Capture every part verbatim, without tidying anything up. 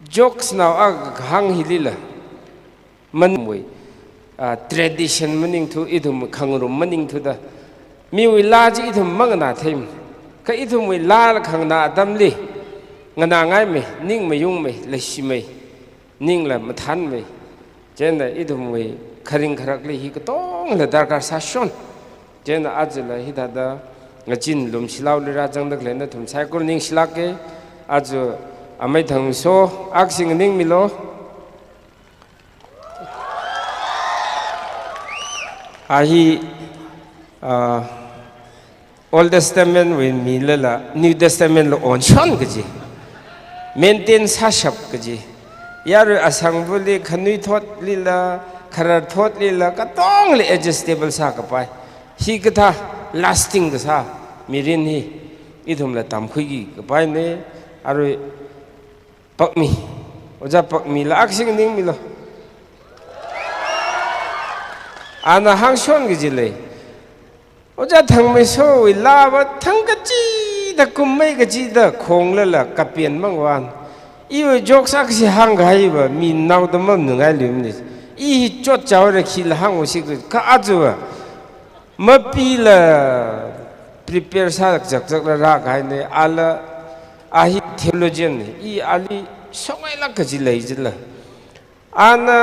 Jokes nao akha kahāng hilila, maningwui, ah, tradition maningthu, ithum khangarum maningthuda, miwui laa chi ithum manganā theimana. Kha ithumwui laa khanganā atamli, nganāngaimei, ning mayungmei, leishimei, ningla mathānmei. Chieina ithumwui kharing kharakli hi katongla darkar sāshon. Chieina ajala hithāda ngazin Lumshilao li rāzangda khalei nathum saikora ningshilāka. Aja amei Thangmeisho, akha sing nganingmilu. A hi, ah, Old Testament wui milala, New Testament la onshon kaji, maintain sāshap kaji. Yarui asangvali khanuithotlila, khararthotlila, katongli adjustable sākapai. Hikathā lasting kasā mirin hi ithumla tamkhuiki kapaina. Arui Pakmi, Ojā Pakmila akha sing nganingmilu. Ana hāngshon kaji lei. Ojā Thangmeishowui laava thang kachida kummei kachida khonglala kapen mangvan. Iwui jokes akha si hāngkahaiva mi naoda manungai luimana. I hi chotchaora khila hāngo si kha aja va. Mapila prepare sā chakchakla rākahaina, ala a hi theologian, i ali songailāk kaji lei jila. Ana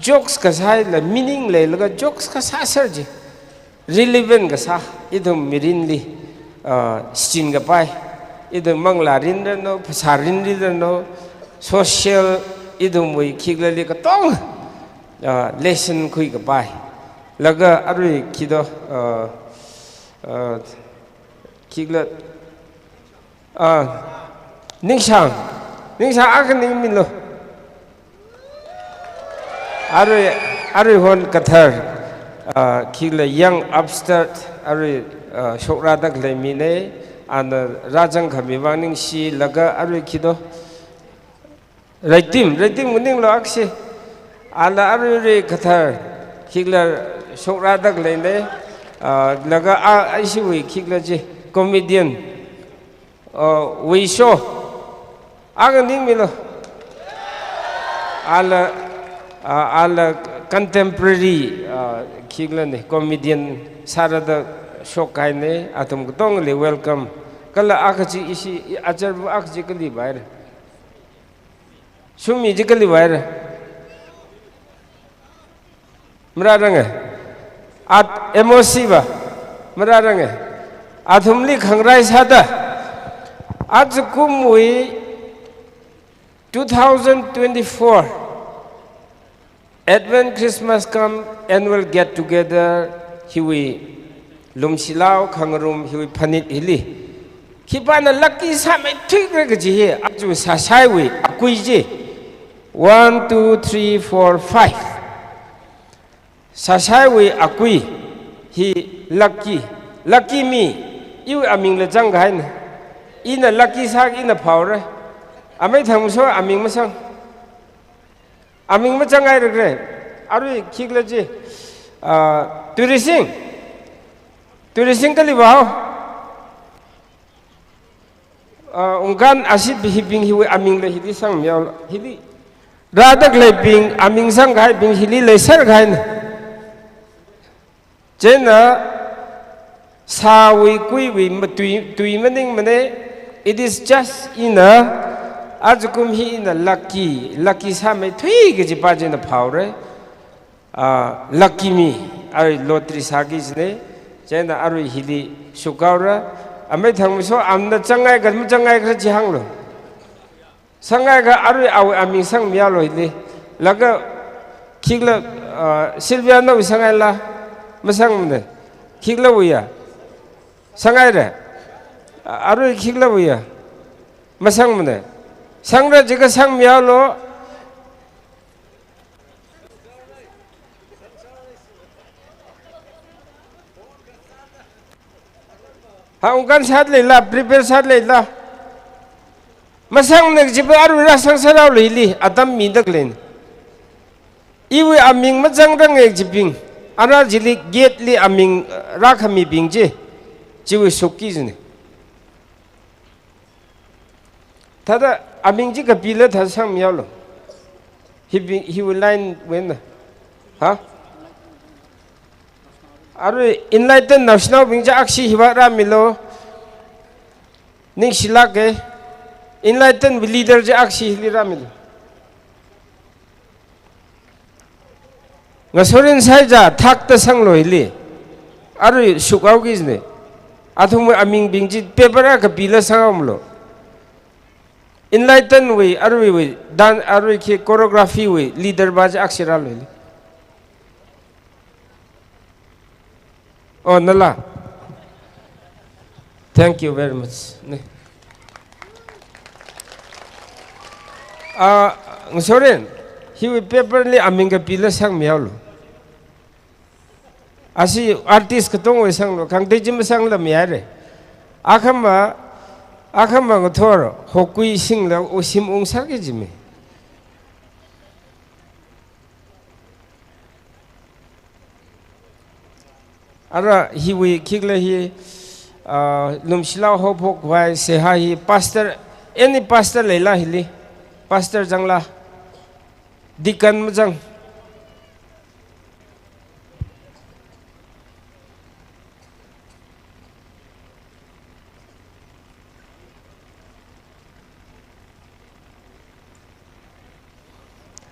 jokes kasāla, meaning leilaga jokes kasā ser ji. Relevant kasā, ithum mirinli, ah, shichin kapai. Ithum manglā rin ranu, phasā rinli ranu, social, ithumwui khiklali katong, ah, lesson khuikapai. Laga arui khi do, ah, ah, khikla, ah, Ningshang, Ningshang akha nganingmilu. Arui, arui hon kathar, ah, khikla young upstart, arui, ah, shokrāda khalei mina, ana rāzangkhami vang ningshilaga arui khi do. Reitim, Reitim nganinglu akha si. Ala aruirui kathar, khikla shokrāda khaleina, ah, laga a, a ishiwui khikla chi, comedian, ah, Weisho, akha nganingmilu. Ala, ah, ala contemporary, ah, khiklana, comedian sārada shokkahaina, athum katongli welcome. Kala akha chi ishi, i, achar akha chi kali vaira. Sumi chi kali vaira. Marāranga. At M O C va. Marāranga. Athumli khangrai sāda. Ajakumwui two thousand twenty-four Advent Christmas cum annual get together hiwui Lumshilao khangarum hiwui phanit hili. Khipāna lucky sāmeithuikhala kaji hi, aja Sāshaiwui akui chi. One, two, three, four, five. Sāshaiwui akui hi lucky. Lucky mi, iwui amingla zangkahaina. Ina lucky sā ina phaora. Amei Thangmeisho aming masang. Aming mazangngaira kre. Arui khikla chi. Ah, Turising. Turising kali vāhao. Ah, ungkan ashi hibing hiwui amingla hili sangmihaolu. Hili rāda khaleibing aming sangkahaibing hili leiserkahaina. Chieina sāwui kuiwui matui, tui maningmana, it is just ina, ajakum hi ina lucky, lucky sāmeithui kaji pa china phaora. Ah, lucky mi, arui lottery sāki jina, chieina arui hili shokhaora, amei Thangmeisho amna zangngaikha, mazangngaikhala chi hānglu. Sangngaikha arui awui aming sangmihaolu hili. Laga khikla, ah, Sylvia nawui sangngaila? Masangmana. Khiklawuiya? Sangngaira. Ah, arui khiklawuiya? Masangmana. Sangra jiakha sangmihaolu. Ha, ungkan sāda leila, prepare sāda leila. Masangmana kajipa arui rāsangserhaolu hili, atam mida khaleina. Iwui aming mazangranga kajibing, ara chili gate li aming, eh, rākhamibing chi, chiwui shokki jina. Thāda aming chi kapila thāda sangmihaolu. Hiwui, hiwui line wui eina. Ha? Arui enlighten naoshinaobing chi aksi hiva rāmilu. Ningshilāka. Enlighten wui leader chi aksi hili rāmilu. Ngasorin Saiza thakta sanglu hili. Arui shukhaoki jina. Athumwui amingbing chi paper akha pila sanghaomilu. Enlighten wui, aruiwui, dan arui khi choreography wui leader va chi aksi rālu hili. Oh, nala. Thank you very much. Ne. Ah, ngasorin, hiwui paper li aming kapila sangmihaolu. Ashi artist katongwui sanglu, khangatei chi masangla mihaira. Akhama, akhama ngathor, hokui singla, u shim ungsarki jimi. Ara hiwui khikhala hi, ah, Lumshilao haophok khavai seihā hi pastor, any pastor leila hili, pastor zangla, deacon mazang.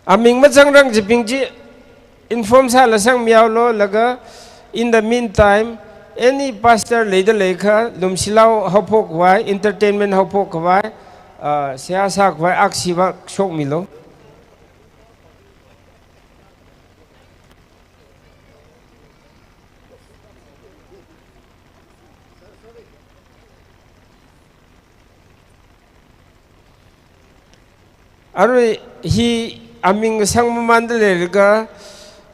Aming mazangrang chibing chi inform sāla sangmihaolu, laga in the meantime, any pastor leida leiakha, Lumshilao haophok khavai, entertainment haophok khavai, ah, seihā sākhavai aksi va shokmilu. Arui hi aming sangmamanda leilaga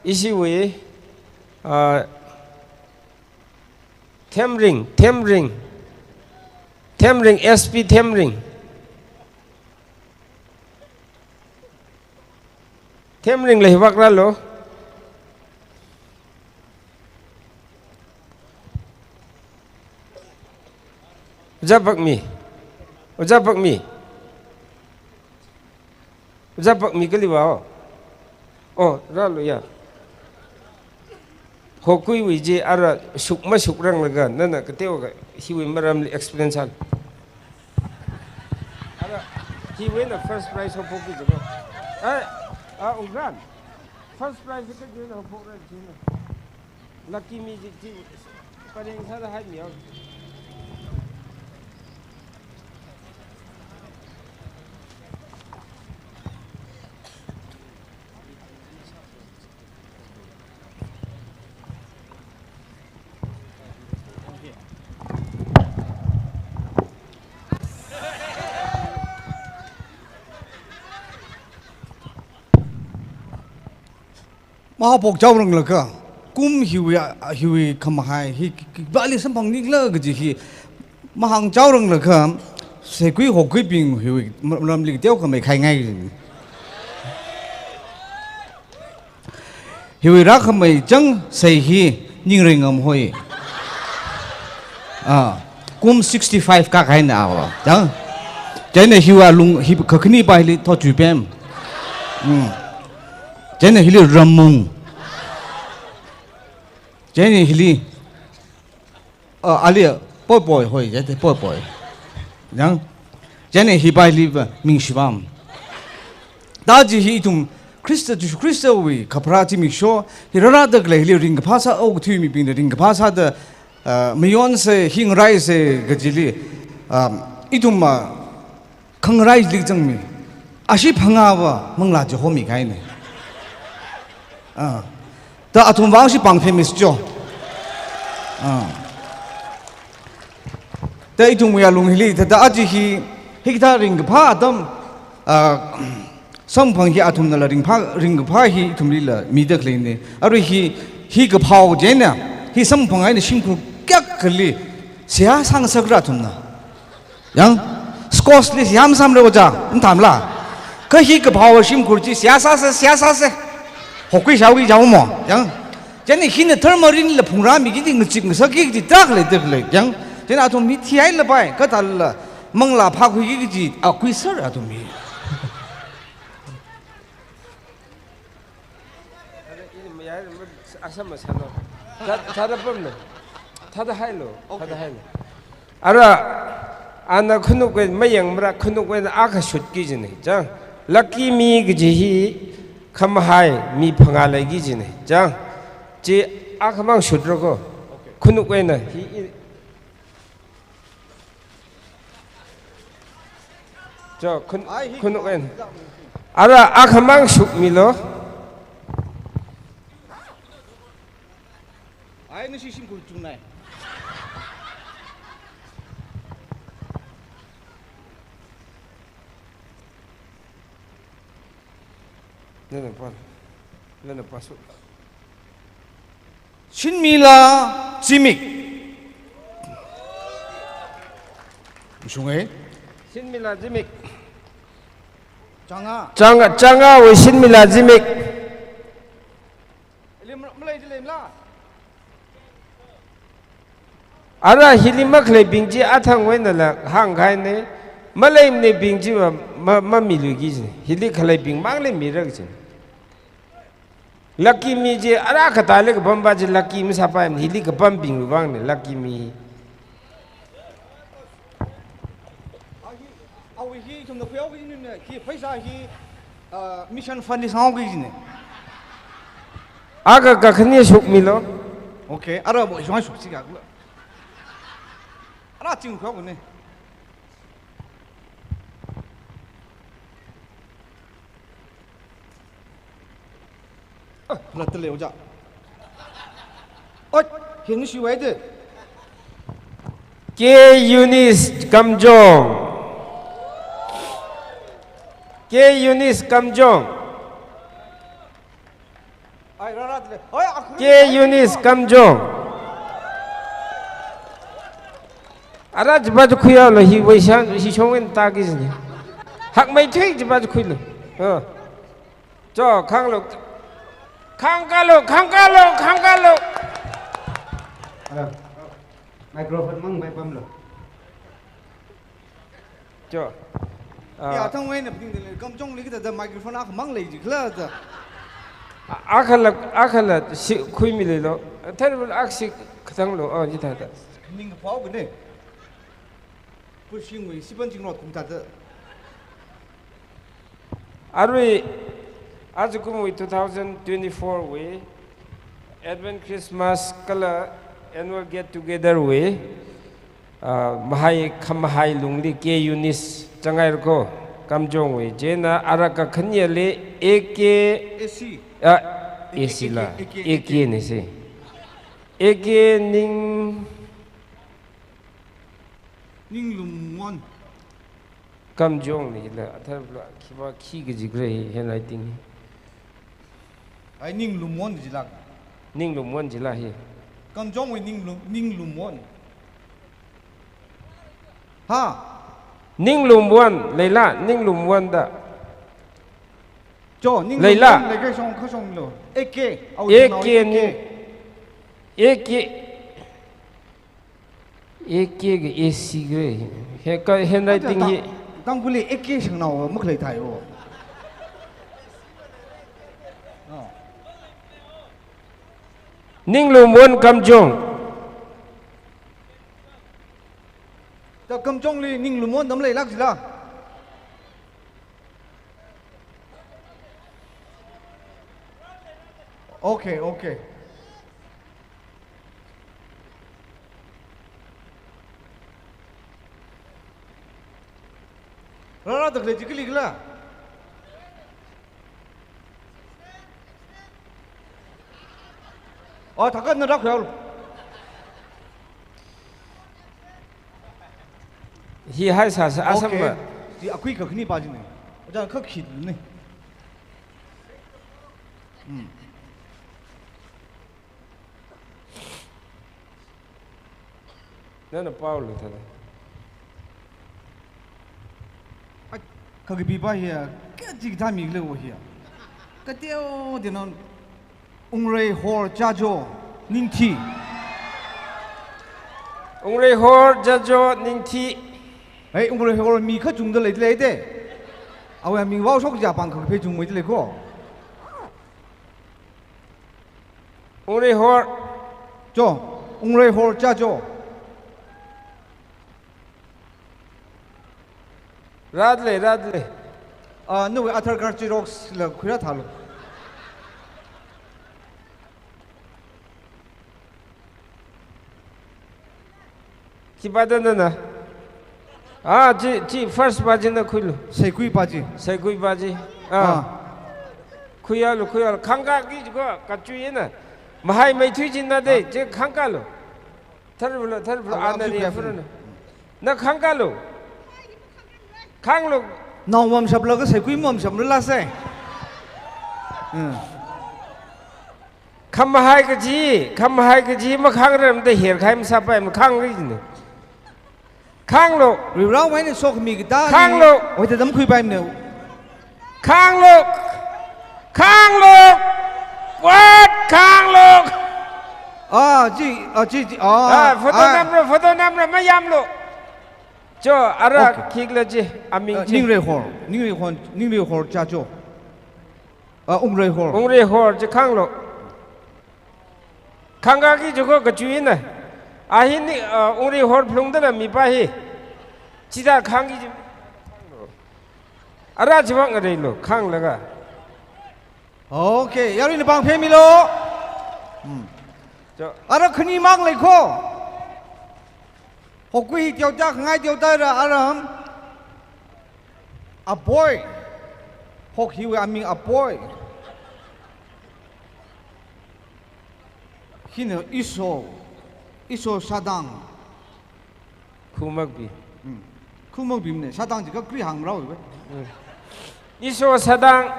ishiwui, ah, Themring, Themring, Themring, S P Themring. Themringla hi vākrālu. Ojā Pakmi. Ojā Pakmi. Ojā Pakmi kali vāo. Oh, rālu ya. Hokuiwui chi ara shuk mashukranglakha, nana kateokha hiwui maramli explain sālu. Ara, hiwui eina first prize haophokki jiko. Ai, ah, Ungran. First prize kaji eina haophokra jina. Lucky mi chi, chi, pareng sāda haimihaolu. Mahaophok chaoranglakha, kum hiwui, hiwui khamahai hi, hi, bali samphangnikhala kaji hi, mahāng chaoranglakha, seikui hokuibing hiwui ma-, maramli teokha meikhaingai. Hiwui rākhamei chang sei hi Ningreingam hoi. Ah, kum sixty-five kākahaina awa. Chang? Chieina hiwui alung hi kakhane pa hili Thothuipem. Hmm. Chieina hili Ramung. Chieina hili, ah, ali Poipoi hoi, jate Poipoi. Chang? Chieina hi pa hili va Mingshivam. Thāda chi hi ithum Khrista, Jishu Khristawui kapharā zimiksho hi rārāda khalei hili ringkaphā sā, okathui mibingna ringkaphā sāda, ah, mayonsa, hi ngaraisa kajili, ah, ithum, ah, khangarāli zangmi. Ashi phangāva manglā chi homi kahaina. Ah. Thāda athumva ashi pāng famous jo. Ah. Thāda ithumwui alung hili, thāda aja hi, hikathā ringkaphā atam, ah, samphang hi athumnala ringphā, ringkaphā hi ithumlila mida khaleina. Arui hi, hi kaphao chieina, hi samphang eina shimkhur kayākhali, seihā sāngasakra athumna. Yang, Scots li seihā masāmara ojā, mathāmala. Kha hi kaphao shimkhur chi seihā sāsa, seihā sāsa. Hokui shaoki jaomo. Yang, chieina hina tharmarinla phungrāmiki kaji ngachik ngasakki kaji tarākha leida khalei. Yang, chieina athum hi thihailapai, kathāla. Manglā phākhuiki kaji akui sir athum hi. Asam masano. Thāda pamlo. Thāda hailo. Thāda hailo. Ara, ana khanukwui mayangmara, khanukwui eina akha shutki kajina, chang. Lucky me kaji hi khamahai mi phangā leiki kajina, chang. Chi akhamang shutrako. Khanukwui eina hi, i- Cho, khun-, ai, hi khanukwui eina. Ara, akhamang shukmilo. Ai, nashi shimkhur chungnai. Nana pa, nana pa su. Shinmila Zimik. Shungai. Shinmila Zimik. Changa. Changa, Changawui Shinmila Zimik. Lim-, malai ji lemla. Ara hili makhaleibing chi athangwui einala hāngkahaina, malaimanibing chi ma, ma, mamiluiki kajina. Hili khaleibing mangli mira kajina. Lucky me chi ara katāli kapam pa chi lucky masāpaimana, hili kapambingwui vangna lucky me. Awui hi ithumna khuihaoki kajina, hi pheisā hi, ah, mission fund li sanghaoki kajina. Akha kakhane shukmilo. Okay, ara bo shong shuk si ka. Ara ching khuihaokana. Ah, latta leo ja. Oi, hin shi wai de. K Eunice Kamjong. K Eunice Kamjong. Ai, rara de. Oi, akhur. K Eunice Kamjong. Ara chipa chi khuihaolo, hi waishan, hi shongwui eina tāki kajina. Hakmeithui chipa chi khuilo. Ah. Cho, khanglo. Khangkalo, khangkalo, khangkalo. Hello. Microphone mang mai pamlo. Cho. Ah. Ya, thangwui eina phaning dele, Kamjongli kathāda microphone akhamang lei jikhala da. A-, akhala, akhala shi khuimililo. Third one aksi kathanglo, oh, jithāda. Ning phao kane. Pushing wui, sipan ching rot kum thāda. Arui, ajakumwui two thousand twenty-four wui Advent Christmas kala Annual Get Together wui, ah, mahai, khamahai lungli K Eunice Changairko Kamjongwui, chieina ara kakhaneli A K, A C. Ah, A C la, A K, A K, A K ni si. A K Ning Ninglumwon. Kamjonglila, athar bla, khiva khi kaji khala, handwriting. Ai, Ninglumwon jila. Ninglumwon jila hi. Kamjongwui Ninglum-, Ninglumwon. Ha? Ninglumwon, leila, Ninglumwon da. Cho, Ninglumwon leila. Leikashong, kashonglo. A K, au A K, chinao A K. Ning-, A K. A K kha A C khala. He ka handwriting hi. Tang-, Tangkhulli A K shangnao makhalei thai o. Oh. Ninglumwon Kamjong. Ta Kamjongli Ninglumwon da maleilāk jila. Okay, okay. Rara takle jikali kala. Oh, thākha na rak yau. Hi hai sāsa asam. Okay. Ba. Hi akui kakhane pa jine. Oja kha khit ne. Hmm. Nana pao lo thāda. Ai, kakapi pa hiya, kachikathā mi khaleo hiya. Kateo dino, Ungreihor Jajo Ningthi. Ungreihor Jajo Ningthi. Hei, Wungreihor mi kachungda leilei de. Awui aming vao shokja pāng kha phei chungmeida lei ko. Wungreihor. Jo, Wungreihor cha jo. Rāda lei, rāda lei. Ah, nawui Aadhaar card xerox la khuirā thālu. Khipā da nana? Ah, chi, chi first pā chi na khuilu. Saikui pā chi. Saikui pā chi. Ah. Ah. Khuialu, khuialu. Khāngkāki jiko, kachuina. Mahaimeithui china de, ah, chi khāngkālu. Tharvula, tharvula, ah, ana ri furana. Na khāngkālu. Khānglu. Nao mamshaplaga saikui mamshaplu lāsai. Hmm. Khamahai kaji, khamahai kaji makhāngrarmada herkhai masāpai, makhāngri jina. Khānglu. Rivrao maina sokhami kida. Khānglu. Oida dam khuipaimana. Khānglu. Khānglu. What? Khānglu. Ah, chi, ah, chi, chi, ah, ah, photo ah. Namra, photo namra, mayamlu. Cho, ara, okay. Khikhala chi, aming, ah, chi. Ningreihor, Ningreihor, Ningreihor cha cho. Ah, Wungreihor. Wungreihor chi khānglu. Khāngkāki jiko kachuina. Ahi ni, ah, Wungreihor phlungda la mipā hi. Chida khāngki ji. Ara chiwang areilu, khānglaga. Okay, yaruina pāng phemilu. Hmm. Cho. Ara khani mang lei ko. Hokui teoda, khangai teoda ra aram. Apoi. Hok hiwui aming Apoi. Hina Iso, Iso Sadang. Khumakbi. Hmm. Khumakbimana, Sadang jiakha kri hāngrao iwe. Hmm. Iso Sadang.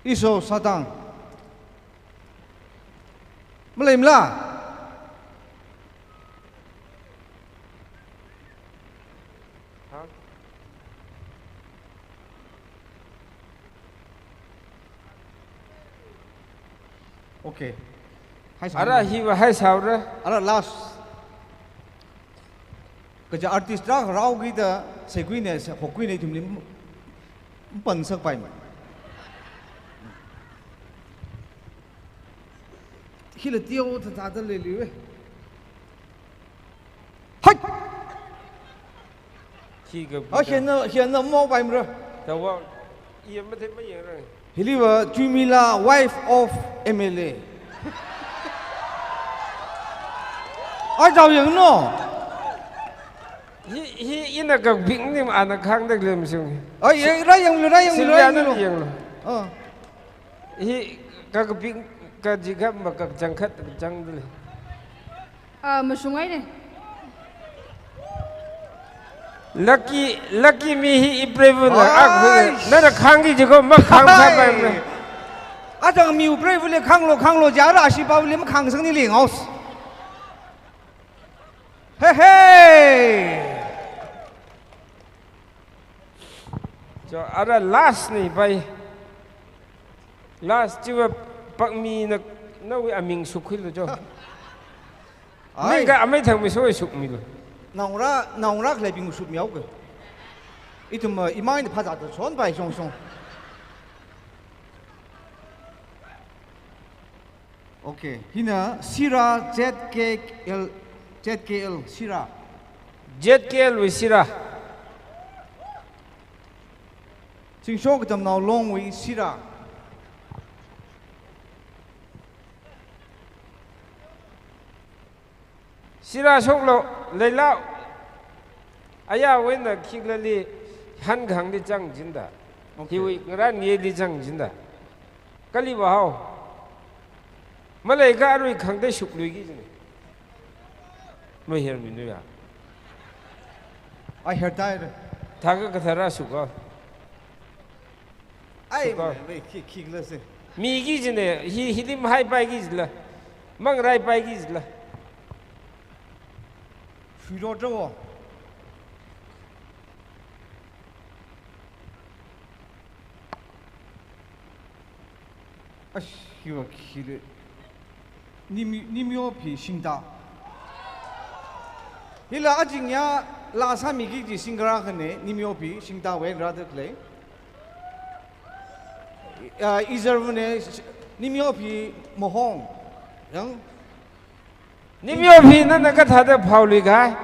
Iso Sadang. Maleimala? Okay. Hai sāra. Ara hiva hai sāra. Ara last. Kaja artist ra rao kida saikuina, sa-, hokuina ithumli m-, mpānsakpaimana. Hila teo thāthāda leiliwe. Hai! Khi ka ah, khi na, khi na mo bai mra. Tawa, iya mathei mayang rang. Hiliva Chuimila, wife of M L A. Ai, tao yangno. Hi, hi, ina kakapik ni ana khāngda lei mashung. Ai, yang, ra yanglu, ra yanglu, ra yanglu. Yanglu. Ah. Hi, kakapik, kaji kha makakachang khat, kachangda lei. Ah, mashungngaine. Lucky, lucky mi hi ipreiva la, ai, ak, nana khāngki jiko, makhāng sa pai mna. Atang mi ipreiva le khānglo, khānglo, jara ashipa le makhāngsangni le ngaos. Hey, hey. Cho, ara last ni pai. Last chiva pakmi na, nawui aming shukkhuilu cho. Ai. Mingka amei thang mi soi shukmilu. Naongarā, naongarā khaleibing shukmihaoke. Ithum, uh, imaina phazā da chon pai shong shong. Okay, hina Sira Z K L, Z K L Sira. Z K L wui Sira. Zingsho Katamnao Longwui Sira. Sira shoklo, leilao. Ayā wena khikhala li hankhangli chang jinda. Okay. Hiwui ngaran ngeli chang jinda. Kali vahao. Maleikha arui khangda shukluiki jine. Maherminu ya. Ai, her tai re. Thākha kathara shukha. Ai, suka. Mei, mei, khi, khikhala se. Miki jine, hi, hili mahaipaiki jila. Mangraipaiki jila. Shuiro tawo. Ash, hiwa khile. Nimi, nimyo phi shingda. Hila ajingya la sāmiki kaji singer akhane, Nimyopi, Shingtawui rāda khalei. Ah, izarvane, Nimyopi Mahong. Yang? Nimyopi nana kathāda phaolui kahai?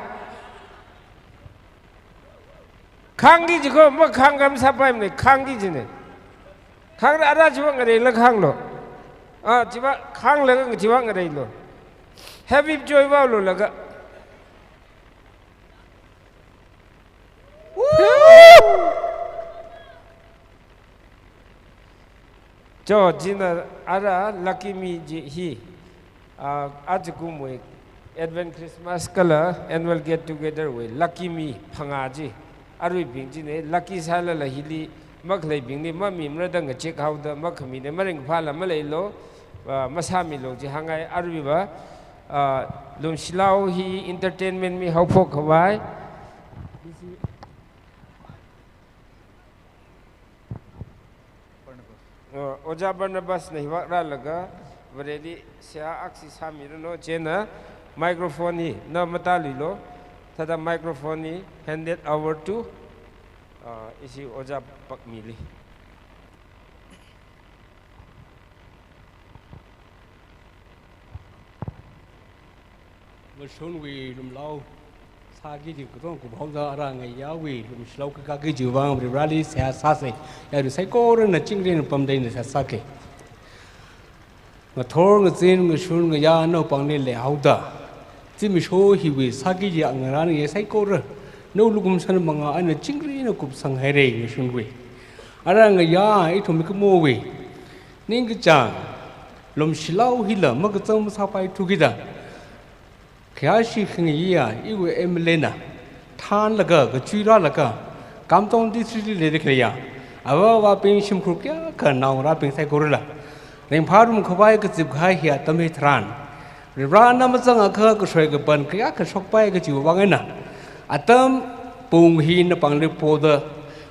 Khāngki jiko, makhāng kam sāpaimane, khāngki jine. Khāng ara chiwui ngareila khānglo. Ah, chiwui khānglaga chiwui ngareilo. Happy joy vaolo laga. Cho, china ara lucky mi chi hi, ah, ajakumwui Advent Christmas kala annual get together wui lucky mi phangā chi, aruibing chine, lucky sālala hili makhaleibingli mamimara da ngachek haoda makhamine, maringphāla maleilo, ah, masāmilo chi hāngngai. Aruiva, ah, Lumshilao hi entertainment mi haophok khavai. Uh, Ojā Barnabas na hiwui vang rālaga, Vareli seihā aksi sāmiranu, chieina microphone hi na matāluilo, thāda microphone hi handed over to, uh, ishi Ojā Pakmili. Ngashunwui lumlao sāki kaji katonga kuphaoda ara ngayāwui lumshilao kakā kajiwui vang Varivarali seihā sāsa. Yarui saikorana chingri pamda ina seihā sāki. Ngathor ngazin ngashun ngayā naopangli leihaoda, zimiksho hiwui sāki kaji ngarān ngayā saikora, nao lukum san manga eina chingri eina kupsang haira ngashunwui. Ara ngayā ithum mikumowui ningkachāng lumshilao hila makazang masāpaithu kida, khayāshi khangayā iwui M L A na thānlaga, kachui rālaga, Kamtong district li leida khaleiya ava avābing shimkhur kayākha naongarābing saikorala ringphārum khavai kazip kahai hi atam hitharan, Varivara na mazangakha kashoi kapan kayākha shokpai kajiwui vang eina, atam pung hi napāngli poda,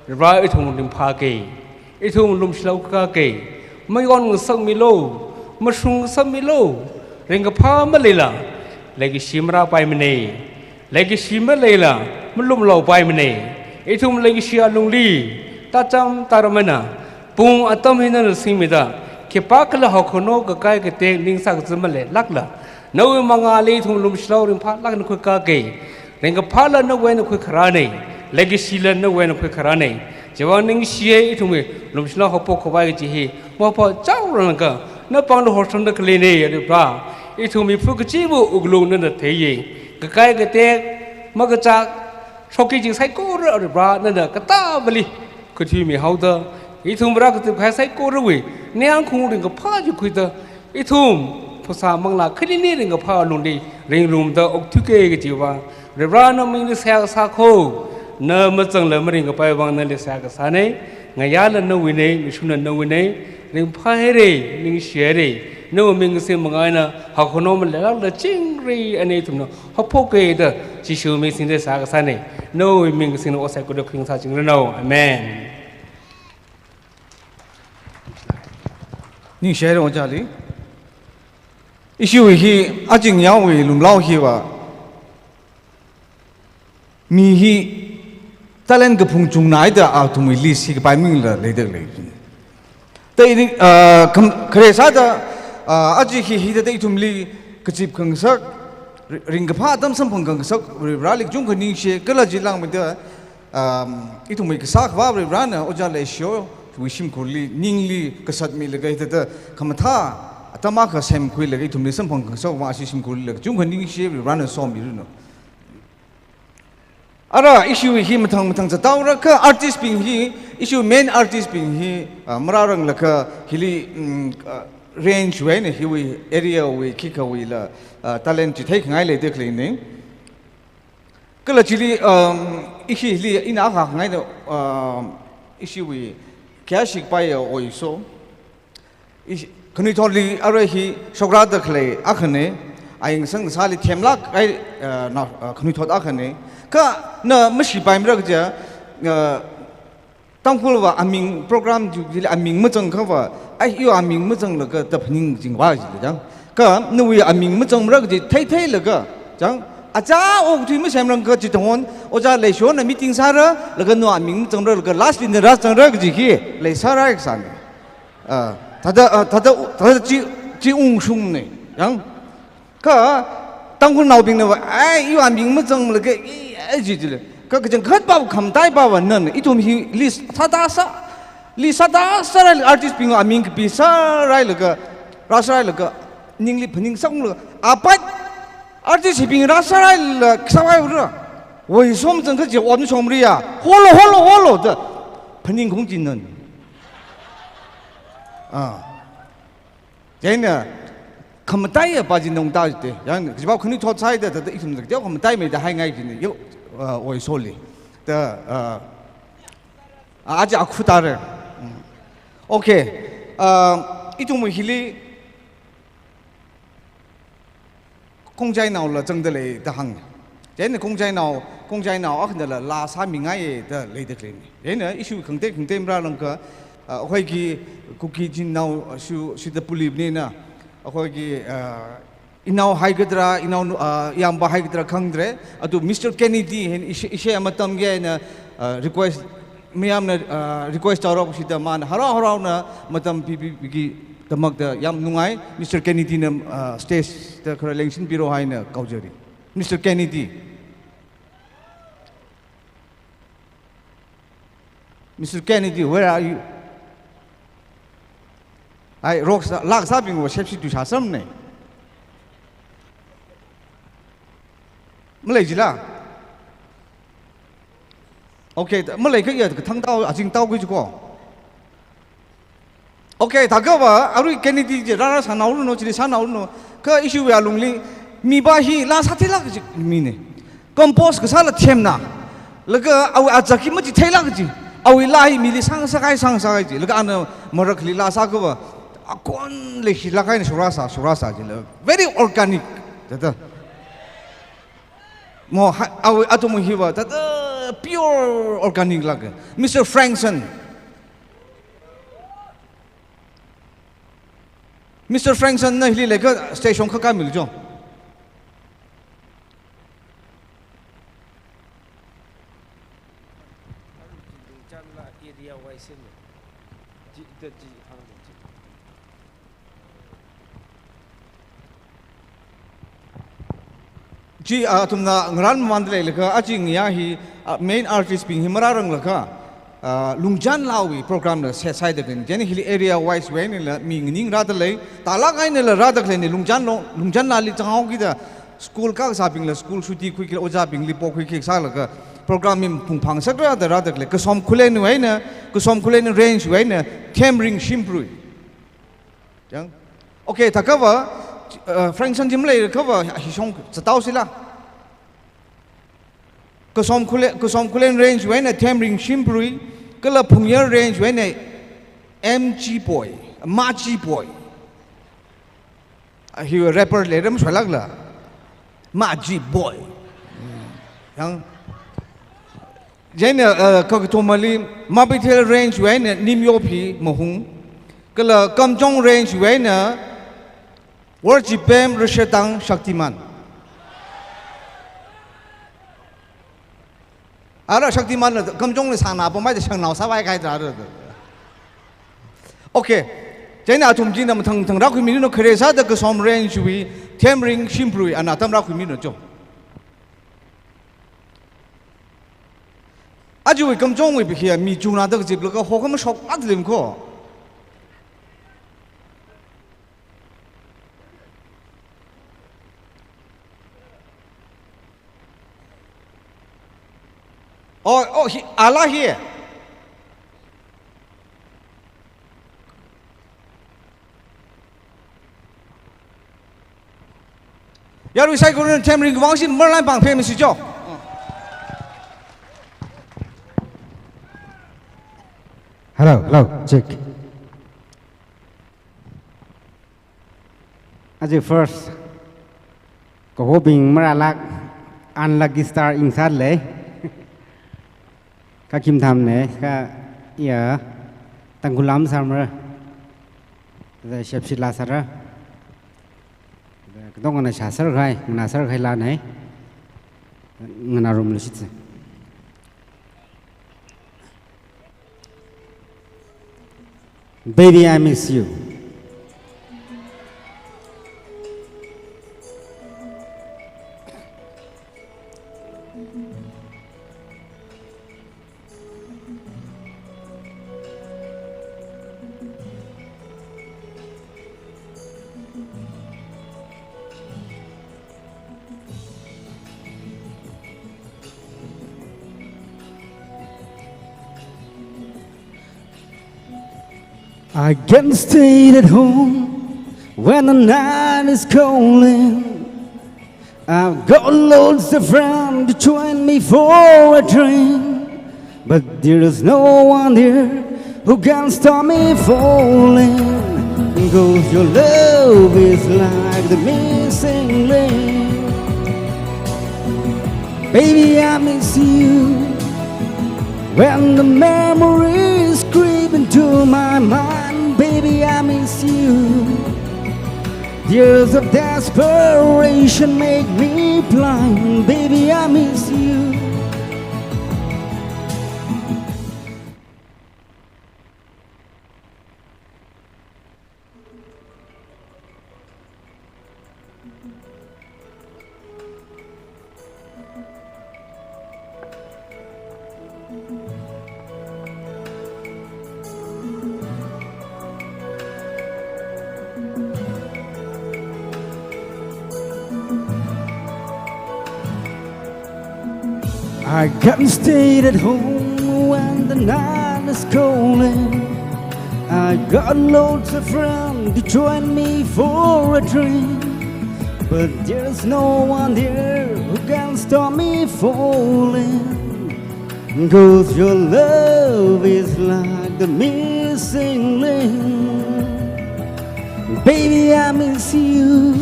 Varivara ithum ringphāki, ithum lumshilao kakāki, mayon ngasakmilo, mashung ngasakmilo, ringkaphā maleila leikashi marāpaimane, leikashi maleila malumlaopaimane. Ithum leikashi alungli tācham tāram eina, pung atam hi nana singmida, khipākhala haokhano kakai katek ningsā kazim maleilākla, nawui mangāli ithum lumshilao ringphālāk eina khuikāki. Ringkaphāla nawui eina khuikharāne, leikashila nawui eina khuikharāne. Chiwui vang ningshiya, ithumwui lumshilao haophok khavai kaji hi mapha chaorangka, napāngli horsangda khaleine, Varivara. Ithumwui phu kachiva̱ wuklung nana theiya. Kakai katek, makachak, shokki kaji saikora Varivara nana katāvali khuithuimihaoda, ithum rākazip kahai saikorawui ningyāng khaung ringkaphā chi khuida, ithum phasā manglā khanini ringkaphā alungli ringrumda okthuiki kajiwui vang Varivara na mingli seihā kasā kho. Na mazangla maringkapai vang nali seihā kasāne. Ngayāla nawuine, ngashunla nawuine. Ringphāhaire, ningshihaire. Nawui ming kasing manga eina haokhano maleilākla chingri eina ithumna haophokke da Jishu ming singda seihā kasāne. Nawui ming kasingna ot saikora khuiung sāchingranu. Amen. Ningshihaire ojāli. Ishiwui hi ajingyāwui lumlao hiva, mi hi talent kaphung chungnaida athumwui list hi kapai maningla leida lei. Taini, ah, kham-, khare sāda, ah, aja hi hithāda ithumli kazip khangasak, ri-, ringkaphā atam samphang khangasak Varivarali kachungkha ningshi, kala chilangmeida, um, ithumwui kasā akhava Varivarana ojā Leishiwui shimkhurli, ningli kasatmilaga hithāda khamathā atam akha semkhuilaga ithumli samphang khangasak vang ashi shimkhurlila kachungkha ningshi, Varivarana somiranu. Ara ishiwui hi mathang mathang zattaora kha artist bing hi, ishiwui main artist bing hi, ah, marāranglakha hili, mm, ah, range wui eina hiwui area wui khikhawuila, ah, talent chi theikhangai leida khaleine. Kala chili, um, ishi hili ina akha khangaina, um, ishiwui khayāshi kapaiya oiso. Ishi, khanuithotli arui hi shokrāda khalei akhane, ain ngasang ngasāli themlāk kahai, uh, na, uh, khanuithot akhane. Kha na mashipaimara kaja, uh, Tangkhulva aming program ju jili aming mazang khava, ai, iwui aming mazanglaga da phaningchingva jili jang. Kha nawui aming mazangmara kaji theitheilaga, jang, Achā okathui masemrang kachithāhon, ojā Leishona meeting sāra, laga nawui aming mazangra, laga last li na rāzangra kaji hi, leisāra kasāna. Ah, thāda, ah, thāda, thāda chi, chi ungshungna, yang. Kha, Tangkhulnaobingna va, ai, iwui aming mazanglaga, i, ai, ji, ji le. Kha, kachangkhat pava, khamataiya pava, nana, ithum hi, list, sāda sā, list sāda sāra, artist bing aming kapisāra laga, rāsāra laga, ningli phaningsanglaga, apat, artist hibing rāsāra la, sāvai ura. Woi som zang kaji, ot shomri ya, holo, holo, holo, da, phaningkhaung chi nana. Ah. Chieina, khamataiya pa chi nong ta te. Yang, jiba khuni thot sai da, da, da, ithum da, da, khamataimeida haingai chi ni, yo, uh, oi, sorry. Da, uh, a, aja akhu tare. Mm. Okay. Uh, ithum hili, Khongjainaola zangda lei da hāng. Chieina Khongjainao, Khongjainao akhanala laa sāmingaiya da leida khaleina. Chieina issue khangatei khangatei marālāngkha, ah, akhoi ki Kuki Chinnao shu, shuda pulibnina, akhoi ki, ah, inao haikatra, inao, ah, iyampa haikatra khangdre, atu Mister Kennedy hin ishi, ishi ama tamge na, ah, request mayamna, ah, request tārok shida mana harau harauna matam pi, pi, piki damakta yam nungai, Mister Kennedy na, ah, stage da khara lengsin piro haina kaujari. Mister Kennedy. Mister Kennedy, where are you? Ai, rok sa, lak sabing wa shepsi tu shasam ne. Malei jila. Okay, ta-, malei ka ya, ka thang tau, ajing tau kui ko. Okay, thākha va, arui Kennedy je, rara sānao runo, chili sānao runo, ka issue ya lungli, mi ba hi, laa sātheilāk kaji, mi ne. Compose kasāla themna. Laga, awui aja khi machitheilāk kaji. Awui laa hi mili sāngasakhai, sāngasakhai ji. Laga ana marakhali laa sākha va, akon leishilāk eina shura sā, shura sā jila. Very organic. Tata. Mo, ha, aw, athum hi va, tata pure organic lāka. Mister Frankson. Mister Frankson na hili leikha station kha kamilu jo. Chi, ah, athumna ngarān mamānda leilakha, achi ngayā hi, ah, main artist bing hi marāranglakha, ah, Lungchanlaowui program la set sāhaida khalei, chieina hili area wise wui einala mi nganing rāda lei, tālāk einala rāda khaleina, Lungchanlong, Lungchanlaoli zanghaokida, school kasābingla school shuti khuikida, ojābingli pokhuiki sālaga, program hi phungphang sākra da rāda khalei, Kasom Khullenwui eina, Kasom Khullen range wui eina, Themring Shimprui. Chang. Okay, thākha va, uh, Frankson jim leikha va, hi shong zathaosila. Kasom Khullen, Kasom Khullen range wui eina Themring Shimprui, kala Phungyar range wui eina M G Boy, Maji Boy. Ah, hi rapper leiram swalakla. Maji Boy. Yang. Chieina, uh, kakathumali, Mabithel range wui eina Nimyophi Mahung. Kala Kamjong range wui eina Worshipem Rashidang Shaktiman. Ara Shaktiman la Kamjong la sāna pamai da shangnao sāvai kaida ra. Okay. Chieina athum china mathang thang rākhuimino, khare sāda Kasom range wui Themring Shimprui ana tam rākhuimino jo. Aja wui Kamjongwui bikhiya mi chungna da kaziplaga hokam shok atlim ko. Oh, oh, hi, ala hi. Yarui saikorana Themring vangsin marlai bang famous jo. Hello, hello, check. Aja first, kahobing marālāk, unlucky star ingsālei. Kha khim thamne, kha iya, Tangkhul lam sāmara. Da shepsi laa sāra. Da katong ana shāsār khai, nganāsār khai lāne. Nganā rum lashitse. Baby, I miss you. I can stay at home when the night is calling. I've got lots of friends to join me for a drink, but there is no one there who can stop me falling. 'Cause your love is like the missing link. Baby, I miss you. When the memories creep into my mind, baby, I miss you. Tears of desperation make me blind, baby, I miss you. I can't stay at home when the night is calling. I got lots of friends to join me for a drink, but there's no one there who can stop me falling. 'Cause your love is like the missing link. Baby, I miss you.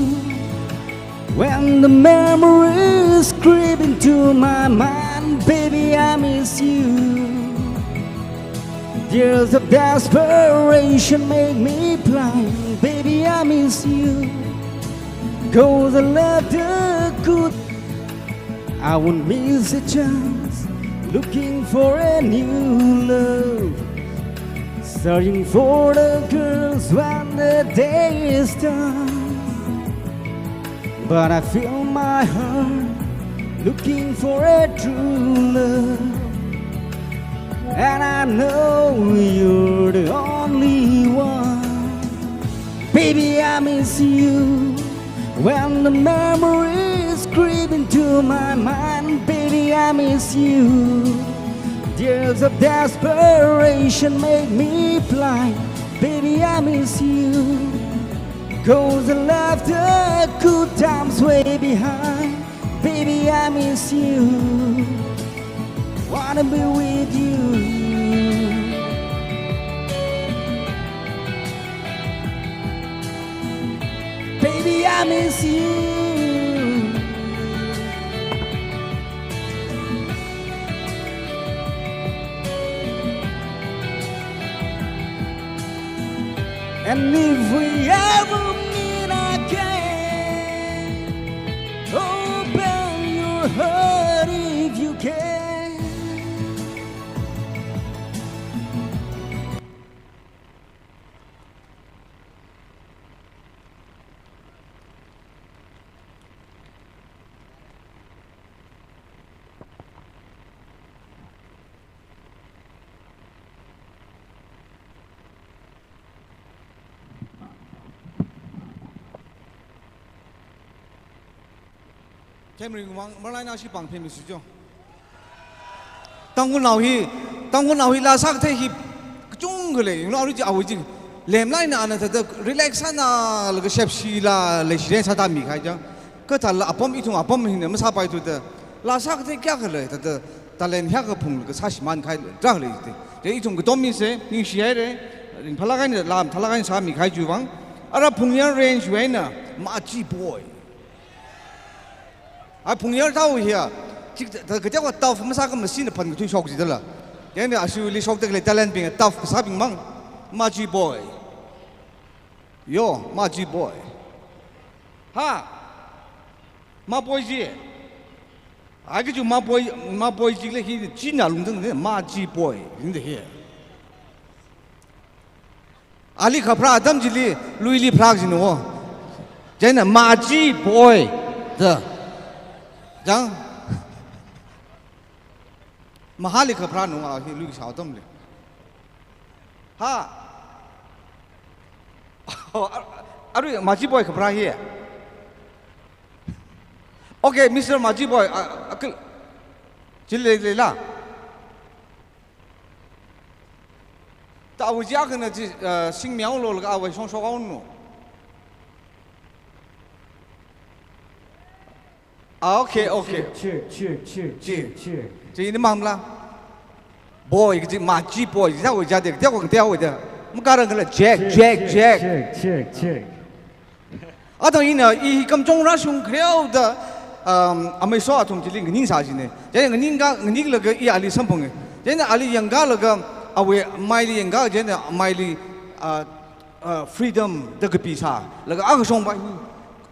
When the memories creep into my mind, baby, I miss you. Tears of desperation make me blind, baby, I miss you. 'Cause I left a good, I won't miss a chance, looking for a new love, searching for the girls when the day is done. But I feel my heart looking for a true love, and I know you're the only one. Baby, I miss you. When the memories creep into my mind, baby, I miss you. Tears of desperation make me blind, baby, I miss you. 'Cause I left the good times way behind, baby, I miss you. Wanna be with you. Baby, I miss you. And if we ever meet again, open your heart if you can. Themringwang, marlaina shipāng phemmi sujo. Tangkhulnao hi, Tangkhulnao hi laa sākathei hi kachungkha lei, yunglu aru chi awui chi. Lemlaina ana thāda relax sāna laga shepshila leishiren sāda mikahai chang. Kathāla apam ithum apam hina masāpaithuda. Laa sākathei kayākha lei, thāda talent hiyākha phunglaga sāshimānkahai tarākha lei te. Te ithum katom mise, ningshihaire, ringphālāk eina, laa mathālāk eina sāmikahai chiwuivang. Ara Phungyar range wui eina, Machi Boy. Ai Phungyar thao hiya, chik ta, ta, kateokha tough masākha machine phan kathui shok jidala. Yang ni ashiwuili shokda khalei talent bing tough kasābing mang. Machi Boy. Yo, Machi Boy. Ha? Ma Boy ji. Ai kachi mapoi, mapoi chikla hi china lungdang ne, machi poi, in the here. Ali khapra atam chili, luili phrak jino. Chieina machi poi, the. Jang. Mahali khapra nunga hi lui sao tam le. Ha. Arui machi poi khapra hi. Okay, Mister Machi poi, a, a, kil-, chil le, le la. Ta awui chi akhana chi, uh, sing miao lo laga awui shong shong no. Ah, okay, okay. Check, check, check, check, check, check. Chi ni mamla. Poi, chi machi poi, chi awui ja de, de ko de awui de. Makarang kala check, check, check. Check, check, check. Ato ina i kamchong rashung khreo da, um, amei so athum chili nganing sa jine. Chieina nganing ka, nganing laga i ali samphang e. Chieina ali yangka laga awui maili yangka, chieina maili, uh, uh, freedom da kapi sa. Laga akashong bai hu.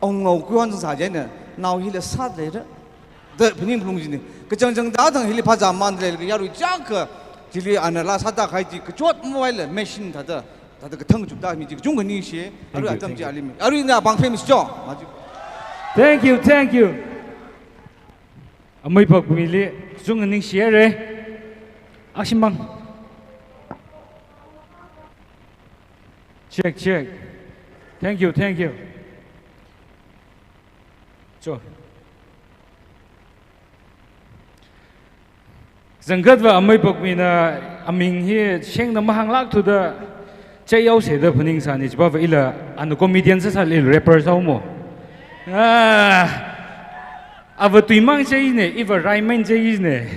Ong ngau kuan sa chieina. Nao hila sat le da. Da phaning phalung jine. Kachang chang da thang hili phaza man le laga yarui chang ka. Chili ana la sat da khai chi kachot mo wai le machine tha da. Tata kathang chukda mi chi kachungkha ningshi, arui atam chi alim. Arui na bang famous jo. Thank you, thank you. Amei Pakmili kachungkha ningshi re. Action bang. Check, check. Thank you, thank you. Cho. Zangkatva Amei Pakmina aming hi shengna mahānglāk thuda chai yao se da phaning sani, chipava ila ana comedian sāsāli rapper sāo mo. Ah, ava tuimang chai ne, iva rhyme chai ne.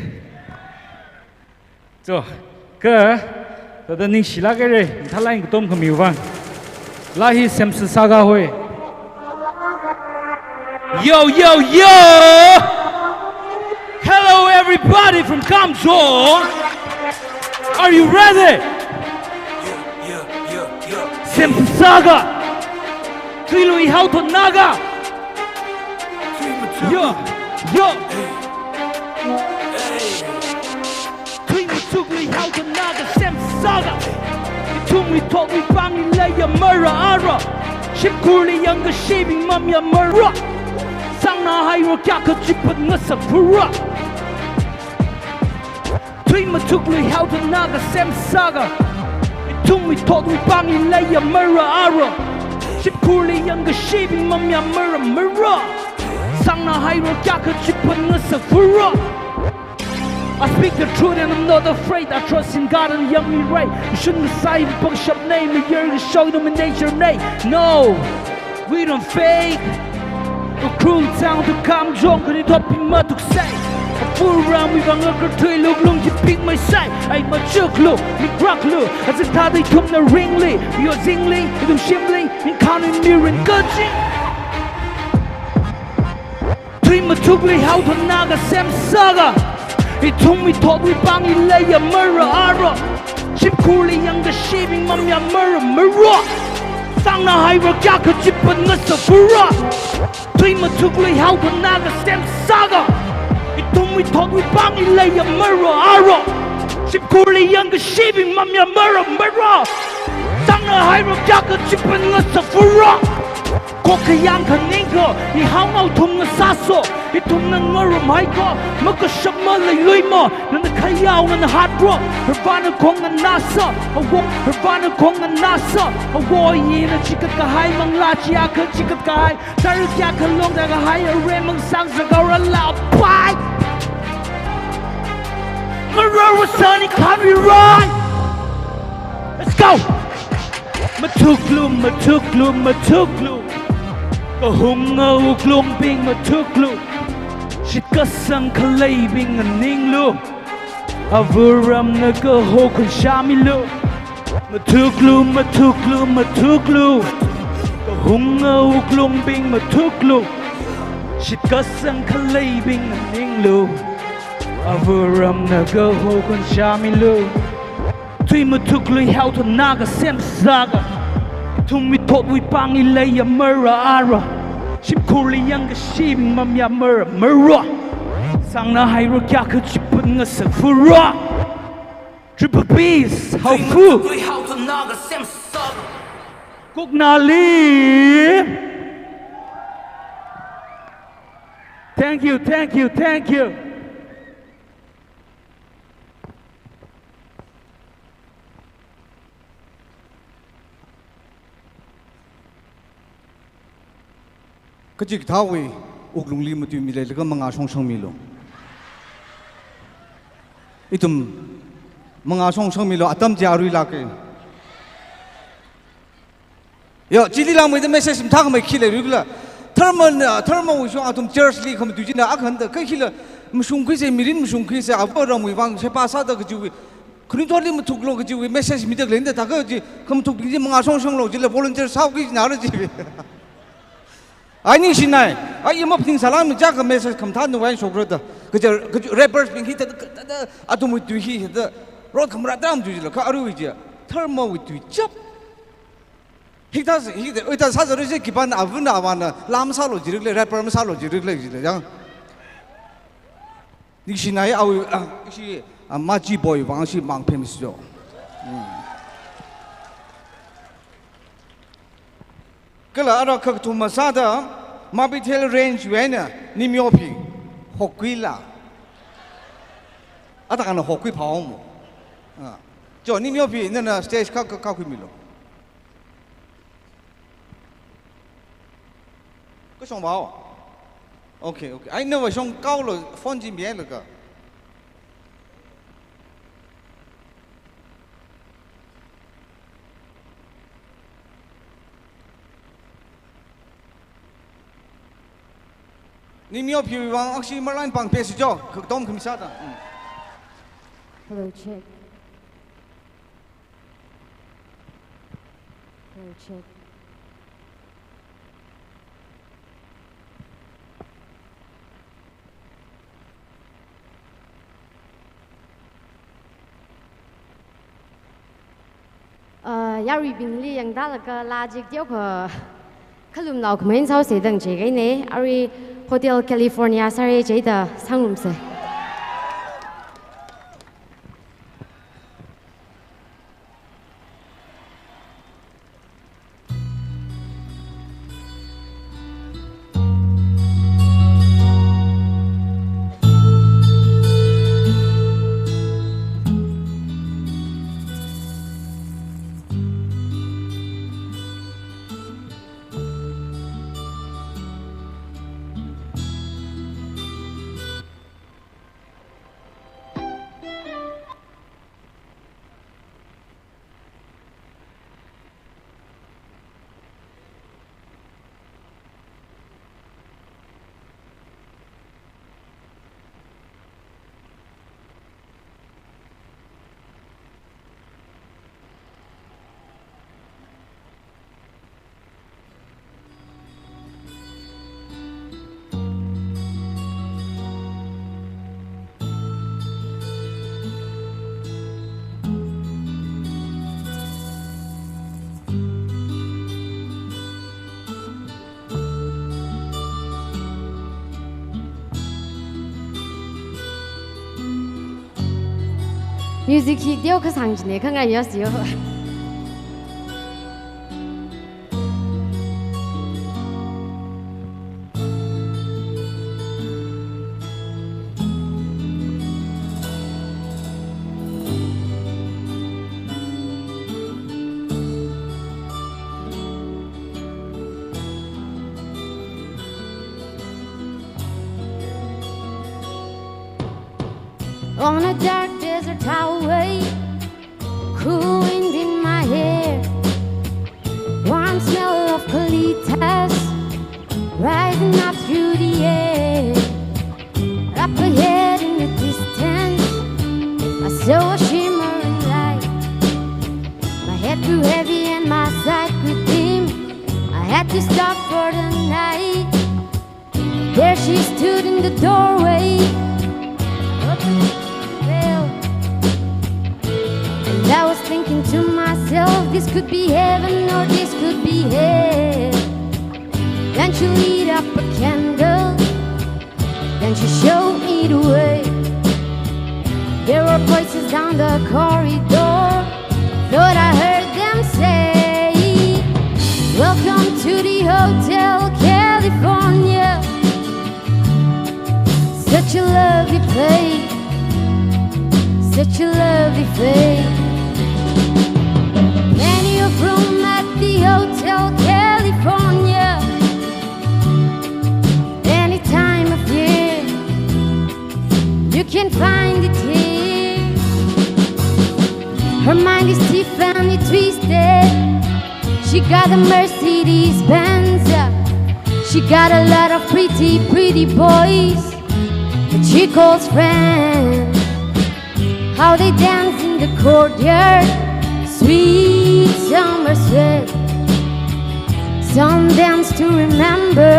Cho, ka, tada ningshilāk haira, thalai katom khami vang. La hi semsa sāga hoi. Yo, yo, yo! Hello, everybody from Kamjong. Are you ready? Semsa sāga. Tuilui hao to naga. Yo, yo. Tui machukli hao to naga semsa sāga. Ithumli thotwui pāngli leiya mara ara. Shimkhurli yangkashibing mamya mara. Sangna haira kayākha chiphat ngasā phura. Tui machukli hao to naga semsa sāga. Ithumli thotwui pāngli leiya mara ara. Shimkhurli yangkashibing mamya mara mara. Sangna haira kayākha chiphat ngasā phura. I speak the truth and I'm not afraid. I trust in God and yangmi rai. Shun ngasai pangshap nei, mayar kashao no nature nei. No, we don't fake. Ukhrul town to Kamjong, kani thot phi matuksai. Pura mi vang la kar tui luk lung ki pik mai sai. Ai machuklu, mikraklu. Azik thāda ithumna ringli, yo zingli, ithum shimli, in kanu mirin kaji. Tui machukli hao to naga semsa sāga. Ithumli thotwui pāngli leiya mara ara. Shimkhurli yangkashibing mamya mara mara. Sangna haira kayākha chiphat ngasā phura. Tui machukli hao to naga semsa sāga. Ithumli thotwui pāngli leiya mara ara. Shimkhurli yangkashibing mamya mara mara. Sangna haira kayākha chiphat ngasā phura. Khokha yangkha ningkha, i haonao thum ngasāso, ithumna ngarum haikha, makashap maleiluimo, nana khayao nana hatro, Ravāna khong nganāsa, awo, Ravāna khong nganāsa, awo, ina chikat kahai manglā chiyākha chikat kahai, tara kayākha longda kahai, aremang sāngsa gaura lapai. Mararwa sani khanwi rai. Let's go. Mathuklu, mathuklu, mathuklu. Kahunga wuklungbing mathuklu. Shitkasang khaleibing nganinglu. Avāramna kaho khuishāmilu. Mathuklu, mathuklu, mathuklu. Kahunga wuklungbing mathuklu. Shitkasang khaleibing nganinglu. Avāramna kaho khuishāmilu. Tui mathuklu hao to naga semsa sāga. Ithumli thotwui pāngli leiya mara ara. Shimkhurli yangkashibing mamya mara mara. Sangna hairo kya kachipun ngasak fura. Triple B's, Haufu. Kuknali. Thank you, thank you, thank you. Kachikathāwui wuklungli matuimi leilaga mangā shongshang milu. Ithum mangā shongshang milu, atam chi aruilāka. Yo, chili langmeida message mathākhamei khi leiruikhala. Dharma, dharmawui shong athum church li khamatui china akhanda, kha khila mashungkhuisa, mirin mashungkhuisa, ava ramwui vang sheba sāda kajiwui, khanuithotli mathuklu kajiwui message mida khaleina da, thākha chi khamathukbing chi mangā shongshanglu jila volunteer sāki china ra chi. Ai ningshinai, ai ima phaning sālangmi chaka message khamathā nawui shokra da. Kaja, kaja rappers bing hi thāda, thāda, athumwui tui hi thāda, rot khamara tram tui jila, kha aruiwui chi dharmawui tui chap. Hithā, hithā, hithā sāzarui chi khipāna avana avāna laa masālu jirikhala, rapper masālu jirikhala jila yang. Ningshinai awui, ah, ishi, ah, Maji Boy vang ishi mang phemisjo. Hmm. Kala ara kakathuma sāda, Mabithel Range wui eina Nimyophi hokhuila. Athākha hokhui phāhaomo. Ah. Jo, Nimyophi, nana stage kha, kha, khakhuimilu. Kashong bao? Okay, okay. Ai, nawui shong kaolu, phone chi milaga. Nimyophiwui vang akshi marline pāng phesi jo, kakatom khami sāda. Mm. Hello, check. Hello, check. Uh, yaruibingli yangdalaga laa chik teokha khalumnao khamei sāhaosa da ngachei kahaina. Arui Hotel California sāra chida sangrumsa. Music hi teokha sāng china khangayosi yo. On a dark desert highway, cool wind in my hair, warm smell of colitas rising up through the air. Up ahead in the distance, I saw a shimmering light. My head grew heavy and my sight grew dim. I had to stop for the night. There she stood in the doorway, opened the veil. And I was thinking to myself, this could be heaven or this could be hell. Then she lit up a candle, And she showed me the way. There were voices down the corridor. Thought I heard them say, "Welcome to the Hotel California. Such a lovely place, such a lovely place." Plenty of room at the Hotel California. Any time of year, you can find it here. Her mind is stiff and it twisted. She got a Mercedes Benz. She got a lot of pretty, pretty boys that she calls friends. How they dance in the courtyard, sweet summer sweat. Some dance to remember,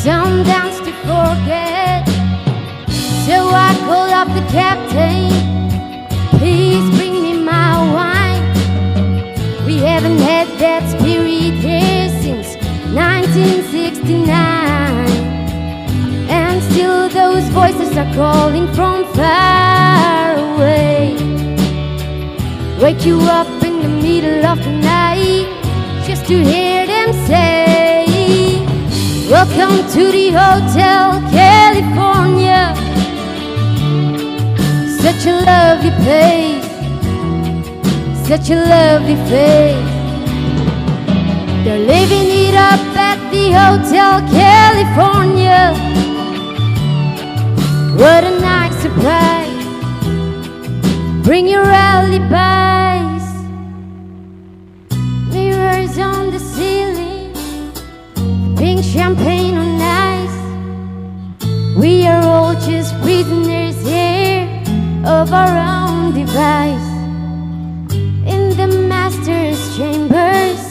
some dance to forget. So I call up the captain, "Please bring me my wine." We haven't had that spirit here since nineteen sixty-nine. And still those voices are calling from far away. Wake you up in the middle of the night just to hear them say, "Welcome to the Hotel California. Such a lovely place, such a lovely place." They're living it up at the Hotel California. What a nice surprise. Bring your alibis. Mirrors on the ceiling, pink champagne on ice. We are all just prisoners here of our own device. In the master's chambers,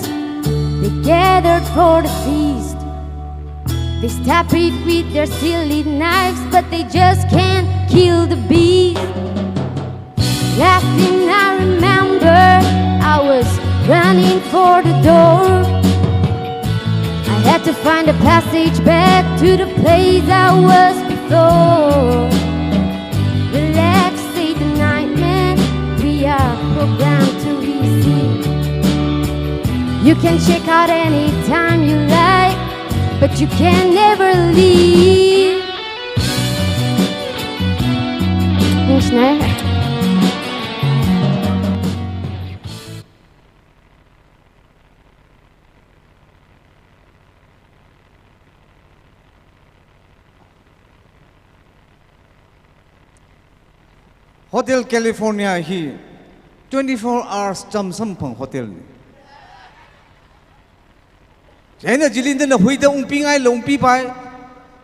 they gathered for the feast. They stab it with their silly knives, but they just can't kill the beast. Last thing I remember, I was running for the door. I had to find a passage back to the place I was before. "Relax," said the nightman, "we are programmed to receive. You can check out anytime you like, but you can never leave." Ningshina. Hotel California hi twenty-four hours cham samphang hotel ni. Chieina chili nana huida ungpingaila ungpipai,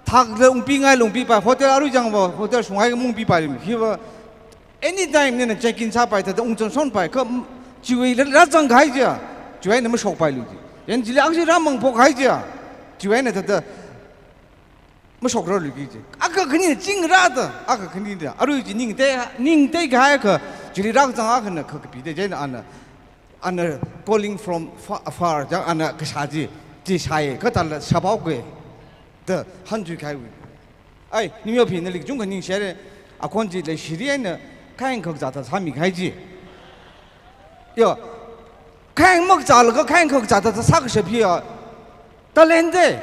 thakla ungpingaila ungpipai, hotel arui changva hotel shungai mungpipai, hiva anytime nana check in sāpai thāda ungchon shonpai, kha, m-, chiwui rā, rāzang kahai chiya, chiwui eina mashokpailu ji. Chieina chili angshi rāmang phokhai chiya, chiwui eina thāda mashokrarlu ji. Akha khani ching rāda, akha khani da. Arui chi ning tei, ning tei kahai kha, chili rāzang akhana kha kapi da, chieina ana, ana calling from fa-, afar, chang ana kashā chi, chi shāya, kha thāla shāpao ke, da hāngthui kahaiwui. Ai, New York hi nali kachungkha ningshire, akhon chi leishiri eina, khayang khak zāda sāmi kahai chi. Yo, khayang makazālaga khayang khak zāda sākashap hiya, talent de.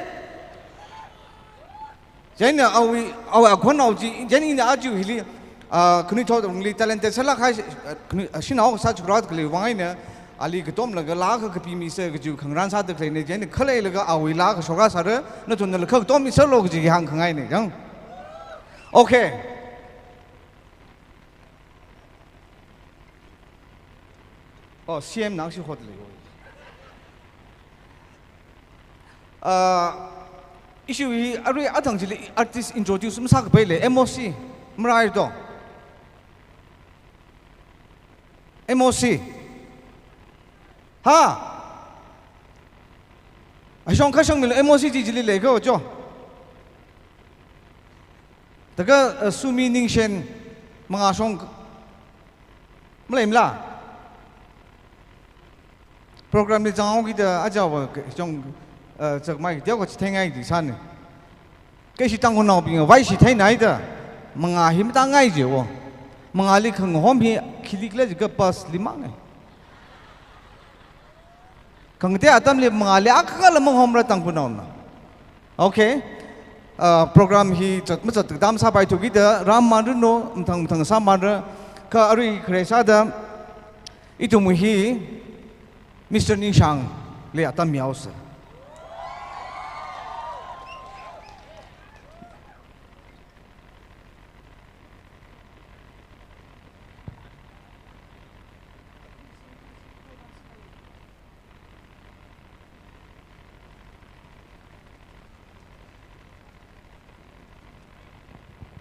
Chieina awui, awui akhon awui chi, chieina ina aja hili, ah, khanuithot rungli talent sālāk kahai, ah, khanui, ah, shanao sāchukra khalei vang eina, ali katomlaga laa akha kapimisa kaji khangarān sāda khaleina, chieina khaleilaga awui laa akha shokra sāra, nathumnala kha katom misālu kaji hāngkhangaina, chang. Okay. Oh, C M nang shi hot lei. Ah, issue hi arui athang chili artist introduce masākapai le, M O C, marai to. M O C. Ha? Ashong kashang mil M O C chi chili lei ko cho. Taka, eh, Sumi Ningshen mangashong maleimala. Program li zanghaokida ajawa chong, eh, chakmai diao ko chithengai di sāni. Kei ishi Tangkhulnaobing vaishi theinaida, mangā hi matāngai jiwo. Mangāli khangahom hi khili khala jiakha bus li mangai. Khangatei atamli mangāli akhala mahomra Tangkhulnaona. Okay. Uh, program hi chat machat dam sāpai thukida ram manruno, mthang mthang sāmanra, kha arui khare sāda ithum hi Mister Ningshangli atam mihaosa.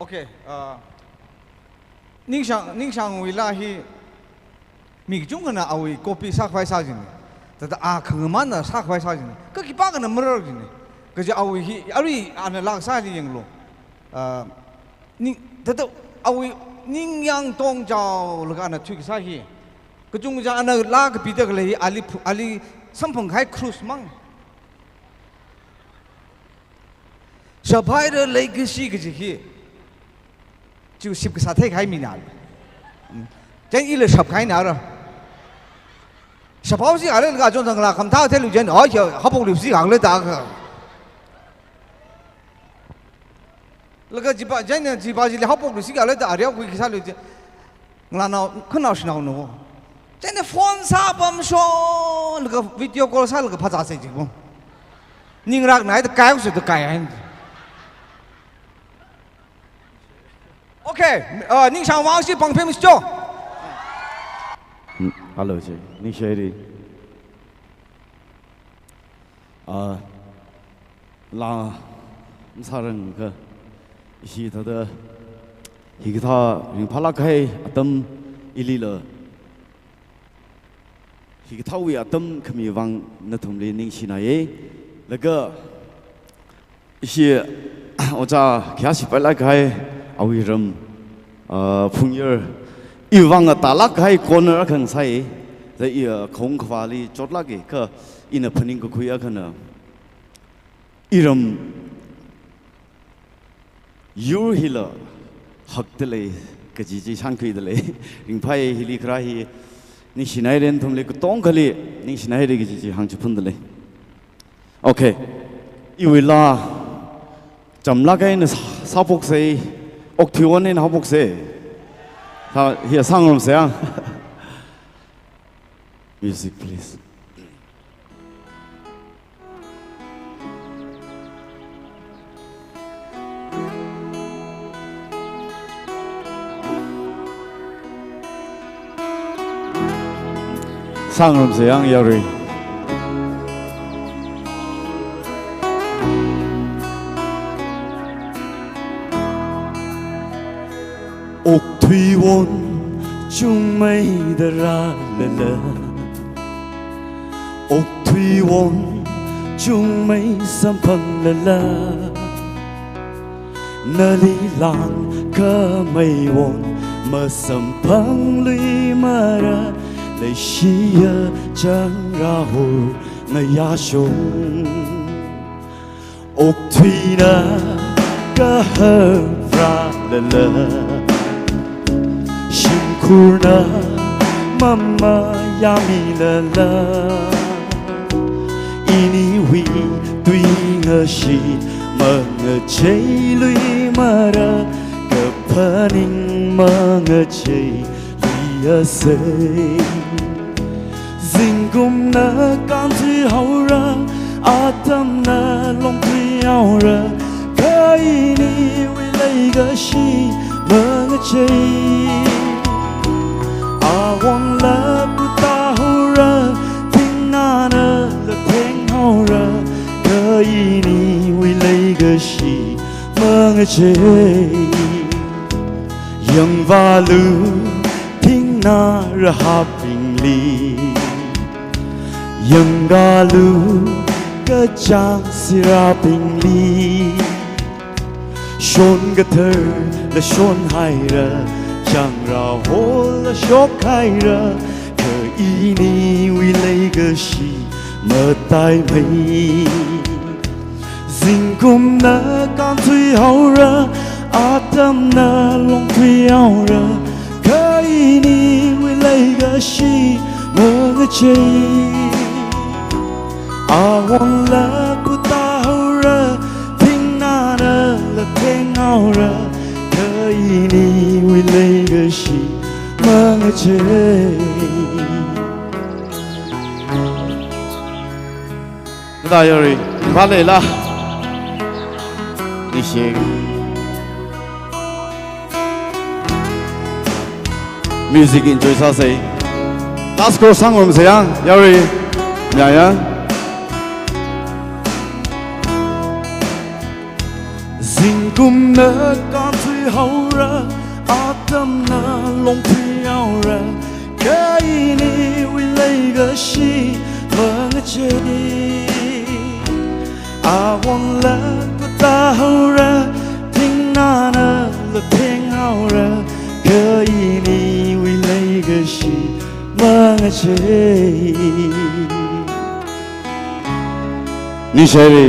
Okay, uh, Ningshang, Ningshangwui laa hi mi kachungkhana awui copy sākhavai sā jine. Thāda a khangamana sākhavai sā jine. Kha khipākhana marar jine. Kaja awui hi, arui ana laa sāli yanglu. Uh, ning, thāda awui ningyāng tongchaolaga ana thuikasā hi. Kachungkha ana laa kapida khalei hi ali phu-, ali samphang kahai cruise mang. Shaphaira leikashi kaji hi. Chi ship kasā theikahai mina. Mm. Chieina ila shapkahaina ra. Shaphaosi khala laga chon thang la khamathā theilu chieina, oh, ya, haophokluisi khala da kha. Laga chipa, chieina chipa chili haophokluisi khala da, areo kui kasālu chi. Ngalānao, khanao shanaona. Chieina phone sāpamshon, laga video call sālaga phazāsei jiwo. Ningraknaida kaihaosi da kaihaina. Okay, uh, Ningshang vangsi pangphemsi cho. Mm, hello, che. Ningshiri. Uh, laa masārangakha, ishi thāda hikathā ringphālāk kahai atam ilila, hikathāwui atam khami vang nathumli ningshinaiye. Laga ishi ojā khayāshi pailāk kahai awui ram, ah, Phungyar, iwui vang atālāk kahai corner akha ngasai. Thāda i, ah, khaung khavāli chotlāke, kha ina phaningkakhui akhana, iram yur hila hakdalei kaji chi shānkhuidalei. Ringphāi, hili kharā hi ningshinaire, nathumli katongkhali ningshinaire kaji chi hāngchiphundalei. Okay. Iwui laa chamlāk eina sā-, sāphoksei, okthuiwon eina haophoksei. Sā, hi sāngarumsei ya. Music, please. Sāngarumsei ya, yarui. Okthuiwon chungmeida rālala, okthuiwon chungmei samphanglala, nali langkhameiwon masamphangluimara, leishiya changrahor ngayāshong. Okthuina kahar rālala, shimkhurna mamayāmilala, iniwui tuingashit mangacheiluimara, kaphaning mangachei luiyasei. Zingkumna kānthuihaora, atamna longthuihaora, kha iniwui leikashi mangachei. Awonla putāhaora, thingnanala thenghaora, kha iniwui leikashi mangachei. Yangvālu thingnā rahābingli, yangvālu kachāng sirābingli. Shon katharla shonhaira, changrahorla shokhaira, kha iniwui leikashi mataimei. Zingkumna kānthuihaora, atamna longthuihaora, kha iniwui leikashi mangachei. Awonla khuitāhaora, thingnānala thenghaora, kha iniwui leikashi mangachei. Nada yori, vale la. Nishi. Music enjoy sāsei. Last chorus sāngarumsei ya, yori. Ya, ya. Zingkumna kānthuihaora, atamna longthuihaora, kha iniwui leikashi mangachei. Awonla khuitāhaora, thingnānala thenghaora, kha iniwui leikashi mangachei. Ningshiri.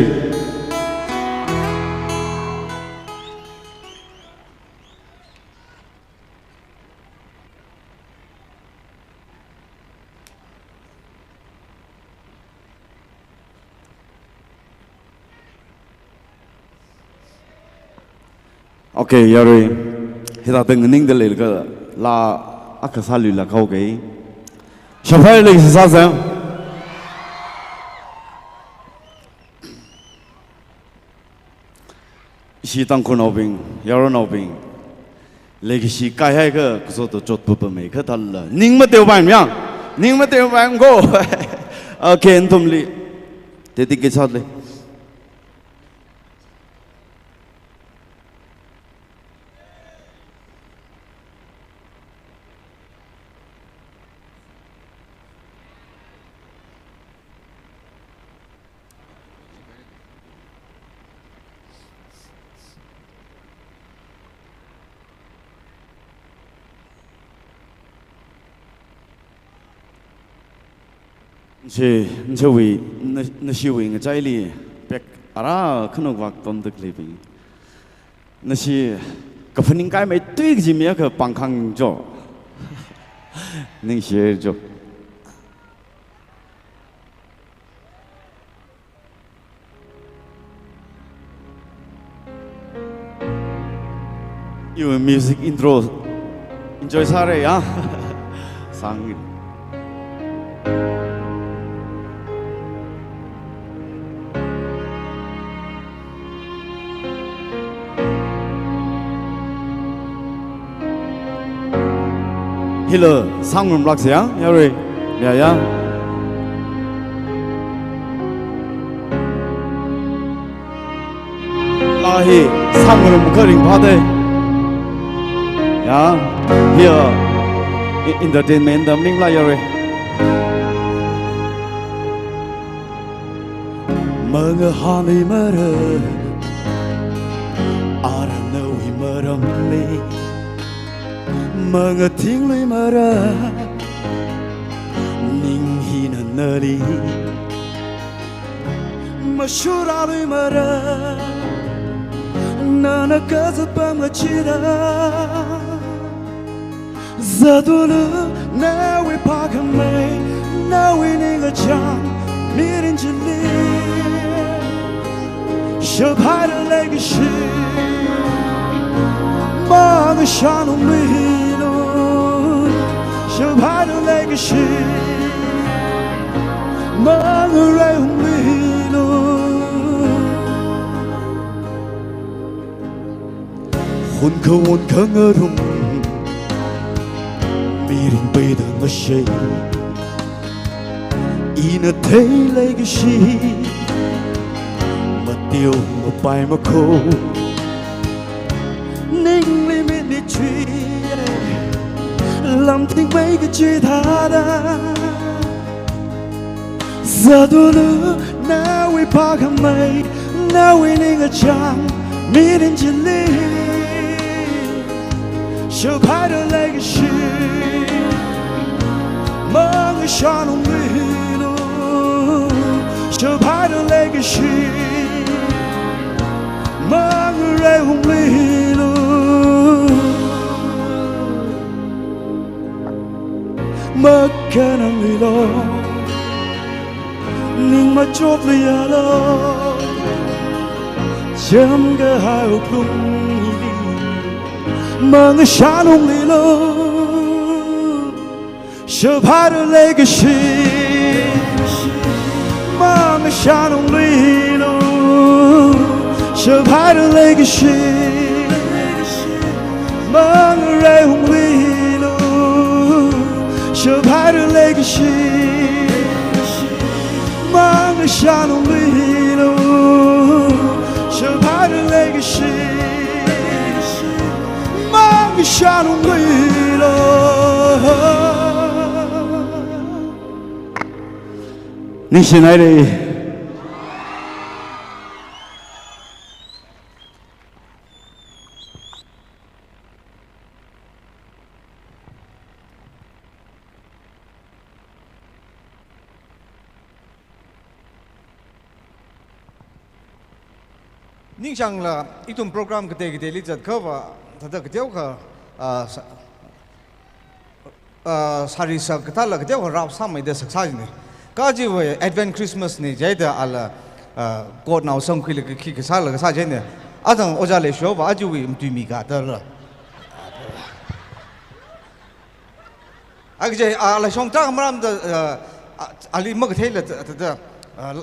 Okay, yori. Hithāda nganingda leilakha laa akha sāluilāk haoki. Shaphai leikashi sāsei. Ishi Tangkhulnaobing, yaronnaobing, leikashi kaihaiakha kaso to chotpapamei kathāla. Ning mateopaimang, ning mateopaimang ko. Okay, nathumli. Dedicate sāli. Nashi, nashiwui, na-, nashiwui ngachaili pek ara khanuk vak tomdakli bing. Nashi kaphaning kaimei tui kaji mi akha pāngkhang jo. Ningshi jo. Iwui music intro enjoy sāra ya. Sāng. Hila sāngarumlāksei ya, yarui. Ya, ya. Laa hi sāngarum kha ringphādei. Ya, hiya, e-, entertainment da maningla yarui. Mangahānlui mara, ara nawui maramli. Mangatinglui mara, ning hina nali. Mashurālui mara, nana kazat pam ngachida. Zatulu nawui phākhamei, nawui ningkachāng mirin chili. Shaphai da leikashi, mangashānungluilu. Shaphai da leikashi, mangareiungluilu. Hun kawon khangarum, mirin peida ngashei. Ina thei leikashi, mateo mapai makho. Ningli mitni chuiya, lamtingmei kachi thāda. Zatulu nawui phākhamei, nawui ningkachāng mirin chili. Shaphai da leikashi, mangashānungluilu. Shaphai da leikashi, Mangreihungluilu, makhanangluilu, ning machotluialu, chāmkahai wuklungli mangashānungluilu. Shaphaira leikashi, mangashānungluilu. Shaphaira leikashi, mangreihungluilu. Shaphaira leikashi, mangashānungluilu. Shaphaira leikashi, mangashānungluilu. Ningshinaire. Ningshāngla, ithum program katei kateili zatkhava, thāda kateokha, ah, sa-, ah, sari sak kathāla kateokha rap sāmeida saksā jine. Kajiva Advent Christmas ne, chieina ala, ah, coat nao sangkhuilaga khi kasāla kasā jine. Athang ojā leishova, aja wui matuimi kathāla. Aja, ah, ala shongta maramda, ah, ah, ali makatheila thāda, thāda, ah,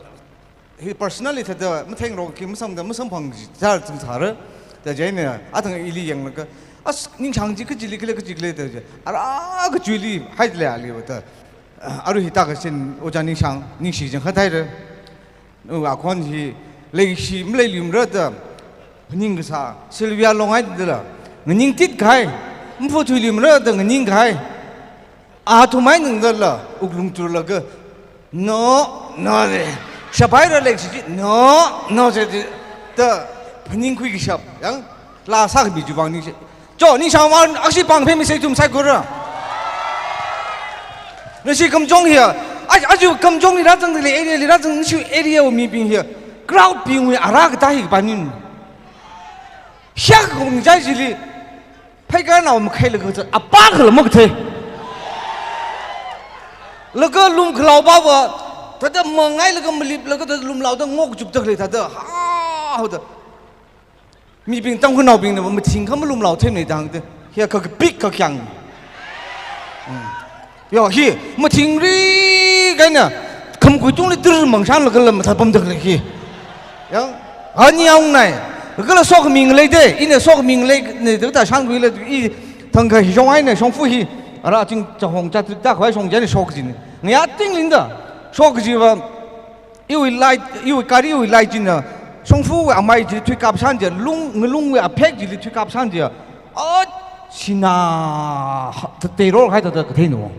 hi personally thāda, mathengrok khi masamda, masamphang ji, jar ching sāra. Da chieina, athang ili yanglaga, as, Ningshāng chi kachili khala, kachi khala da chi. Ara kachuili, haidalei aliva da. Ah, arui hithākha shin, ojā Ningshāng, ningshi jang khathaira. Nu akhon hi, leikashi maleiluimara da, phaning kasā, Sylvia Longai dala, nganingtit kahai, mafuthuiluimara da nganingkahai. Athumai ningdala, wuklung turlaga, no, no de. Shaphaira leikashi, no, no de, de, da phaningkhui kashap, yang, laa sākhami chiwui vang ningshi. Cho, Ningshāng vang, ashi pāng phei mi seitum saikora. Nashi Kamjong hi, a, aja Kamjongli rāzangdalei area li rāzang nashi area wui mibing hi, crowd bingwui ara katā hi kapaning. Shak kong jai chili, phaikar nao makhailaga zat, apā khala makathei. Laga lum khalao pava, thāda mangailaga maliplaga thāda lumlaoda ngok chupda khalei thāda, ha, hoda. Mibing Tangkhulnaobingna mathingkha malumlao themnei dang de. Hiya kakapik kakhyang. Hmm. Yo, hi, mathingri kaina, khamkui tungli tir mangshānlaga lam mathā pamda khalei hi. Yang, ani yaongnai, kala sokhami ngalei de, ina sokhami ngalei ne, de ta shānkhuila, i thangkha hi shong eina, shongfa hi, ara ching chahong cha ta khavai shong jane shok jine. Ngayā tinglingda, shok jiva, iwui light, iwui gari wui light china, shongfawui amai chili thuikap shān je, lung, ngalungwui aphek chili thuikap shān je, ot, sinā, ha, ta, teiror hai ta, ta, kathei no.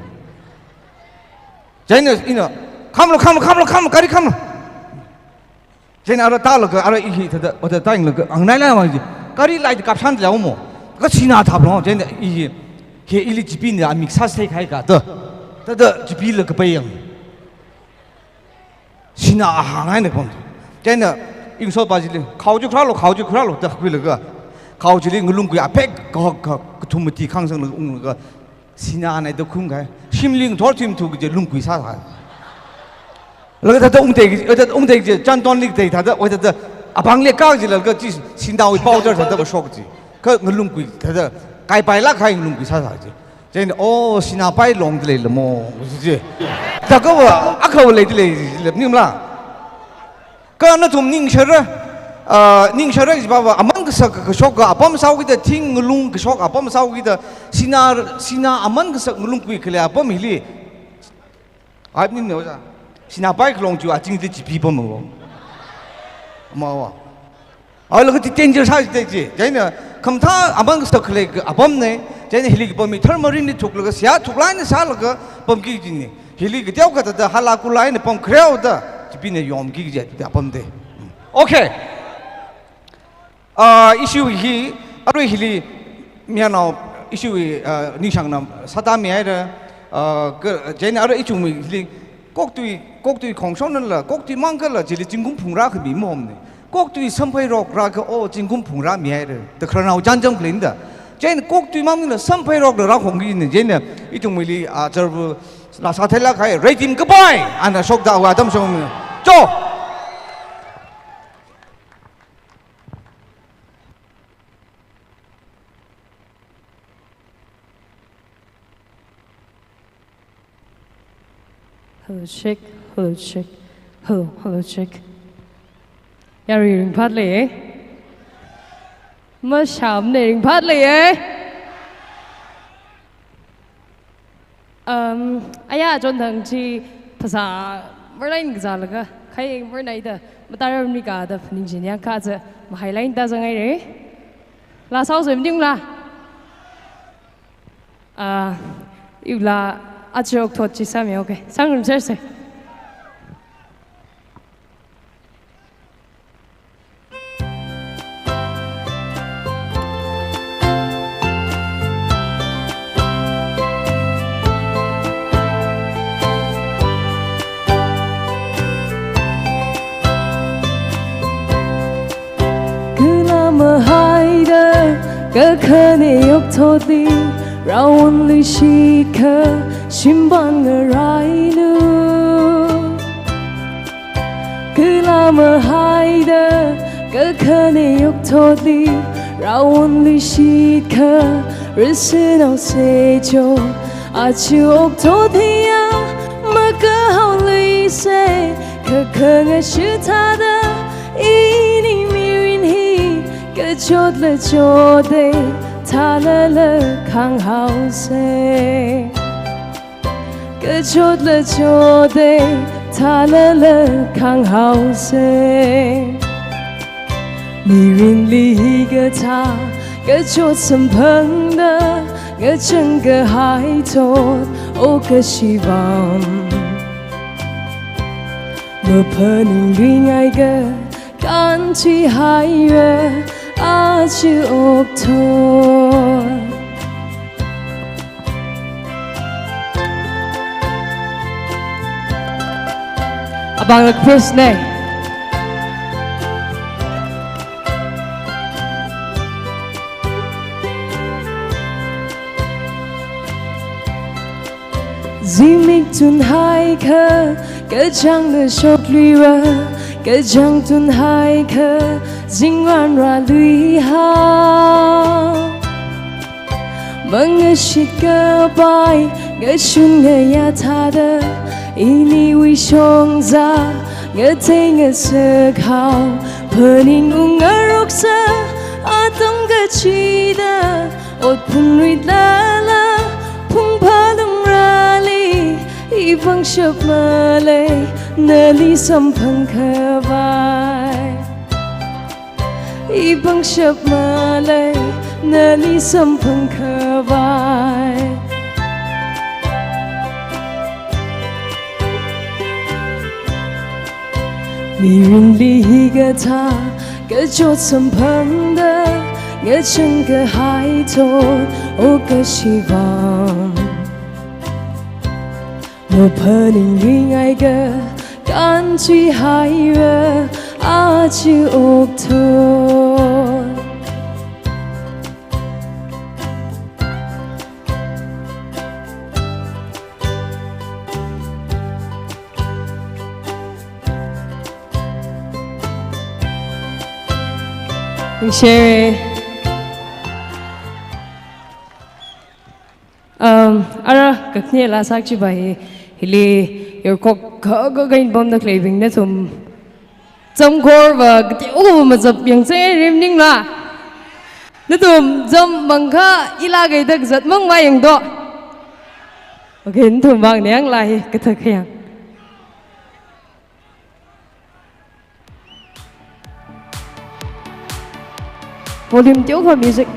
Chieina, ina, khamlo, khamlo, khamlo, khamlo, gari khamlo. Chieina ara tālaga, ara i hi thāda, ot ta tāyanglaga, angnai la ma ji, gari light kap shān jao mo. Ka sinā thaplo, chieina i hi, he ili chipina, amik sāsei khai ka, ta. Thāda, chipila kapai yang. Sinā ahāng eina pam. Chieina, ingsot pa chili, khao chi kharālo, khao chi kharālo, da khuilaga. Khao chili ngalungkui aphek, ka, ka, kathum mati khangsanglaga unglaga. Sinā eina da khungkahai. Shimli ngathor thim thu kaje lungkui sāsā. Laga thāda ungtei, thāda ungtei je, chantonli tei thāda, oi thāda, apāngli kak jilaga chi, sināwui powder thāda va shok ji. Ka ngalungkui thāda, kaipailāk kahai ngalungkui sāsā ji. Chieina, oh, sinā pai longdalei lamo, ji. Thākha va, akha va leidalei, ji, lep nimla. Ka nathum ningshara, ah, ningshara ji pava, aman kasak kashoka apam sāhaokida, thing ngalung kashoka apam sāhaokida, sinā, sinā aman kasak ngalungkui khalei apam hili. Ai, ning ne oja. Sinā pai khalong chu achingli chipi pam mo. Mawa. Ai, laga ti danger sāji te ji. Chieina khamathā aman kasak khalei apam ne. Chieina hili kapam hi thermarinli thuklaga, seihā thuklāk eina sālaga pamki jine. Hili kateokha thāda hala kula eina pam khareo da. Chipina yomki ji te apam de. Okay. Ah, issue hi, arui hili, mianao issue hi, ah, Ningshāngna sāda mihaira, ah, ka, chieina arui ichungmi hili, koktui, koktui khongshon la, koktui mangkhala, chili zingkum phungrā khami mahomne. Koktui samphairok rāka, o, zingkum phungrā mihaira. Da khararnao chānjam khaleina da. Chieina koktui mang maningla samphairokla rākhongki ni. Chieina ithumwuili, a, chārva lasa theilāk kahai, Ray Team kapai, ana shokda wa atam shong. Cho! Hello, check. Hello, check. Hello, hello, check. Yarui ringphālei, eh? Mashamna ringphālei, eh? Um, aya chonthang chi phasā marlain kazālaga, khai marnaida, matāram ni kada phaning jin yang kaza, mahailai ta zangaira. Lasa sāsei maningla. Ah, iwuila aja okthot chi sāmi, okay. Sāngarumsersa. Kala mahaida, kakhane okthotli, raonli shitkha, shimban ngarailu. Kala mahaida, kakhane okthotli, raonli shitkha, risinao seicho, aja okthot hiya, makahaoluisa, kakhanga shithāda, ini mirin hi, kachotla choda, thālala khanghaosa. Kachotla choda, thālala khanghaosa. Mirinli hikathā, kachot samphangda, ngachang kahai thot, o kashivam. Maphaningringai ka, kānthuihaira, aja okthot. Abang lak first ne. Zimik tunhaikha, kachāngna shokluira, kachāng tunhaikha, zingran rāluiha. Mangashit kapai, ngashun ngayā thāda, iniwui shongza, ngatei ngasak hao, phaningung ngaroksa, atam kachida, ot phunritlala, phungphalungrali, i pangshap malei, nali samphang khavai. I pangshap malei, nali samphang khavai. Mirinli hikathā, kachot samphangda, ngachang kahai thot, o kashivam. Maphaningringai ka, kānthuihaira, aja okthot. Share. Um, ara kakhane laa sāki chiva hi, hili yorkok kha kha kha eina pamda khaleibing nathum. Zam khorva kateokha mazap yangsa rim maningla. Nathum zam mangkha ila kaida kazat mang mayangdo. Okay, nathum vang ne yang laa hi kathak khayang. Volume teokha music.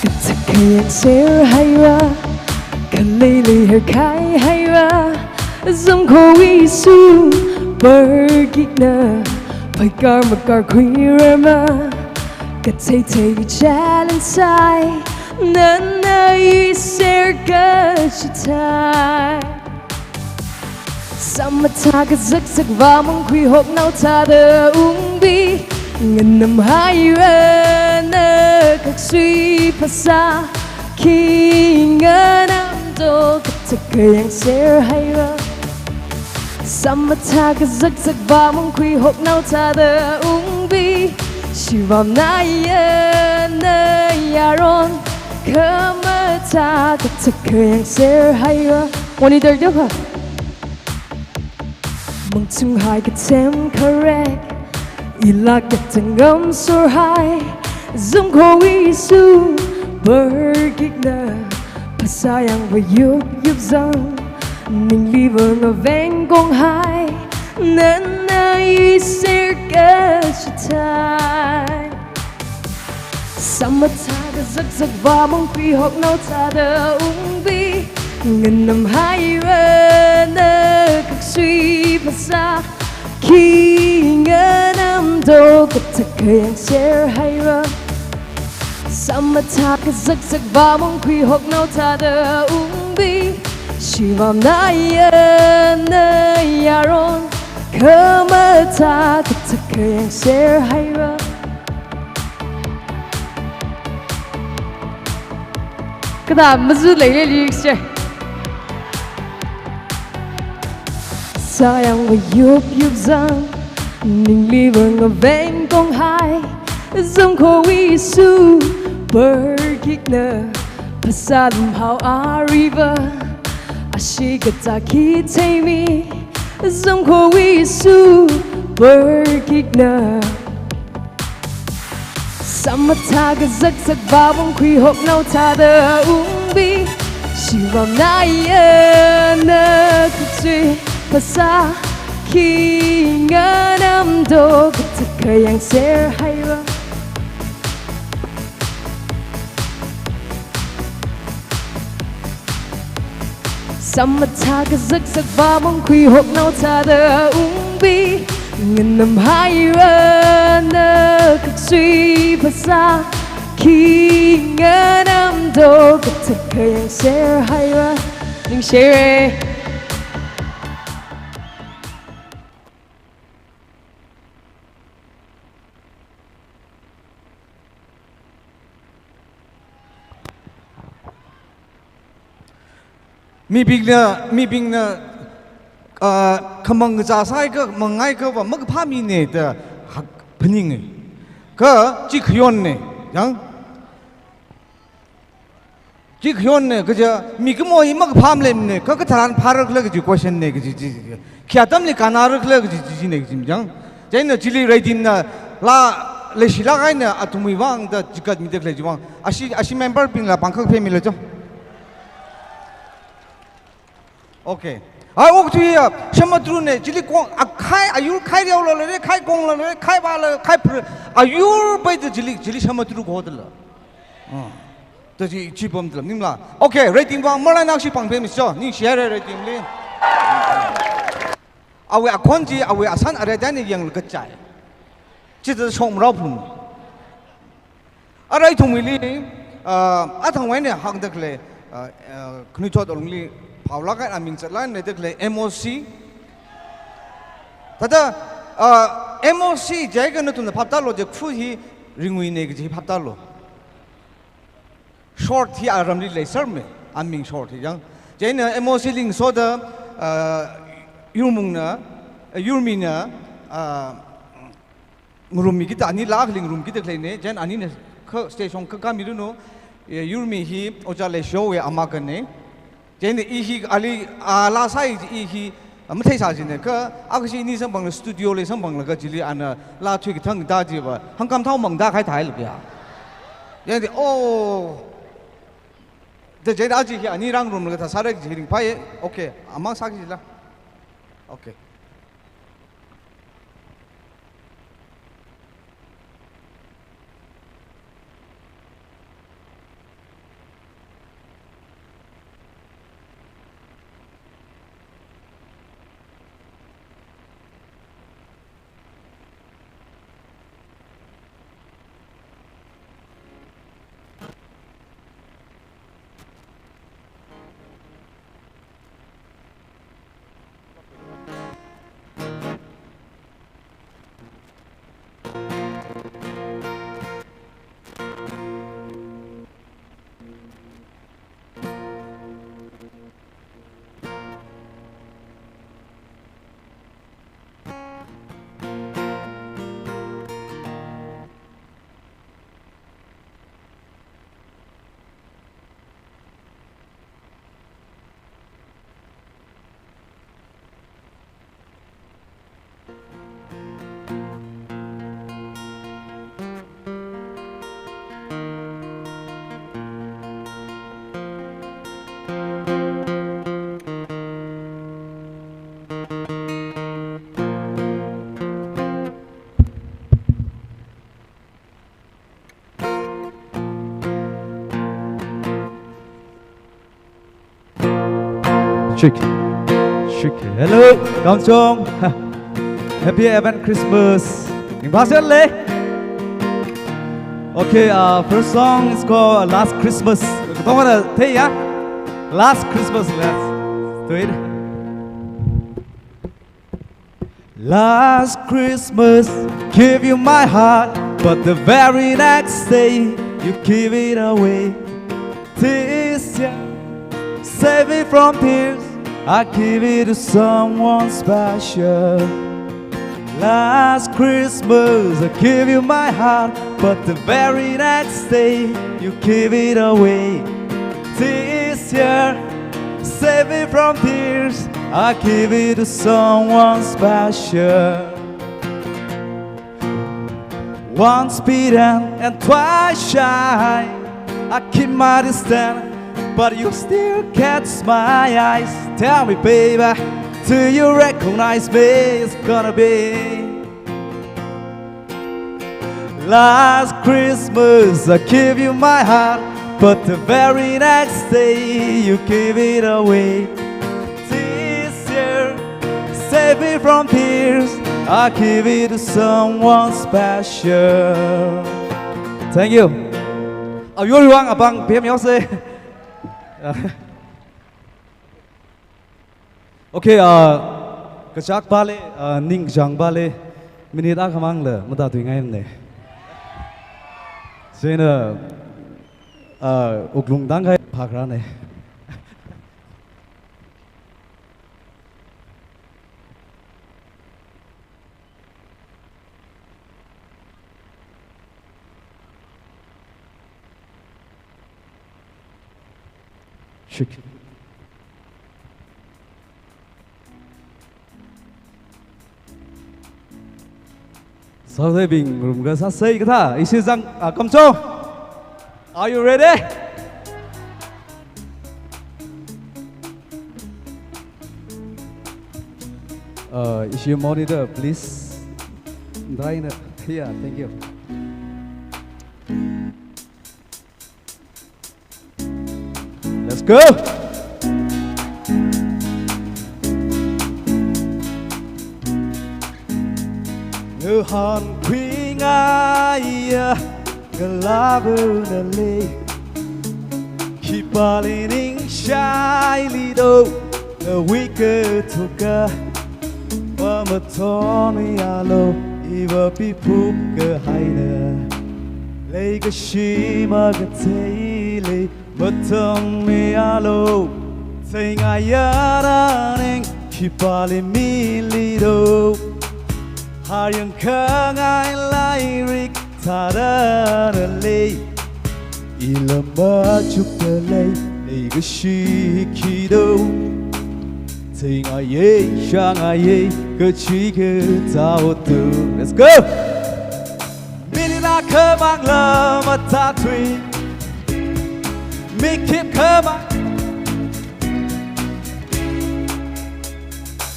Kathak khayang serhaira, khalei leiharkhai haira, zam khorwui su, barkikna, phaikar makar khuirarma, katheithei challenge sai, nana i serkachithei. Sāmathā kazakzak vāmang khuihoknao thāda ungbi, nganamhaira na kaksui phasā, khi nganamdo kathak kayāngser haira. Sāmathā kazakzak vāmang khuihoknao thāda ungbi, shivamnaya na yaron khamathā kathak kayāngser haira. Monitor do kha. Mangchunghai kathem kharek, ilak katangam sorhai, zumkhowui su barkikna, phasā yangva yup yup zang, ningli va ngaveng konghai, nana iser kashithai. Sāmathā kazakzak vāmang khuihoknao thāda ungbi, nganamhaira na kaksui phasā, khi nganamdo kathak kayāngser haira. Sāmathā kazakzak vāmang khuihoknao thāda ungbi, shivamnaya na yaron khamathā kathak kayāngser haira. Kada mazu leile lyrics chi. Phasā yangva yup yup zang, ningli va ngaveng konghai, zumkhowui su barkikna, phasā lumhao ariva, ashi katā khi theimi, zumkhowui su barkikna. Sāmathā kazakzak vāmang khuihoknao thāda ungbi, shivamnaya na kaksui phasā, khi nganamdo kathak kayāngser haira. Sāmathā kazakzak vāmang khuihoknao thāda ungbi, nganamhaira na kaksui phasā, khi nganamdo kathak kayāngser haira. Ningshire. Mibingna, mibingna, ah, khamang kazā sāakha, mangaikha va makaphā mina da hak phaninga. Kha chi khayonna, yang? Chi khayonna, kaja mikumo hi makaphā malemna, kha katharan phārakhala kaji question na kaji chi. Khi atamli kannārakhala kaji chi, chi na kaji mi chang. Chieina chili Redeem na la leishilāk eina athumwui vang da chigatmida khalei chiwui vang. Ashi, ashi member bingla pangkhak phemila cho. Okay. Ai, okathuiya, shamatruna, chili kong, a khai, ayur khai riaola lei, khai kongla lei, khai vāla, khai phra, ayur paida chili, chili shamatru khodala. Ah. Da chi, chi pamdala, maningla. Okay, Redeem vang, malai nakshi pangphemisa cho, ningshihaira Redeem li. Awui akhon chi, awui asan areda ni yanglaga chai. Chithāda shokmarao phun. Arui ithumwuili, ah, athangwui eina hāngda khalei, ah, ah, khanuithot alungli phaolāk eina aming zatlāk eina da khalei M O C. Thāda, ah, M O C jiakha nathumna phaptālu, je khu hi Ringwui na kaji phaptālu. Short hi aramli leiserme, aming short hi yang. Chieina M O C li ngasoda, ah, Yurmungna, eh, Yurmina, ah, ngarummikida, anila akhali ngarumkida khaleina, chieina anina kha stage shong kha kamiranu, eh, Yurmi hi Ojā Leishiwui amākhana. Chieina i hi ali, a, laa sāi chi i hi, a, matheisā jina, kha, a, kashi ini samphangla studio li samphanglaga chili ana laa thuikathang da chiva, hangkam thao mangda khai thailaga. Chieina, oh. Da chieina aja hi ani rāngarumlaga thā sāra kaji hi ringphāya. Okay, amang sāki jila. Okay. Check. Check. Hello, Kamchong. Happy Advent Christmas. Ning phāsāle. Okay, uh, first song is called Last Christmas. Katonga thei ya? Last Christmas. Let's do it. Last Christmas, give you my heart, but the very next day, you give it away. This year, save me from tears, I give it to someone special. Last Christmas, I give you my heart, but the very next day, you give it away. This year, save me from tears, I give it to someone special. Once bitten and twice shy, I keep my distance, but you still catch my eyes. Tell me, baby, do you recognize me? It's gonna be last Christmas, I give you my heart, but the very next day you give it away. This year, save me from tears, I give it to someone special. Thank you. Awui vang apāng pemyose. Okay, uh, kachak pāle, uh, ningchāng pāle, minute akhamangla matāthuingaimane. Chieina, uh, wuklung tangkhai phākharāne. Shik. Satheibing ngarumga sāsei kathā, ishi zang, ah, Kamchong. Are you ready? Uh, is your monitor, please? Dai na, yeah, thank you. Let's go! Ngahānkhuingaiya ngalāvana lei, khipāli ningshai lido, nawui kathuka pamathon yālo, iva piphup kahaina. Leikashi makathei lei, mathang mi yālo, theingaiya naning khipāli milido. Hayang khangai lairik tharana lei, ila machukta lei, leikashi khido. Theingaiye, shāngaiye, kachi kathā otu. Let's go! Minute akhamangla matāthui, mikhip khamang.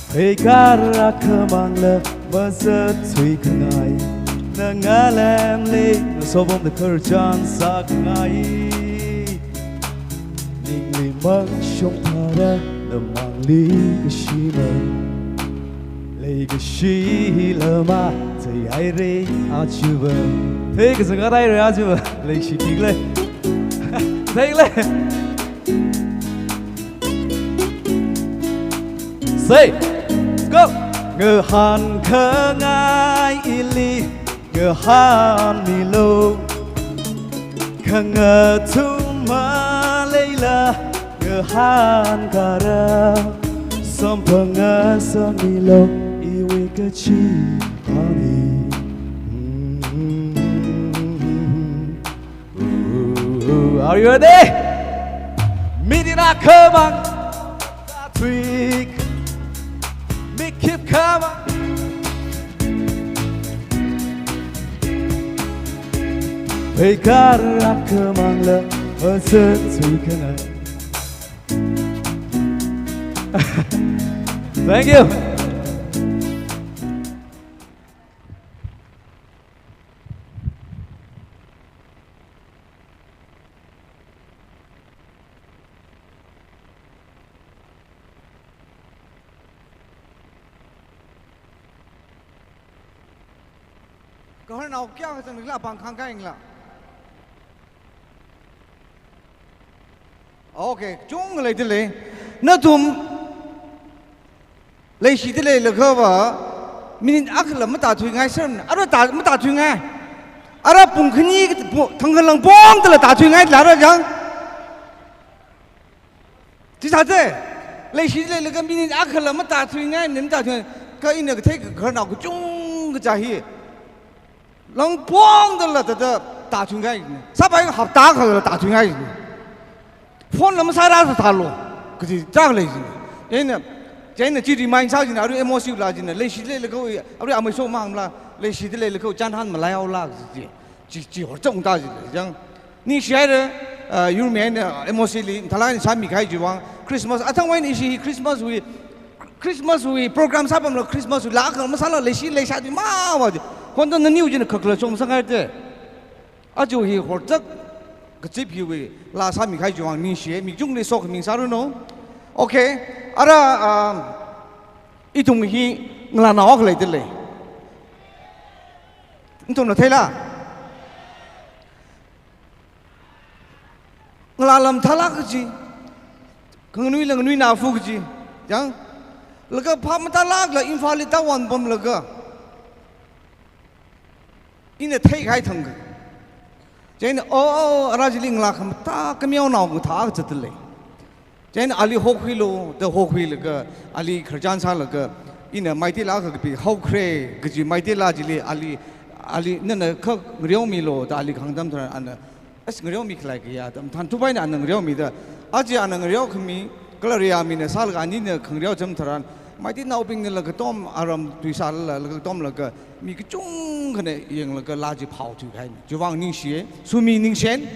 Pheikār akhamangla mazat thuikhangai, na ngalemli, na sobom da kharchan sākhangai. Ningli mangshong thāda, na mangli kashimang. Leikashi lama, theihaire achiva. Theikasang haire achiva. Leishi kik lei. Thei lei. Say, let's go. Ngahānkhangai ili ngahānmilo. Khangathuma leila ngahānkāra. Samphang ngasakmilo iwui kachihān hi. Ooh, are you ready? Minute akhamang. Three. Mikhip khamang. Pheikār akhamangla mazat thuikhangai. Thank you. Gaharnao kayākha zangla pāng khāngkāyangla. Okay, chungkha leidalei. Nathum leishida leilakhava, minute akhala matāthuingai sāran, ara tā, matāthuingai. Ara pung khani, pu-, thangkhalang pongdala tāthuingai la ara jang. Chi sāte, leishida leilaga minute akhala matāthuingai, minute matāthuingai. Kha ina kathei gaharnao kachungkha chi hi lang pongdala tāda tāthuingai. Sāpai hapta akhala tāthuingai. Phone la masāra sāthālu, kaji chāng lei jina. Chieina, chieina chi remind sā jina, arui M O C la jina, leishida leilakhawui, arui amei so mahāngla, leishida leilakhawui chānhan malaihaola kaji chi, chi, chi horchong tā jina. Jang, ningshihaira, ah, yurmi eina M O C li, thalai ni sāmikahai chiwui vang, Christmas, athangwui eina ishi Christmas wui, Christmas wui program sāpamla Christmas wui laa kha masāla leishi leisha di mava di. Honda naniu jina khakhala chong sāngaite. Aja hi horchak kazip hiwui laa sāmikahai chiwui vang ningshi, mi kachungli sokhami sāranu. Okay, ara, ah, ithum hi ngalānao akha leidalei. Nathumna theila? Ngalā lam thālāk kaji, khanganuila nganuina fu kaji, jang, laga phap matālākla Imphalli tāvān pamlaga ina theikahai thangkha. Chieina, oh, oh, ara chili ngalā khamatā khameonao ngathā akha zatdalei. Chieina ali hokhuilu, da hokhuilaga, ali khararchan sālaga, ina Meitei laa akha kapi haokhare, kaji Meitei laa chili ali, ali nana kha ngareomilu, da ali kahāng atam tharan ana, as ngareomi khalei kayā, da mathānthup eina ana ngareomida, aja ana ngareokhami, kala riya mina sālaga anina khangareo cham tharan, Meiteinaobingna laga tom aram tui sālala, laga tom laga, mi kachungkhana yanglaga laa chi phao thuikahaina. Chiwui vang ningshiya, Sumi ningshen.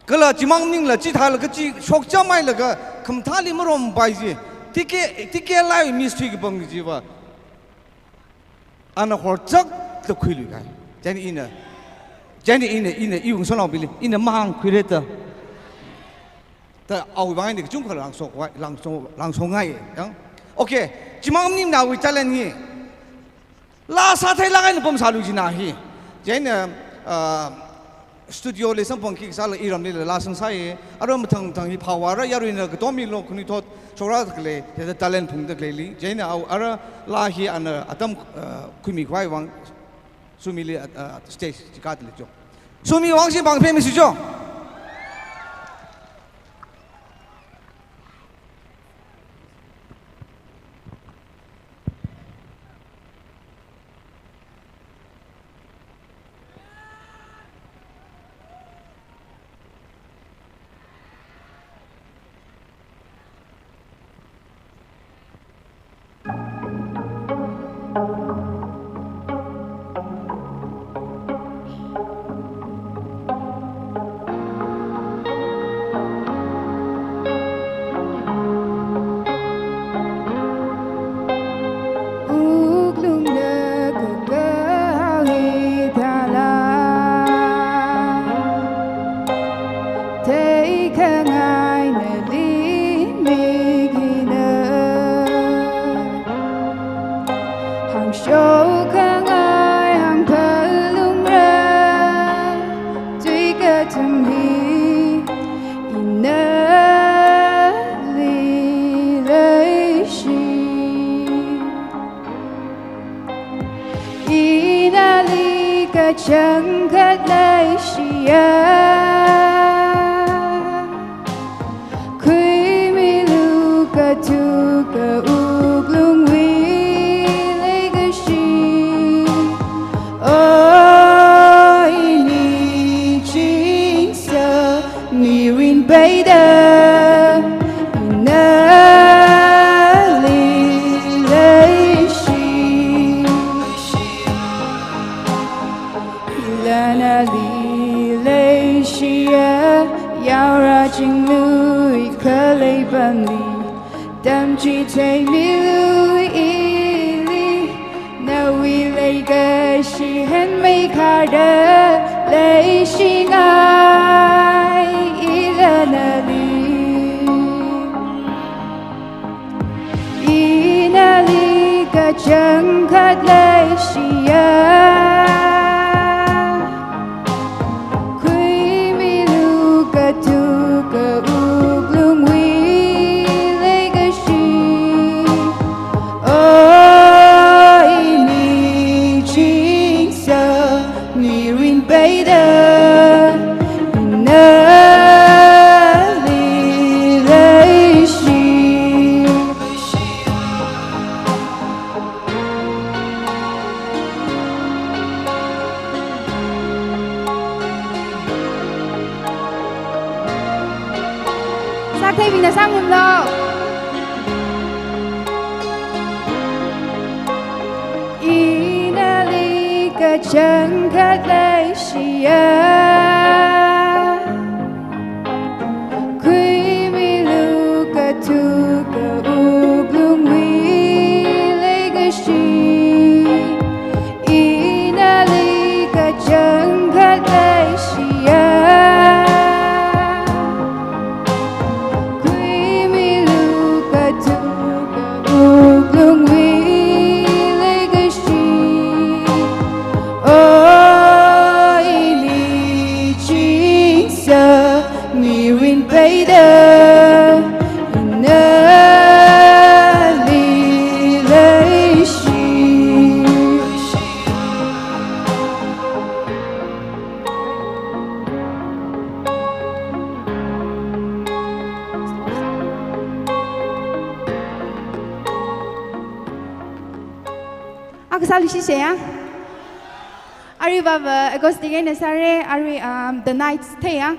Kala chimang maningla chithālaga chi shokcham hailaga, khamathāli marom pai chi, tike, tike lai miss thui kapam kajiva. Ana horchakta khuiluikahai. Chieina ina, chieina ina, ina iwui ngasotnaobingli, ina mahāngkhuira da. Da awui vang eina kachungkha langshok vai, langshok, langshokngai, jang. Okay, chimang maningnawui talent hi. Laa sātheilāk eina pamsālu jina hi. Chieina, ah, studio li samphangki kasāla iramlila laa sangsai. Ara mathang mathang hi phāvāra, yaruina katomi lo khunuithot shokra khalei, thāda talent phungda khaleili. Chieina au ara laa hi ana atam, ah, khuimi khavai vang Sumili, ah, ah, stage chi kātali cho. Sumi vang shibang pemisi cho. Wuklungna kakahao hithāla, theikhangai nali mikina, hāngshokhangai hāngphalungra, tui kathum hi inali leishi. Inali kachangkhat leishiya. Khuimilu katukka wuklungwui leikashi. O ini chingsa mirin peida inali leishi. Ila nali leishiya, yaora chingluikhaleipamli, tamchitheimilu ili, nawui leikashi hanmeikhada leishingai ila nali. Inali kachangkhat leishiya. Katuka wuklungwui leikashi, o ini chingsa mirin peida, inali leishi. Sākhuibingna sāngarumlu. Inali kachangkhat leishiya, khuimilu katuka wuklungwui leikashi. Inali kachangkhat leishiya, khuimilu katuka wuklungwui leikashi. O ini chingsa mirin peida, inali leishi. Akha sāluishiya. Arui vava acoustic eina sāra, arui, um, The Nights theiya.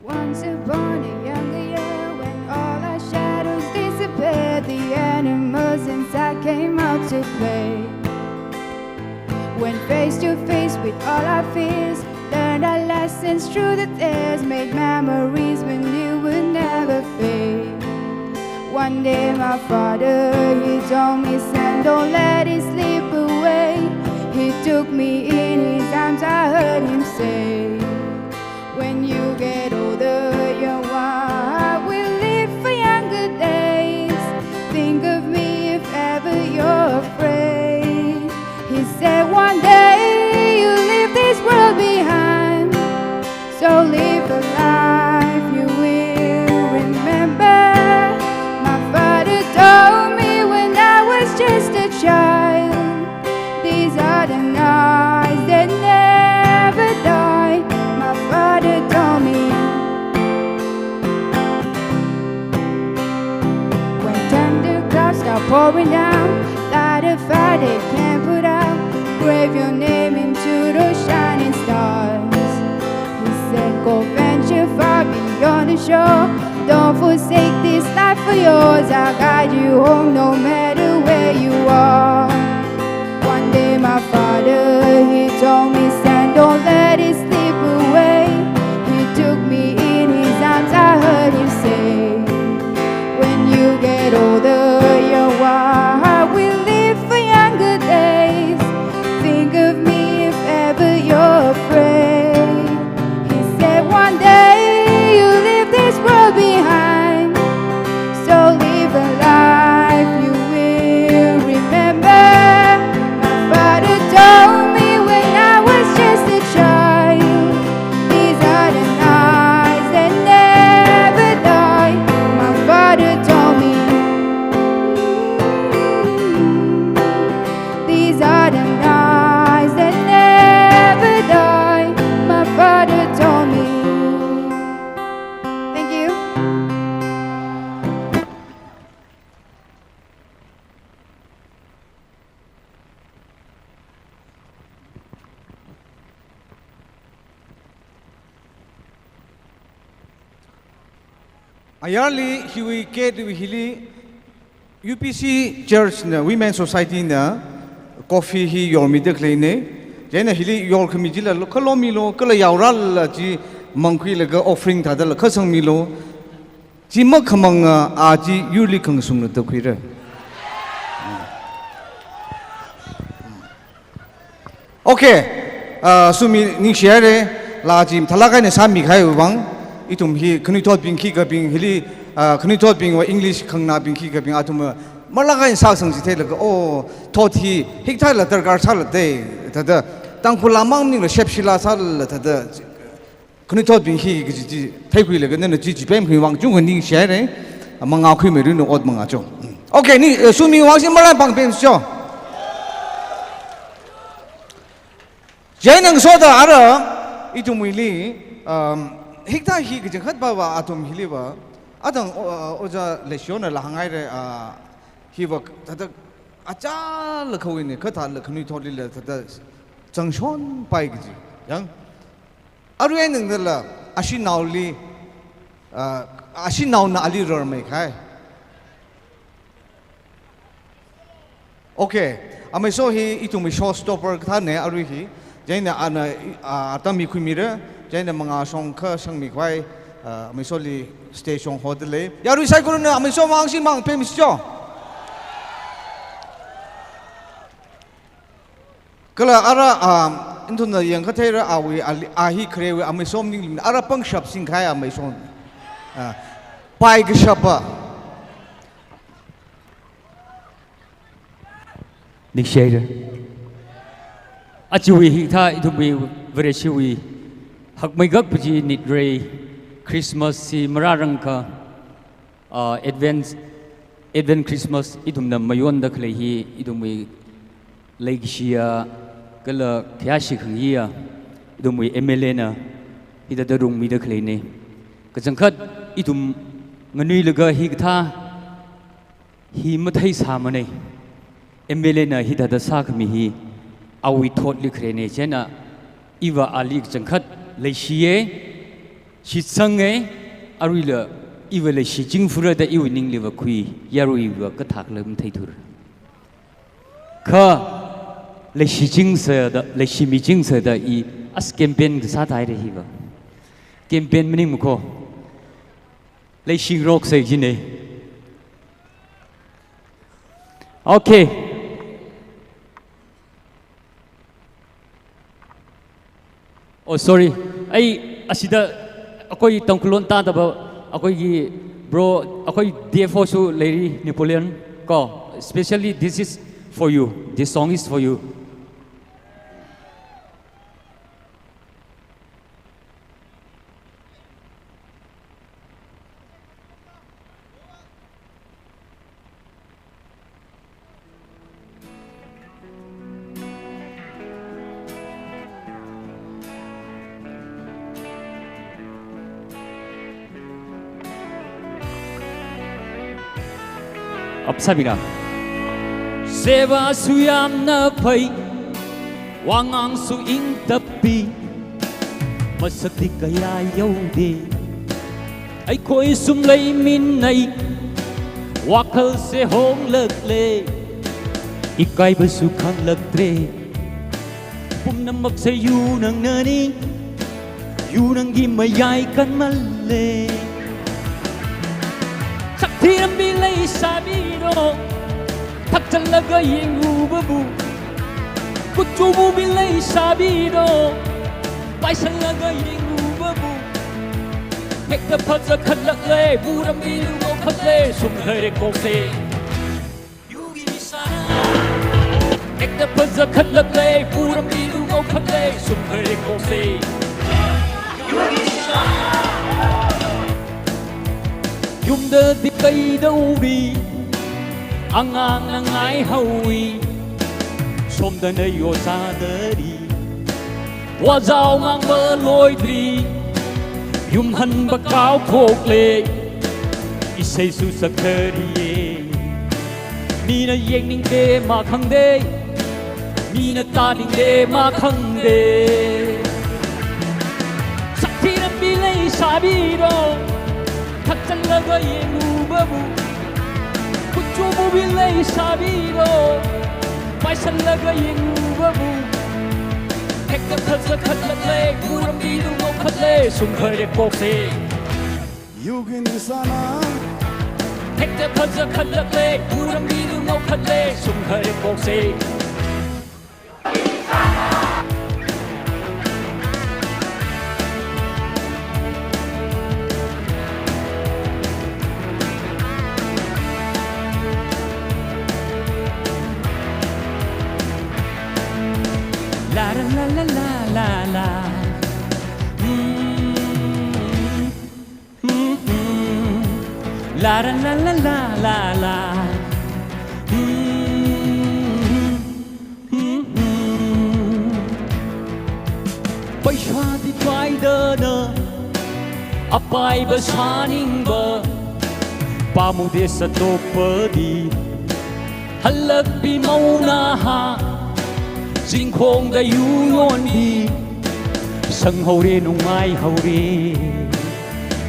Once upon a younger year, when all our shadows disappeared, the animals inside came out to play. Went face to face with all our fears, learned our lessons through the tears, made memories we knew would never fade. One day my father, he told me, "Son, don't let it slip away." He took me in his arms, I heard him say, "When you get older, young one, I will live for younger days. Think of me if ever you're afraid." He said, "One day you'll leave this world behind, so live a life you will remember." My father told me when I was just a child, "These are the nights that never die." My father told me. When thunderclouds start pouring down, light a fire they can't put out. Gray Carve your name into those shining stars. He said, "Go venture far beyond the shore. Don't forsake this life of yours. I'll guide you home no matter where you are." One day my father, he told me, "Son, don't let it slip away." He took me in his arms, I heard him say, "When you get older, your heart will live for younger days. Think of me if ever you're afraid." He said, "One day you leave this world behind, so live a life you will remember." My father told me when I was just a child, "These are the nights that never die." My father told me, "These are the nights that never die." My father told me. Thank you. Ayarli hiwui gate wui hili U P C Church na, Women Society na coffee hi yormida khaleina. Chieina hili yorkhami chila kha lomilu, kala yaorala chi mangkhuilaga offering thāda la kha sangmilu. Chi makhamanga a chi yurli khangasungna tākhuira. Okay, ah, sumi ningshihaira, laa chi mathālāk eina sāmikahai vang, ithum hi khanuithotbing khikhabing hili, ah, khanuithotbingva English khanganābing khikhabing athum, ah, mathālāk eina sāsang chitheilaga, oh, thot hi hikathāla darkar sālada, thāda, Tangkhul laa mang maningla shepshila sālala thāda, khanuithotbing hi kaji chi theikhuilaga nana chi chipemkhui vang chungkha ningshihaira, mangā khuimeiranu ot mangā cho. Okay, ni, eh, sumi vang chi marai pāngpemsi cho. Chieina ngasoda ara, ithumwuili, um, hikathā hi kachangkhatpava athum hiliva, atang, o-, o-, ojā Leishiona la hānghaira, ah, hiva thāda achālakhawuina, kha thāla khanuithotli la thāda zangshonpai kaji. Yang, arui eina tangdala, ashee naoli, ah, ashee naona ali rarmeikahai. Okay, ameiso hi ithumwui showstopper kathāna arui hi. Chieina ana, ah, atam mikhuimira, chieina mangā shongkha sangmikhavai, ah, ameisoli stage shong hodalei. Yarui saikorana ameiso vang chi pāngpemsi cho. Kala ara, um, nathumna yangkhatheira awui, ali, a hi kharewui ameiso maningla, ara pangshap singkahai ameiso. Ah, pai kashapa. Ningshihaira. Ajawui hikathā ithumwui Vareshiwui hakmeikap kaji nitrei Christmas chi marārangkha, ah, Advent, Advent Christmas ithumna mayonda khalei hi ithumwui leikashiya kala khayāshi khangaiya ithumwui M L A na hithāda rungmida khaleina. Kachangkhat ithum nganuilaga hikathā hi matheisāmana. M L A na hithāda sākhami hi awui thotli kharena, chieina iva ali kachangkhat leishiya, shitsanga, aruila iva leishichingfura da iwui ningliva khui, yaruiva kathākhala matheithura. Kha leishichingsa da, leishimichingsa da i as campaign kasā tāhaira hiva. Campaign maningmakho. Leishingaroksa jina. Okay. Oh, sorry. ꯑꯩ ꯑꯁꯤꯗ ꯑꯩꯈꯣꯏ ꯇꯥꯡꯈꯨꯜ ꯂꯣꯟ ꯇꯥꯗꯕ ꯑꯩꯈꯣꯏꯒꯤ bro, ꯑꯩꯈꯣꯏ D F O ꯁꯨ ꯂꯩꯔꯤ, Napoleon ꯀꯣ, specially this is for you, this song is for you. Apsabira. Seva su yamna phai, Wangangsu ingtappi, masakti kayā yaode. Aikhoi sum leiminai, wakhalse honglakle, ikaivasu khanglaktre. Pumnamakse yunangnani, yunangki mayai kanmale. Shakti rambi leisāmiro, thakchānlaga yangluvabu. Kuchubu bi leisāmiro, paishanlaga yangluvabu. Hekta phazā khatlakle, bu rambi lu ngaokhatle, sumkhare kokse. Hekta phazā khatlakle, bu rambi lu ngaokhatle, sumkhare kokse. Yumda dikaida uri, angangna ngaihaowi, somda na yosāda ri. Wazao ngangmaloidri, yumhanva kaothokle, iseisu sakhariye. Mina yangningde makhangde, mina tāningde makhangde. Shakti rambi leisāmiro, thakchānlaga yangluvabu. Kuchubu bi leisāmiro, paishanlaga yangluvabu. Hekta phazā khatlakle, bu rambi lu ngaokhatle, sumkhare kokse. Yugin isana. Hekta phazā khatlakle, bu rambi lu ngaokhatle, sumkhare kokse. La la la la la la. Mm, mm, mm. La la la la la la la. Mm, mm, mm. Paishādi paidana, apaiva sāningva, pāmude satopadi. Halakpi mauna ha, zingkhongda yu yonbi, shanghaore nungaihaore.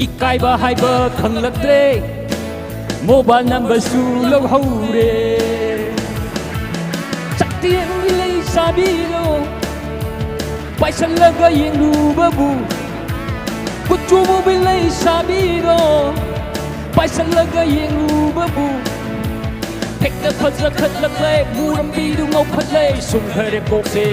Ikaiva haiva khanglakle, mobile number su louhaore. Shakti rambi leisāmiro, paishanlaga yangluvabu. Kuchubu bi leisāmiro, paishanlaga yangluvabu. Hekta phazā khatlakle, bu rambi lu ngaokhatle, sumkhare kokse.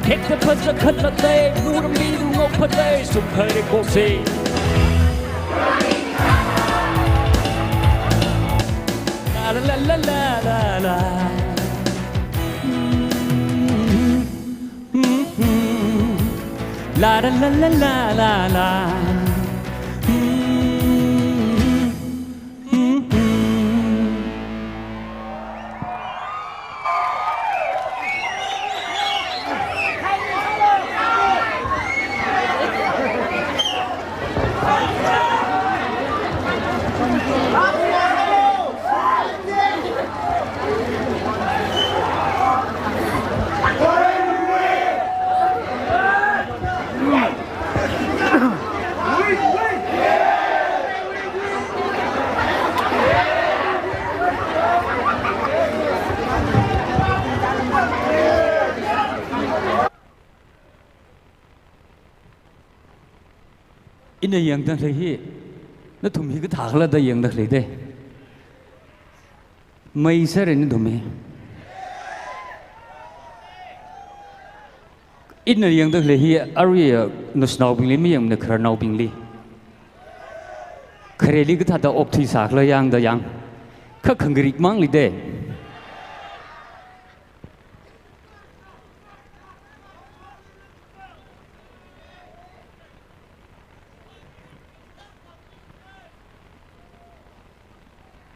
Hekta phazā khatlakle, bu rambi lu ngaokhatle, sumkhare kokse. La la la la la la la. La la la la la la la. Ina yangda khalei hi, nathum hi kathā khala da yangda khalei de. Mei sāre nathum hi. Ina yangda khalei hi, arui, uh, nashinaobingli mayangmana khararnaobingli. Khareli kathāda okthuisā khala yangda yang. Kha khangkarik mangli de.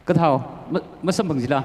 Kathāo, ma-, masamphang jila.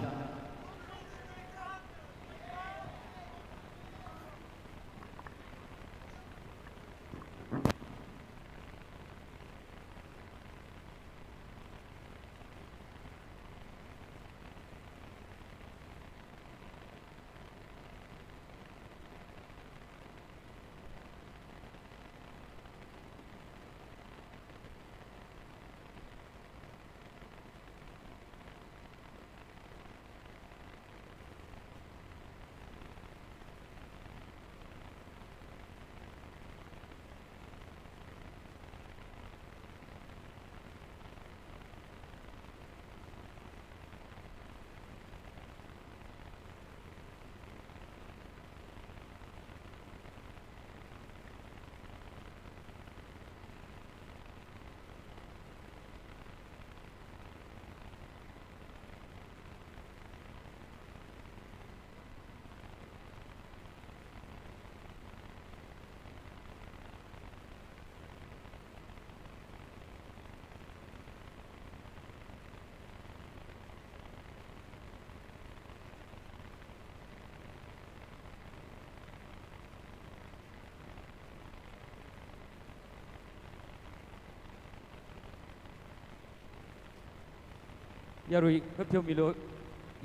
Yarui, kapyo milo,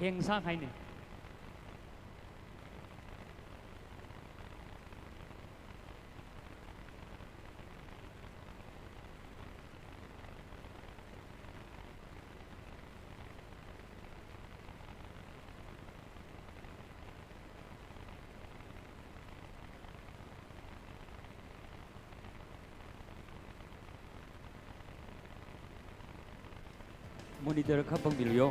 heng sākahaina. Monitor kha pāngmilu yo.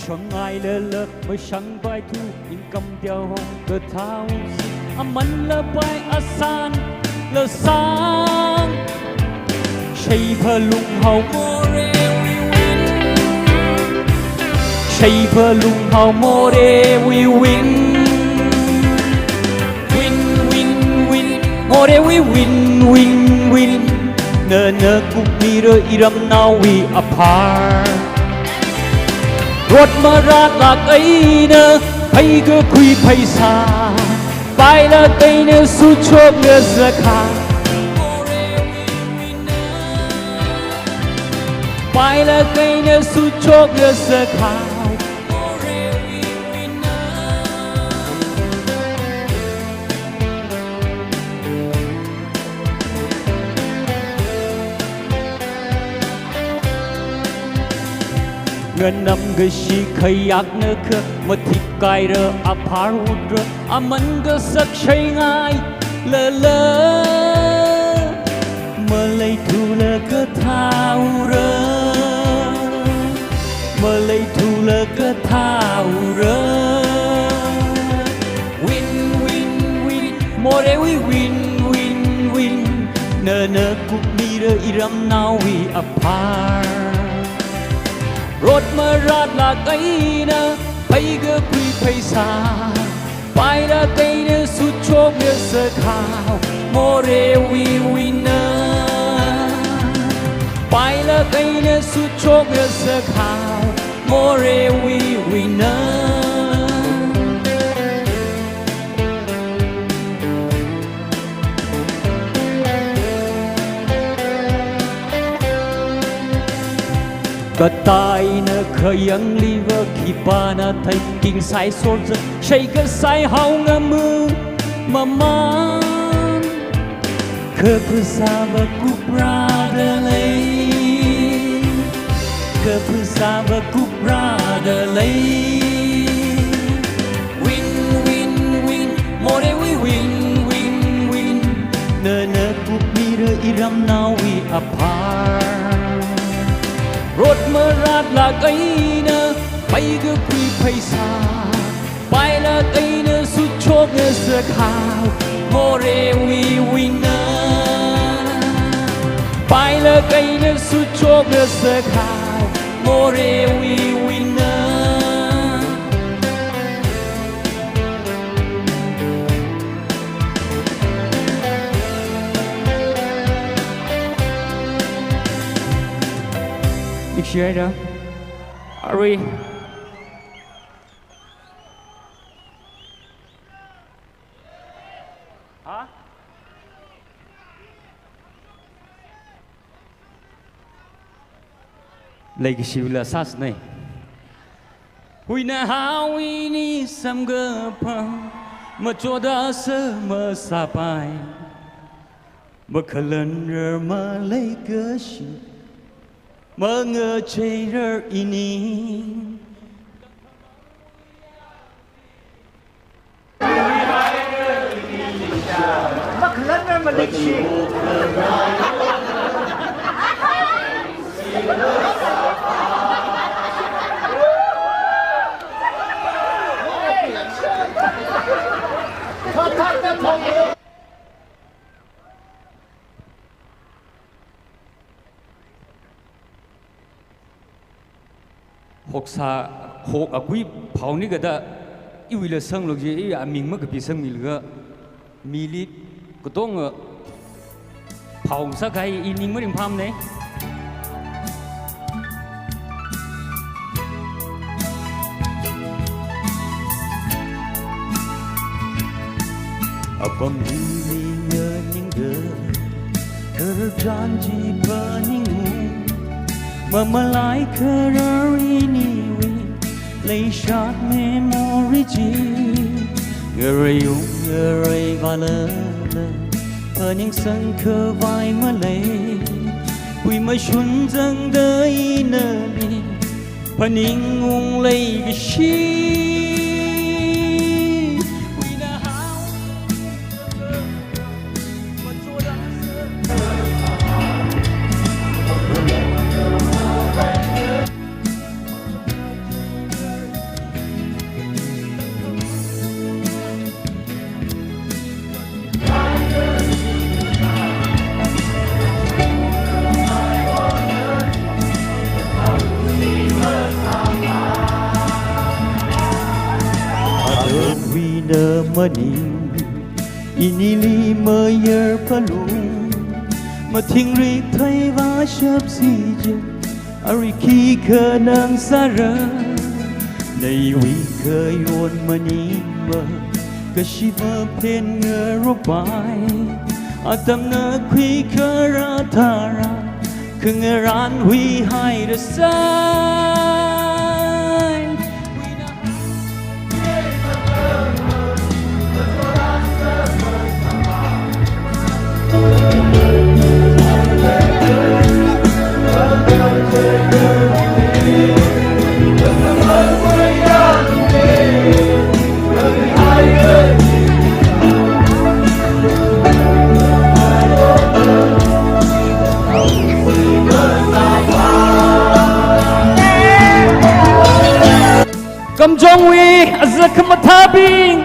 Shangai lala mashangpai thu, income teohong kathao si. Aman lapai asan lasang. Shei phalunghao Moreh we win. Shei phalunghao Moreh we win. Win, win, win. Moreh we win, win, win. Nana kupmira iramnaowui aphar. Rot maratlāk eina, phei kakhui pheisā. Pailāk eina suchok ngasakha. Pailāk eina suchok ngasakha. Nganam kashi khayākna kha, mathik kaira aphar utra, aman kasak sheingai lala. Maleithula kathāura, maleithula kathāura. Win, win, win, Moreh we win, win, win. Nana kupmira iramnaowui aphar. Rot maratlāk eina, phei kakhui pheisā. Pailāk eina suchok ngasakha, Moreh we win. Pailāk eina suchok ngasakha, Moreh we win. Katā eina khayāngliva khipāna thei, kingsai sorza, shei kasai hao ngama maman. Kha phasāva kuprāda lei, kha phasāva kuprāda lei. Win, win, win, Moreh we win, win, win. Nana kupmira iramnaowui aphar. Rot maratlāk eina, phei kakhui pheisā. Pailāk eina suchok ngasakha, Moreh we win. Pailāk eina suchok ngasakha, Moreh we win. Next year, uh, are we? Ha? Leikashila sāsāna. Huina hao ini samkaphang, machoda sā masāpai. Makhalanrar maleikashi, mangacheirar ini. Hoksā, hok akui phaoni kada, iwuila sanglo kaji, i aming makapisangmilaga, mili katonga phao sākahai i ning maringphāmana. Apam hili nganingda, khararchan chi phaningung, mamalai kharar iniwui, leishat memory chi, ngarayung ngaraivalala, phaningsang khavai malei, khuimashun zangda inali, phaningung leikashi. Atamwui na maning, inili mayar phalung, mathingrik theiva shapsi je, arui khikha nang sāra, naiwui khayon maningma, kashi maphen ngaropai, atamna khuikharā tharan, khangarān huihairasai. Kamjongwui aza khamathābing.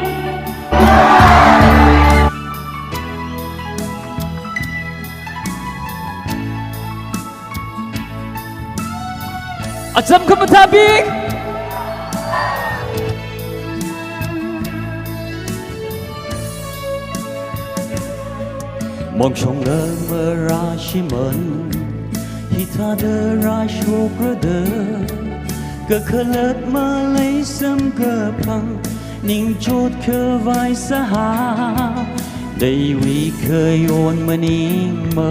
Acham khamathābing. Mongshong ngarāshimān, hithāda rāshokrada, kakhalat malei samkaphang, ningchot khavai sāhā, naiwui khayon maningma,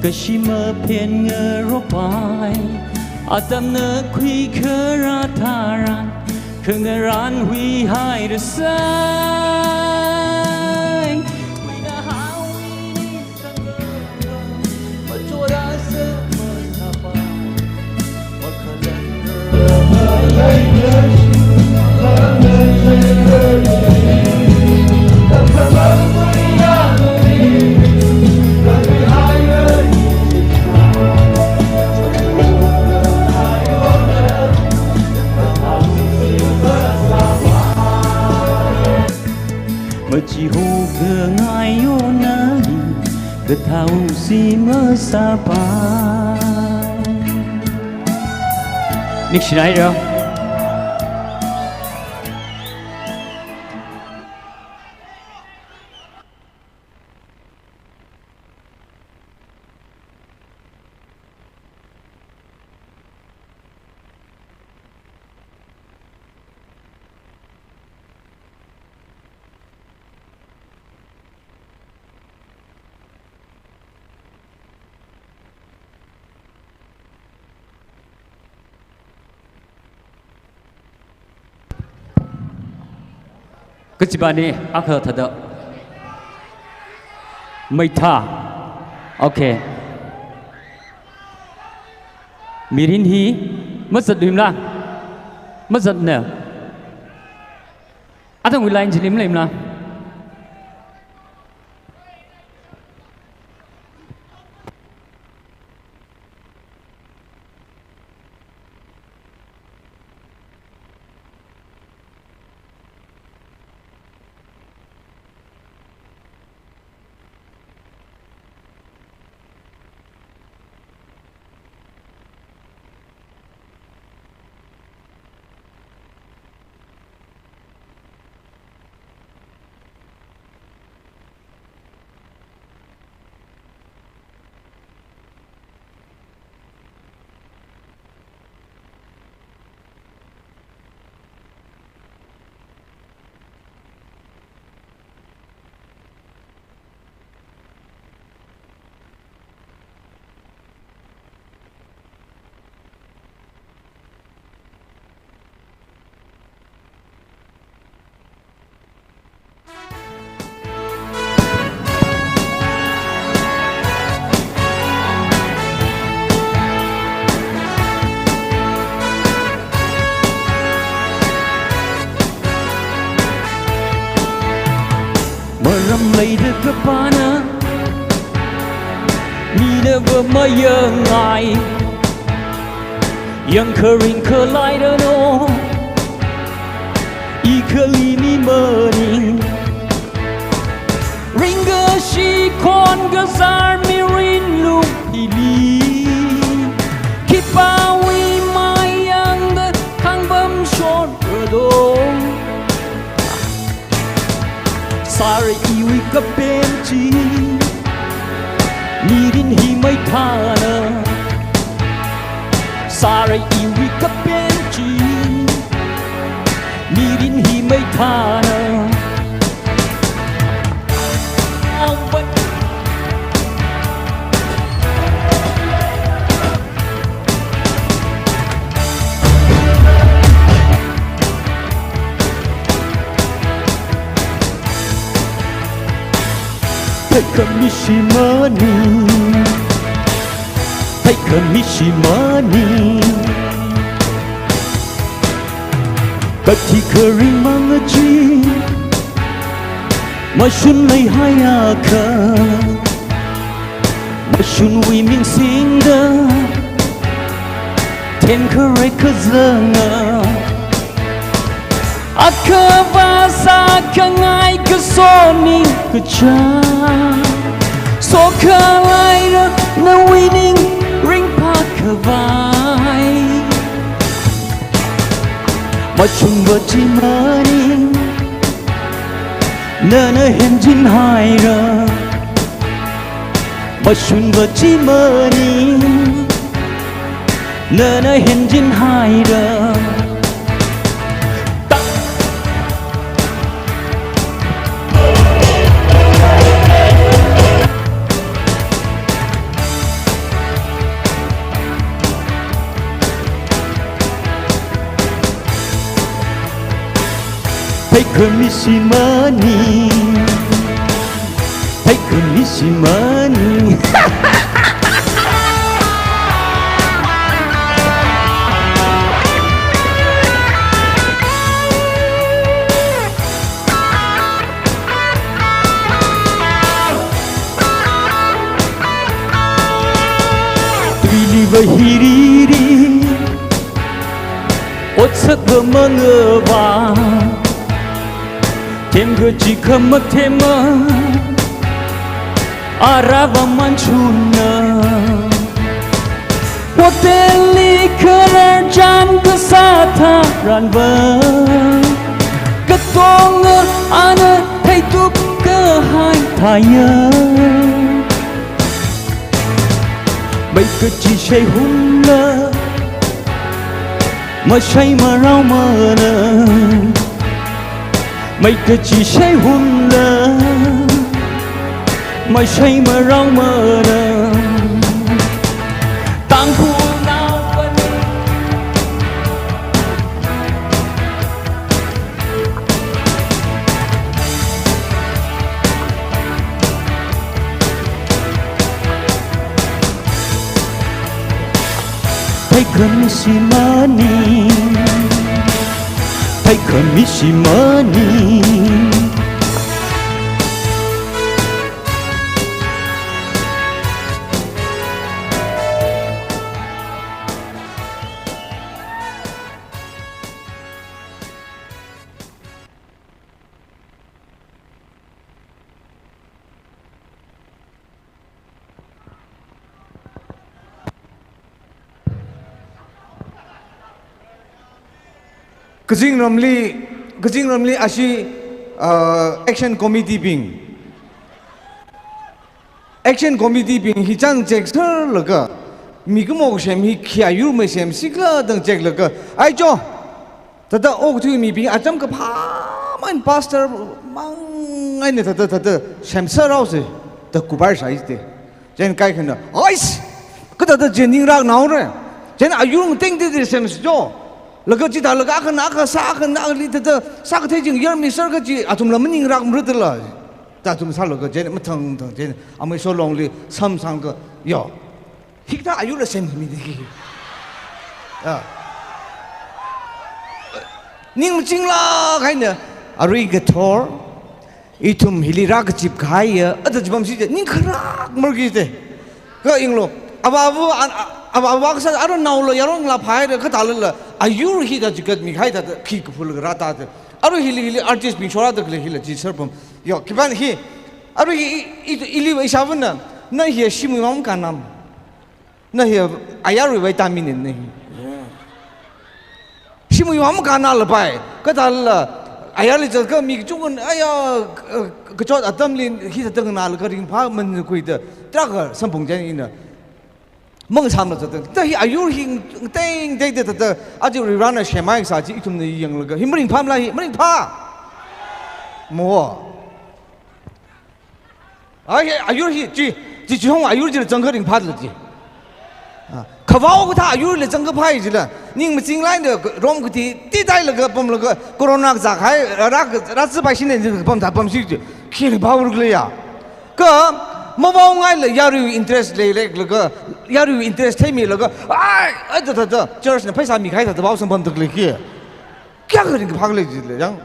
kashi maphen ngaropai, atamna khuikharā tharan, khangarān huihairasai. Machiho khangayo nali, kathāusi masāpai. Ningshinaira. Kachibani akha thāda. Meitha. Okay. Mirin hi mazatluimala? Mazatna. Athang line chili maleimala? Ramleida kapana, mina va mayangai. Yangkharing khalaida no, i khali mi maning. Ringkashi khon kazar mirin lupili. Khipāwui mayangda khangbam shon rado. Sāra iwui kapen chi, mirin hi maithāna. Sāra iwui kapen chi, mirin hi maithāna. Theikhami shimāni, theikhami shimāni. Kathi kharing mangachee, mashun leihaiakha, mashunwui ming singda, themkharai kazanga. Akhava sākhangai kasoni kacha, sokhalaira nawui ning ringphākhavai. Mashunva chi maning, nana henjinhaira. Mashunva chi maning, nana henjinhaira. Theikhami shimāni, theikhami shimāni. Tuiliva hiriri, otsakva mangava, themkachee khamathema, arava manchunna. Hotel li kharar chān kasā tharanva, katonga ana theitup kahai thāya. Mei kachee shai hunla, mashai marao mana. Mei kachee shai hunla, mashai marao mana. Tangkhulnao pani. Theikhami shimāni, theikhami shimāni. Kazingramli, Kazingramli ashi, uh, action committee bing. Action committee bing hi chang check serlaga, mikumo kasem hi khi ayur masem sikla dang check laga, ai cho, thāda okathui mibing acham kaphā mang pastor mang eina thāda, thāda semser haosa, da kubai sai te. Chieina kaikhana, ais, kathāda chieina ningrak naora. Chieina ayur tengtengda semser cho. Laga chithālaga akhana akha sā, akhana akhali thāda sākathei ching yarmiser kachi athumla maningrak mrutla. Thāda athum sālaga chieina mathang mathang chieina amei solongli samsang ka, yo. Hikathā ayurla semmi diki. Ya. Ning machinglāk eina, arui kathor, Ithum hili rākazip kahaiya, ata chipam site, ning kharak markite. Kha yanglu, ava ava, an-, a-, ava ava kasā, arui naola, yaronla phāhaira, kathālala, ayur hi da chigatmi kahai thāda, khi kaphul rātāte. Arui hili, hili artist bing shorāda khalei hila chi sir pam. Yo, khipāna hi, arui hi, i, i, ili va ishāvāna, na hi shimwui vang makānam. Na hi ayarwui vang tāmine na hi. Shimwui vang makānalapai. Kathālala, ayarli zatkha mi kachungkhana, aya, kachot atamli hi zatkha nala kha ringphāman khuida. Tarākha samphang chān ina. Mang samla zatkha. Ta hi ayur hi teng teng teng ta ta. Aja Varivarana shemai kasā chi ithumna yanglaga. Hi maringphāmala hi, maringphā. Mo. Ai, ayur hi, chi, chi, chi hong ayur chila zangkha ringphāla chi. Ah, khavao kathā ayurla zangkaphai chila. Ning maching laida rom kathi, ti tailaga pamlaga, corona kazā kahai, rā, rā, rāzāpai shine, pam thā pam shi chi. Khi ringphāra khala ya. Kha, mavaongaila yaruiwui interest leilei laga, yaruiwui interest theimilaga, ai, ai, ta, ta, ta, church na pheisā mikahai thāda vao samphangda khalei khi. Kayākha ringphā khala jile, yang.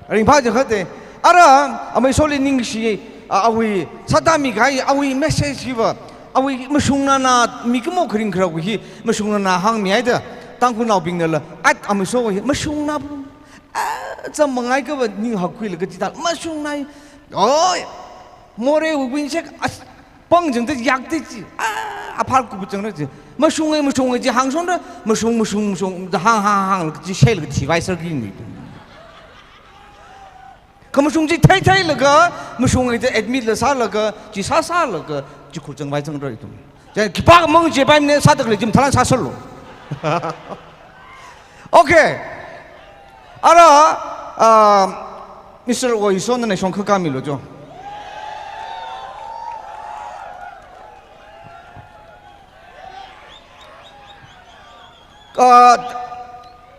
Ringphā jing khate. Ara, amei Soli ningshi, a, awui, sātāmi kahai, awui message hiva, awui mashungnana, mikumo kharing kharawui hi, mashungnana hāngmihaida, Tangkhulnaobingnala, at amei Soli hi, mashungna, a, zam mangai kava ning hakkhuilaga chithā, mashungna, oi, morewui wingshek, as, pang jangda yakda chi, a, aphar kup jangda chi. Mashunge, mashunge chi hāngshonda, mashung, mashung, mashung, da hāng, hāng, hānglaga chi shailaga thivai sāki ni. Kha mashung chi thei, theilaga, mashunge da admit la sālaga, chi sā, sālaga, chi khur zangvai zangda ithum. Chi khipākha mang chipaimane sāda khalei chi mathālāk sāsālu. Okay. Ara, ah, Mister Woiso, nana shongkha khamilu jo. Ah,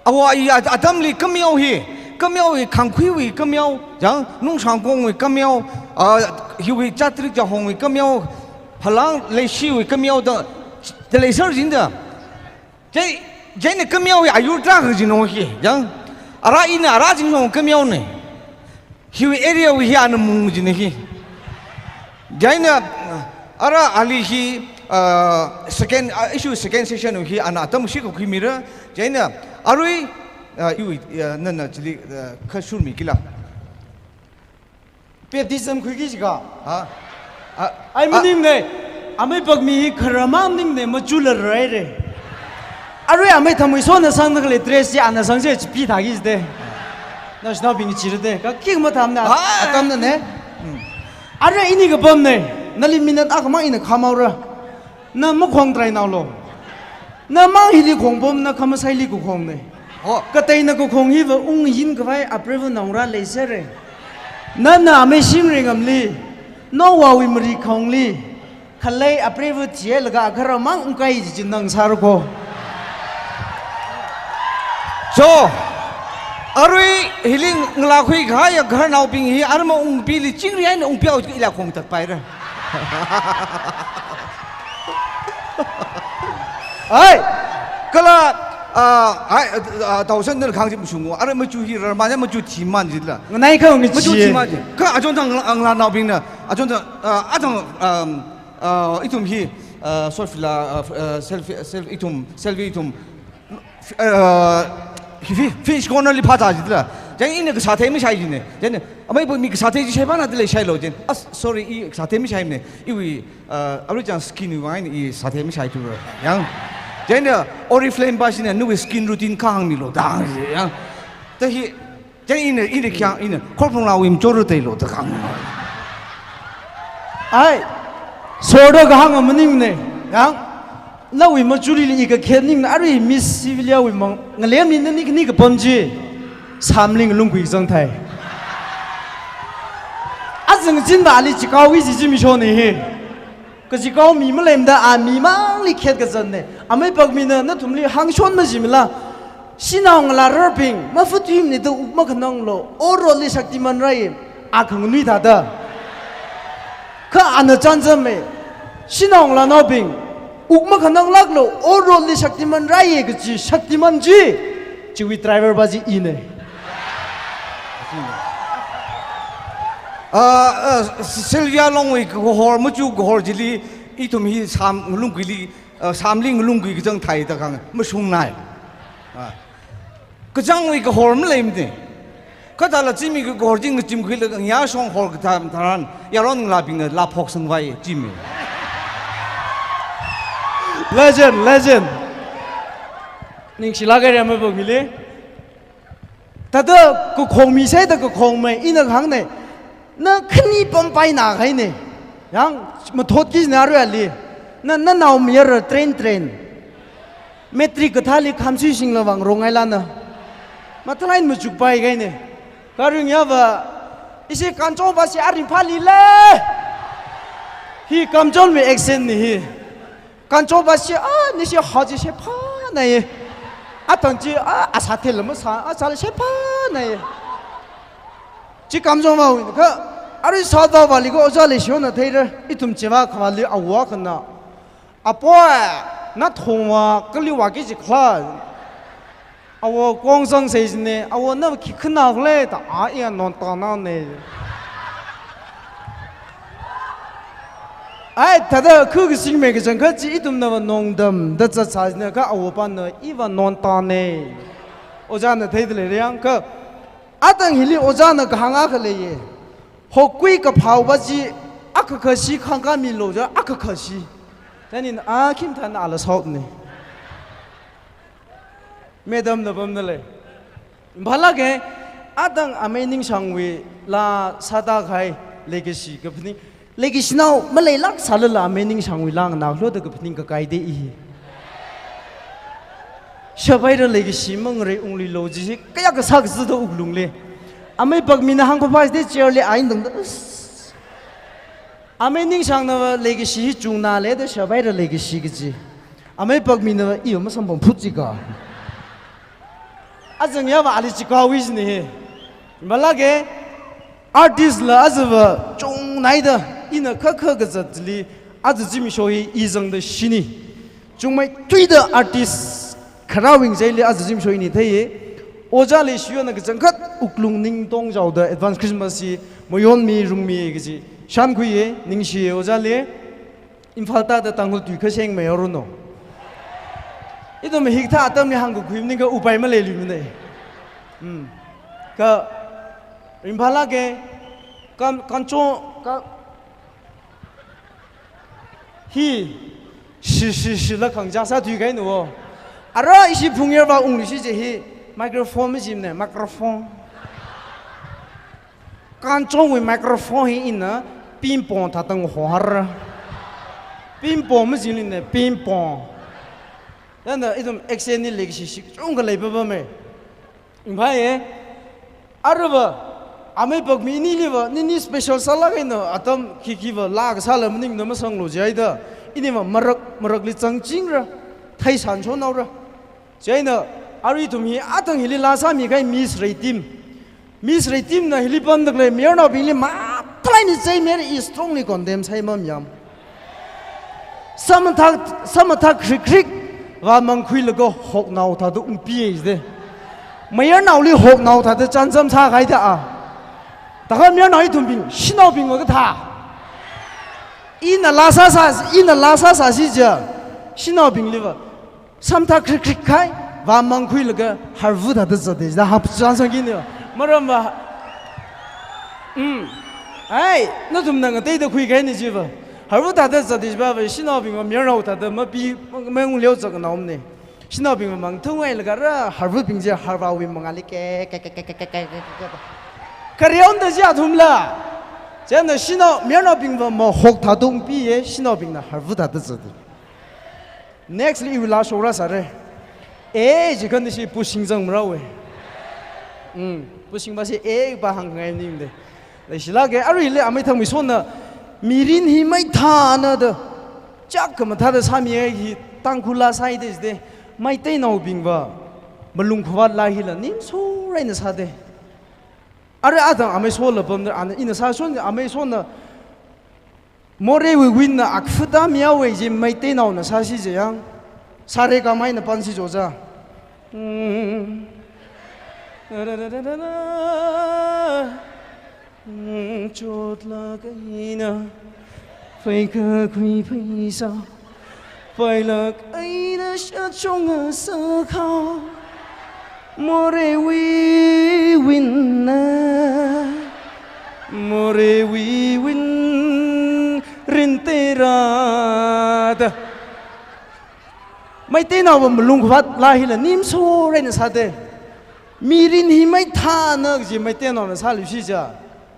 awa i at-, atamli kameo hi, kameo hi khangkhuiwui kameo, jang, nungshangkongwui kameo, ah, hiwui chatrik jahongwui kameo, phalang leishiwui kameo da, da leisar jinda. Chai, chaina kameo hi ayur tarākha jino hi, yang. Ara ina ara jino kameone. Hiwui area wui hi ana mung jine hi. Chaina, ara ali hi, ah, second, ah, issue second session wui hi ana atam shikha khuimira. Chaina, arui, ah, iwui, ah, nana chili, ah, khashurmi kila. Baptism khuiki jiakha. Ha? A, ai, a, maningne. Amei Pakmi hi kharamang ningne, machula raire. Arui amei Thamwisona sangda khalei dress chi ana sangse chipi thāki jide. Naoshinaobing chirade. Kha khi mathāmane, a, atamnane. Hmm. Arui ini kapamne. Nali minute akhamang ina khamaora. Na makhong try naolo. Na mang hili khongpam, na khamasaili kakhongne. Oh. Kateina kakhong hiva ungyin khavai apreiva naongarā leisere. Nana amei Singri ngamli, nawui mari khongli, khalei apreiva theilaga akharamang ungkai jichin nang sārako. So, arui hili ngalākhui kahaiya khararnaobing hi arma ungpili chingri eina ungpiao ila khong tatpaira. Ai, kala, ah, ai, ah, tausan nal khang jim shungu. Ara machu hi rarmanya machu thiman jila. Nganai kha ngi machu chi. Thiman ji. Kha ajon thang ang la naobing na. Ajon thang, ah, athang, um, ah, ithum hi, ah, Sofila, ah, f-, ah, selfie, self ithum, selfie ithum. Uh, fi-, fi-, finish corner li phāta jitla. Chieina ina kasā thei mashai jine. Chieina, amei Pakmi kasā thei chi shaipa na tile shailo chieina. As, sorry, i kasā thei mashaimane. Iwui, uh, arui chang skin wui vang eina i sā thei mashai thura. Yang. Chieina, Oriflame pa shina, nawui skin routine kha hāngmilo da. Yang. Ta hi, chieina, ina, ina kya, ina, khorphung lawui mchoro teilo da kha hāng. Ai, sorda kahāng maningne. Yang. Nawui machuli li i kakhen ningna arui Miss Civiliawui mang ngalemli nani khani kapam chi. Samling lungkui zang thai. Azang chinda ali chikao hi chi chi mishon hi. Kachikao mi malemda a mimangli khet kazanne. Amei Pakmina nathumli hāngshon majimila. Shanao ngalā rarbing, mafatuimane da uk makhananglo, oro li Shaktiman rai, a khanganui thāda. Kha ana chānjame, shanao ngalānaobing, uk makhananglāklo, oro li Shaktiman rai kaji Shaktiman chi, chiwui driver pa chi ine. Ah, ah, Sylvia Longwui kahor, machu kahor chili, ithum hi sām ngalungkuili, ah, sāmli ngalungkui kachang thāi da khang, mashungnai. Ah. Kachangwui kahor maleimane. Kha thāla zimik kahor chi ngachimkhuilaga ngayā shong hor kathā tharan, yaron ngalābingna laa phoksangvai zimi. Legend, legend. Ningshilāk haira maibok hili. Thāda kakhongmi sāda kakhongmei ina kahāngnei. Na khani pampaina kahainei. Yang mathotki scenario ali. Na, na naomayara train, train. Matric kathāli khamsui singla vang rongailana. Mathalain machukpai kahainei. Kha ringyāva, ishi Kanchong va shi aringphāli lei. Hi Kamchonwui accent nei hi. Kanchong va shi, ah, nishi haji shi phānai. Athang chi, ah, asā thela masā, asāla shi phānai. Chi Kamchong vawui, kha, arui sāda vali ko ojā Leishiyona theira, ithum chiva khavāli awo akhana. Apoi, nathongva, kali vāki jikhala. Awo Kongsang sāsine, awo na khi khanākhala da, a iya nontanane. Ai, thāda khu kasingmei kachangkhat chi ithumna va nongdamda zatsāsine, kha awo pana iva nontane. Ojāna theida leira yang kha, athang hili ojāna kahāng akha leiye. Hokui kaphao va chi, akha kashi khangkami lo ja, akha kashi. Tani a khim thāna ala south ne. Madam na pamna lei. Phalāke, athang amei Ningshangwui laa sāda kahai legacy kaphaning. Legacy nao maleilāk sālala amei Ningshangwui laa nganākhala da kaphaning kakaide i. Shabaira legacy mangarei ungluilo jishi, kayākha sākazada wuklungli. Amei Pakmina hāngphaphai sāda chair li ain dangda. Amei Ningshangna va legacy hi chungnale da shabaira legacy kaji. Amei Pakmina va iyo masampam phut jika. Azang yava ali chikawi sine he. Phalāke artist la aza va chungnaida ina khakha kazatli aza zimiksho hi i zangda shini. Chungmeithuida artist kharawui ngachaili aza zimiksho ini theiye. Ojā Leishiyona kachangkhat wuklung ningtong jaoda advance Christmas hi mayonmi rungmi kaji. Shankhuiye, ningshiye ojāli. Imphal tāda Tangkhul tui khaseng mei aruno. Ithum hikathā atamli hāngkakhui maningakha upai maleiluimane. Hmm. Kha, ringphalāke, Kam-, Kanchong, ka, hi, shi, shi, shila khangachā sāthui kahaina wo. Ara ishi phungyar va unglushi je hi, microphone majimane, microphone. Kanchongwui microphone hi ina ping pong thāda ngahonhara. Ping pong majingne, ping pong. Yāna ithum accent ni legacy shi kachungkha leipapame. Ringphāye. Aruiva, amei Pakmi iniliva, nini special sālāk eina atam khikhiva laa kasāla maningna masanglu jihaida. Iniva marak, marakli zangchingra. Theisanshonhaora. Chieina, arui ithum hi, athang hili laa sāmi kahai Miss Reitim. Miss Reitimna hili pamda khalei mayarnaobingli mathalaini chei mayar, I strongly condemn sāi mamayam. Samathā, samathā khrik khrik, vāmangkhuilaga hoknao thāda ungpiye jide. Mayarnaoli hoknao thāda chānjam sākahaida a. Thākha mayarnao ithumbing, shanaobingva kathā. Ina laa sāsā, ina laa sāsāsi ja, shanaobingliva. Samathā khrik khrik kahai, vāmangkhuilaga harvu thāda zate, da hap chānsang kini. Maramva, mm, ai, nathumna ngateida khuikahaina jiva. Harvu thāda zate jiva, shanaobingva mayarnao thāda mapi, ma-, maungleo zaknaomane. Shanaobingva mangthunghailaga ra, harvubing je, harvawui mangāli ke, ke, ke. Khareonda ji athumla. Chieina shanao, mayarnaobingva mahok thāda ungpiye, shanaobingna harvu thāda zate. Next li iwui laa shokra sāre. E, jikhan ishi pushing zangmara we. Mm, pushing ba shi e ba hāngngai ningde. Leishilāke, aruili amei Thangmeishonna mirin hi maithāna da. Chak khamathāda sāmi hi Tangkhul laa sāide jide. Meiteinaobingva malung khavāt laa hila ningsoraina sāde. Arui athang amei Sola pamda, ana ina sāshon amei Sona Morewui win na akfuta miya wei ji Meiteinaona sāsi je yang. Sa re ga ma ina pansi joja. Hmm. Chotlāk eina phaikakhui pheisā, pailāk eina shachonga sākhao, moreiwui win na, moreiwui win rin teira da. Meiteinaova malung khavāt laa hila nimso reina sāte. Mirin hi maithāna kaji Meiteinaona sāluishi ja.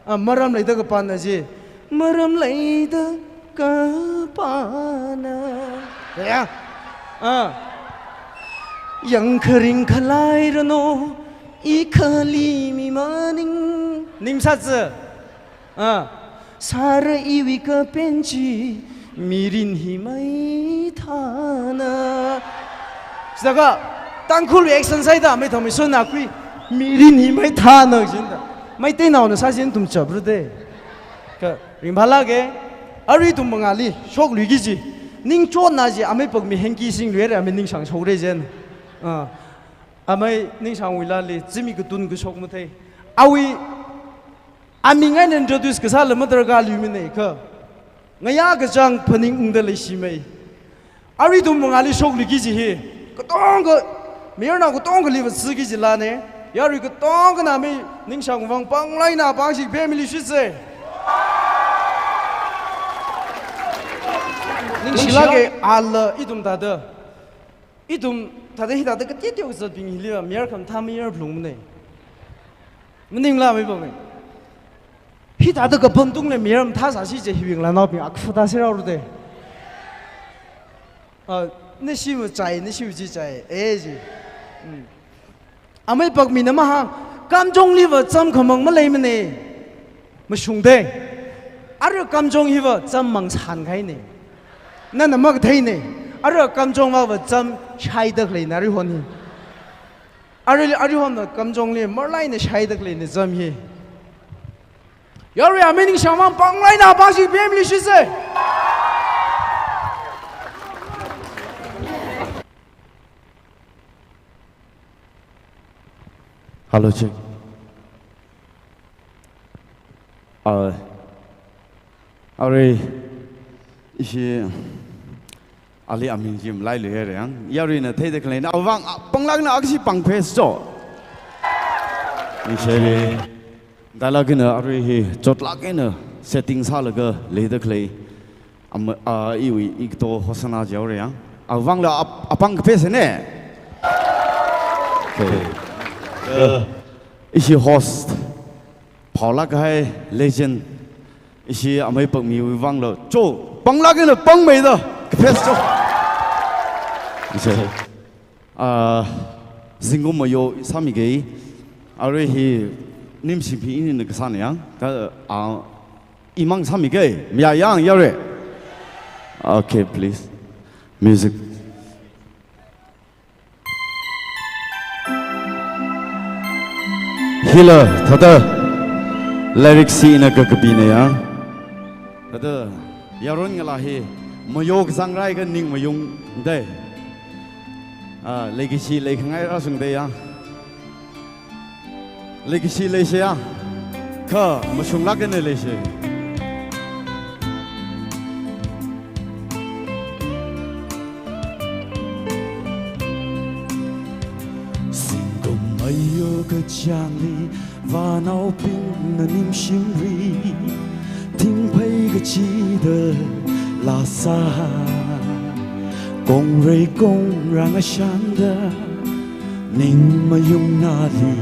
A, maram leida kapāna ji. Maram leida kapāna. Ya. A. Yangkharing khalairano, i khali mi maning. Ningsā tsi. A, sāra iwui kapen chi, mirin hi maithāna. Sāka, Tangkhul action saida, mai thami sona kui, mirin hi maithāna jinda. Meiteinaona sājin ithum chapra de. Kha, ringphālāke, arui ithum mangāli, shokluiki ji. Ning chotna ji, amei pakmi hengki singluire, amei ningshang shokre jen. A, amei ningshangwui laali, zimiksho katun kashok mathei. Awui, aming eina introduce kasāla madarkar luimana kha. Ngayā kachang phaningungda leishimei. Arui ithum mangāli shokluiki ji hi. Katongkha, mayarnao katongkhaliva siki ji laane. Yarui katongkhana mi ningshang vang panglāk eina pangshik pemili shitse. Ningshilāke ala ithum thāda. Ithum thāda hithāda kateoteowa zatbing hiliva mayar khamathā mayar phalungmana. Maningla mai bame. Hithāda kapam tungli mayar mathā sāsi je hiwui ngalānaobing akfuta sirao rute. A, nashiva chai, nashiva chi chai. E ji. Mm. Amei pakmina mahāng, kamchongliva cham khamang maleimana. Mashungde. Ara kamchong hiva cham mang sānkahaina. Nana makatheina. Ara kamchongva cham shaida khaleina aruihon hi. Arui, aruihon kamchongli marlāk eina shaida khaleina cham hi. Yarui amei ningshang vang panglāk eina pangshik pemili shitse. Hello, check. Uh, arui, ishi, ali aming jim lai lu here yang. Yaruina theida khaleina, awui vang, a, panglāk eina akshi pangphe so. Nishele. Dalagina arui hi, chotlāk eina setting sālaga leida khalei. Am, a, iwui, ikto Hosanna jaore yang. Awui vangla ap-, apang kaphesane. Okay. Uh, ishi host. Phaolāk kahai legend. Ishi amei pakmiwui vangla. Cho, panglāk eina pangmeida. Kaphes cho. Ishi. A, zingkum mayo sāmige, arui hi nimshim hi inina kasāna yang, ka, a, imang sāmige, miyā yang yare. Okay, please. Music. Hila, thāda, lyrics hi ina kakapina yang. Thāda, yaron ngalā hi, mayo kazang rai kaning mayung dai. A, leikashi leikhangai rāshungda ya. Leikashi leishe ya. Kha mashunglāk eina leishe. Zingkum mayo kachāngli vānaobingna nimshimli, thingphei kachida lāsā, kongrei kongrang ashangda, ning mayung nali,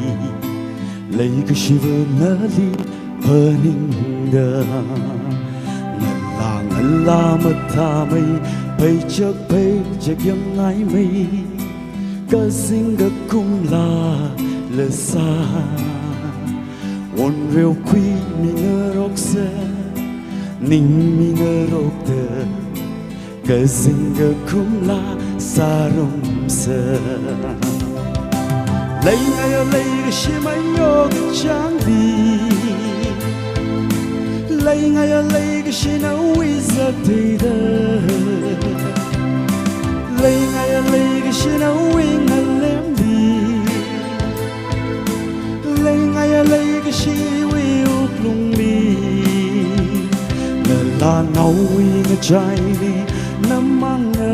leikashiva nali phaningda. Ngalā ngalā mathāmei, pheichak pheichak yangngaimei, kazing kakhumla lāsā, wonreo khuimingaroksa, ningmingarokta, kazing kakhumla sārumsa. Leingaiya leikashi mayo kachāngli, leingaiya leikashina wiza theida, leingaiya leikashina wui ngalemli, leingaiya leikashiwui wuklung Naowui ngachaili namanga,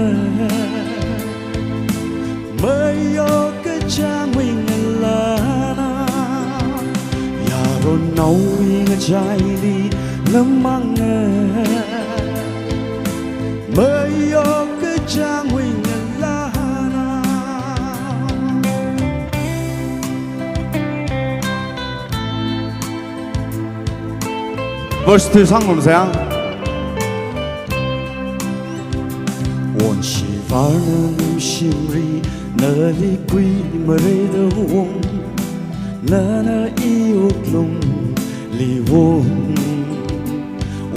mayokkachāngwui ngalāna. Yaronnaowui ngachaili namanga, mayokkachāngwui ngalāna. Verse two sāngarumsa. Wonshivarnam shimli nali kuimareida wong, nana i wuklungli wong.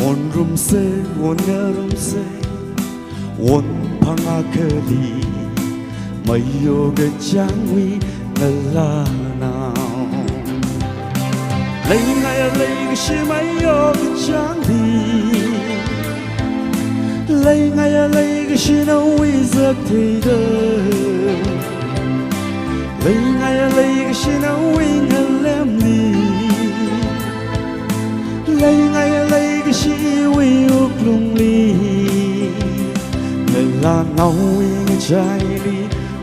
Wonrumsa, wonngarumsa, won phangā kali, mayokkachāngwui ngalāna. Leingaiya leikashi mayokkachāngli, leingaiya leikashi nawui zaktheida, leingaiya leikashi nawui ngalemli, leingaiya leikashi iwui wuklungli. Ngalānaowui ngachaili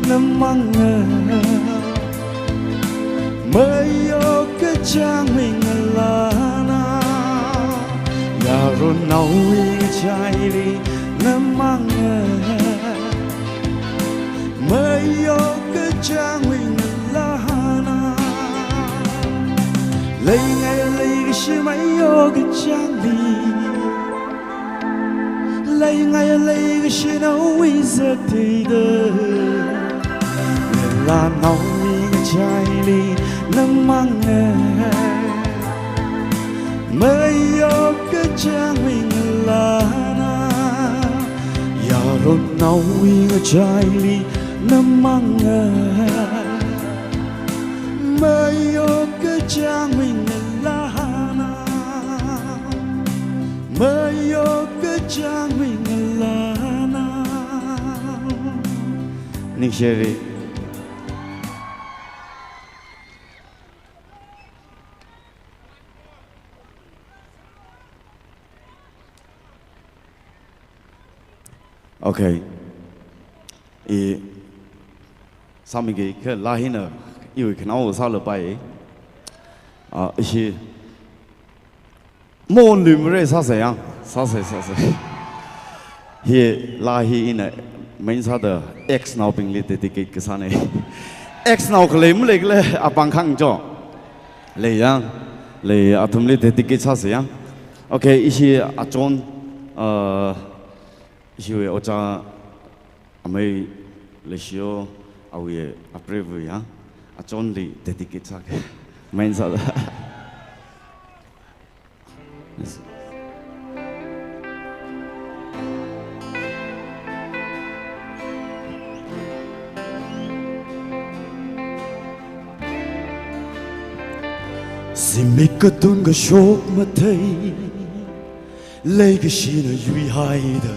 namanga, mayokkachāngwui ngalāna. Yaronnaowui ngachaili namanga, mayokkachāngwui ngalāna. Leingaiya leikashi mayokkachāngli, leingaiya leikashi nawui zaktheida, ngalānaowui ngachaili namanga, mayokkachāngwui ngalāna. Yaronnaowui ngachaili namanga, mayokkachāngwui ngalāna, mayokkachāngwui ngalāna. Ningshiri. Okay. I sāmiki kha laa hina iwui khanao sālapai. Ah, ishi mo nui mare sāsa yang, sāsa, sāsa. Hi laa hi ina main sāda ex-naobingli dedicate kasāna. Ex-nao khalei maleikhala apāng khangcho. Lei yang, lei athumli dedicate sāsa yang. Okay, ishi achon, uh, ishiwui ojā amei Leishiyo awui apreiva yang, achonli dedicate sāka. Main sāda. Zimik katun kashok mathei, leikashina yuihaida,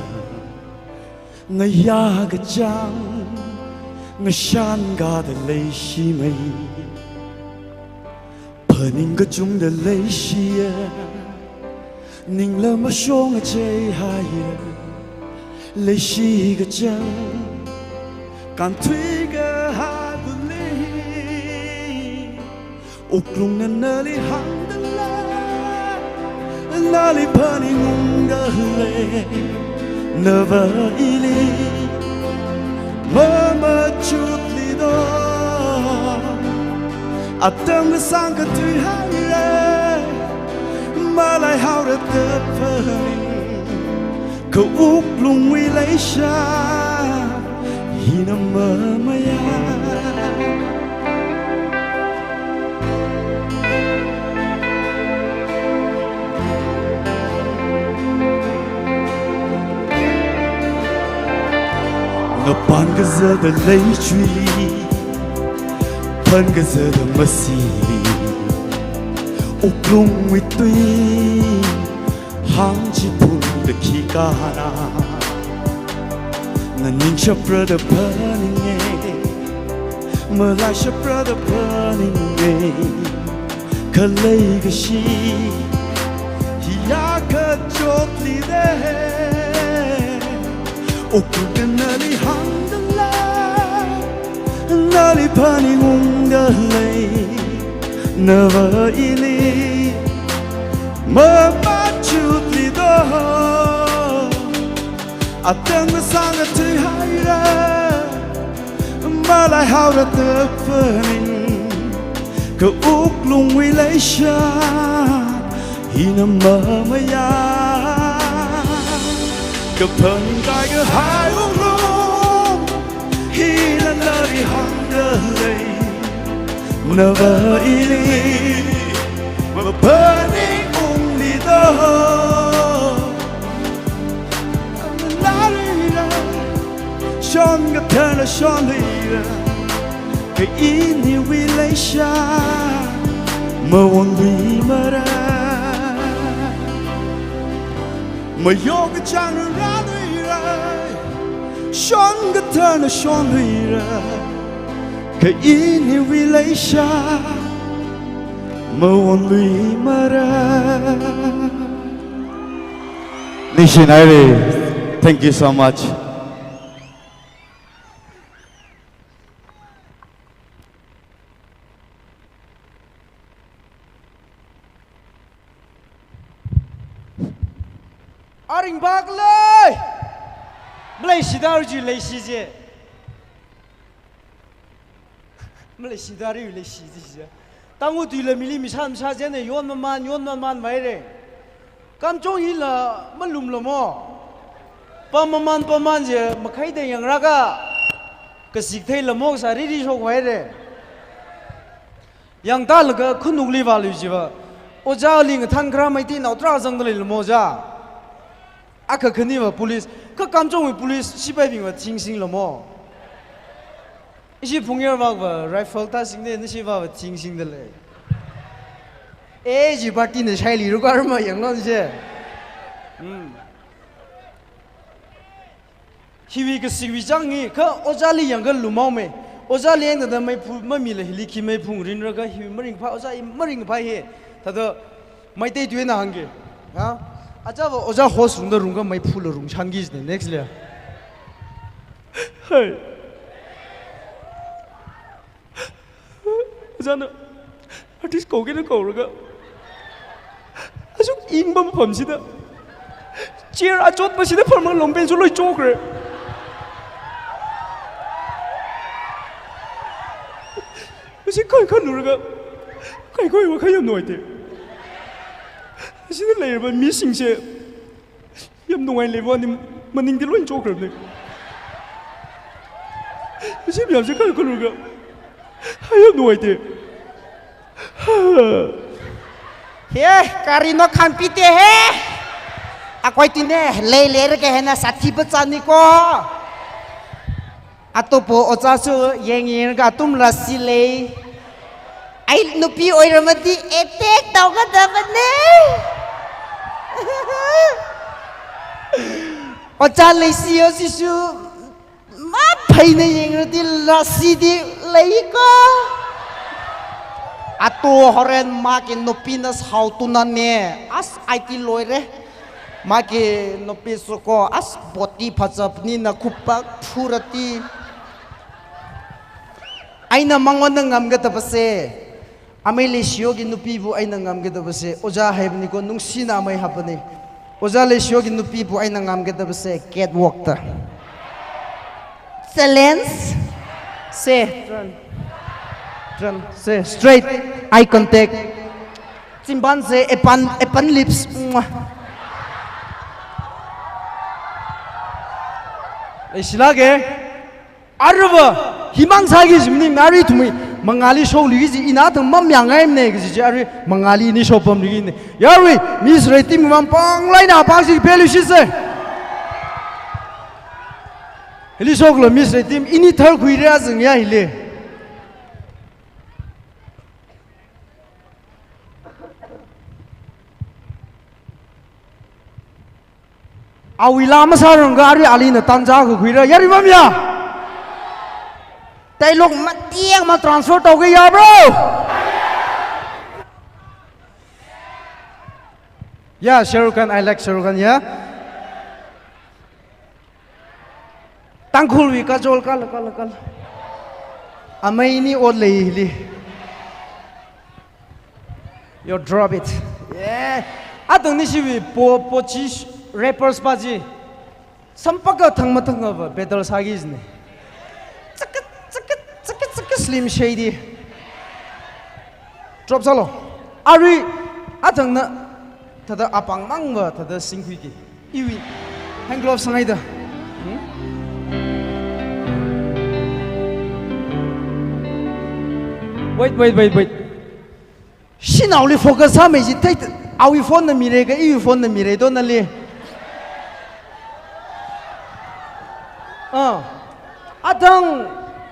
ngayā kachāng, ngashan kada leishimei. Phaning kachungda leishiya, ningla mashong acheihaiya, leishi kachāng, kānthui kahai buli. Wuklungna nali hāngda lei, nali phaningungda lei, nava ili mamachutli do. Atam kasāng katui haira, malaihaora da phaning, kha wuklungwui leisha hina mamayā. Ngapān kazata leichui, phan kazata masili, wuklungwui tui hāngchiphungda khikana. Nganingshapra da phaninga, malaishapra da phaninga, kha leikashi hiya kacho Otlide, okuna nali hāngdalei, nali phaningungdalei, nava ili mamachutlido. Atang masang atui haira, malaihaora takphaning, kha wuklungwui leishat hina mamaya. Kaphaning kaikahai wuklung hina nali hāngdalei, nava ili maphaningungmido. Nalila, shon kathāna shonlira, kha iniwui leishat mawonluimara. Mayokchāng rāluira, shon kathāna shonlira, kha iniwui leishat mawonluimara. Ningshinaire. Thank you so much. Aring bak lei. Maleishi dari leishi je. Maleishi dari leishi je. Tangkhul tuila mili mishan misha jene yon maman, yon maman maire. Kamchong hila malumla mo. Pamaman, paman je makhaida yangraka. Kasik theila mo sa riri shok maire. Yangtalaga khanukli vālu jiva. Ojali ngathan kharā Meiteinao tarā zangdalei lamo ja. Akha khaniva police, kha Kamchongwui police, sipaibingva thingsing lamo. Ishi Phungyarvakva rifle tāsingde, nashiva thingsingdalei. Eh, ji party na shaili rukarma yanglon je. Hmm. Hiwui kasikwui chāngi, kha ojali yangkha lumao me. Ojali yangda meiphung mamila hili khi meiphung rinraka hiwui maringphā, oja i maringphā he. Thāda Meitei tuina hāngge. Ha? Achāva oja host roomda rungkha meiphungla rungshangki jine, next le. Hai. Ojana artist kaukida kauraga, asuk ingba mafamsida, chair achotpasida pharmang long pant su loi chokre. Masi kaikha luraga, kaikhawui wākha yamnuite. Asina leiraba misingse yamnungai leiwani maningdi loi chokrabne. Masi miyamse kaikha luraga, hai yamnuite. He, karina khampite he. Akhoi tine, leileirake hena sathi pachani ko. Atopo oja su yeng yengka athum rasi lei. Ai nupi oiramadi attack taukadabane. Oja leisi yo sisu. Maphaina yengradi lasidi leiko. Ato horen maki nupina saotunane. As aiti loire. Maki nupi suko as body phachapnina khupak phurati. Aina mangona ngamkadabase. Amei Leishiyoki nupibu aina ngamkadabase, oja haibani ko nungsina amei hapani. Oja Leishiyoki nupibu aina ngamkadabase, catwalk da. Challenge. Se. Turn. Turn. Se. Straight. Eye contact. Chimban se, epan, epan lips. Mwah. Leishilake. Aruiva, himang sāki jimning nari thumwui, mangāli shokluiki ji ina thang mamyangaimane kaji ji arui, mangāli ini shokpamluikine. Yarui, Miss Red Team mang panglaina pangsi pheluishise. Hili shoklo Miss Red Team, ini thar khuire azing ya hili. Awui laa masārangka arui alina tanja kakhuira, yari mamya? Dialogue matiang ma transfer tauke ya, bro? Yeah, Shah Rukh Khan, I like Shah Rukh Khan, yeah. Tangkhulwui Kajol, kala, kala, kala. Amei ini ot lei hili. You drop it. Yeah. Athang nishiwui po, po chi rappers pa chi. Sampaka thang mathangva battle sāki jine. Tsakit, tsakit, tsakit, tsakit Slim Shady. Drop sālu. Arui, athangna, thāda apāng mangva, thāda singkhuiki. Iwui, hand glove sāngaida. Hmm? Wait, wait, wait, wait. Shanaoli focus sāmei chi thei, awui phone na mire kha, iwui phone na mire do nali. Ah. Athang,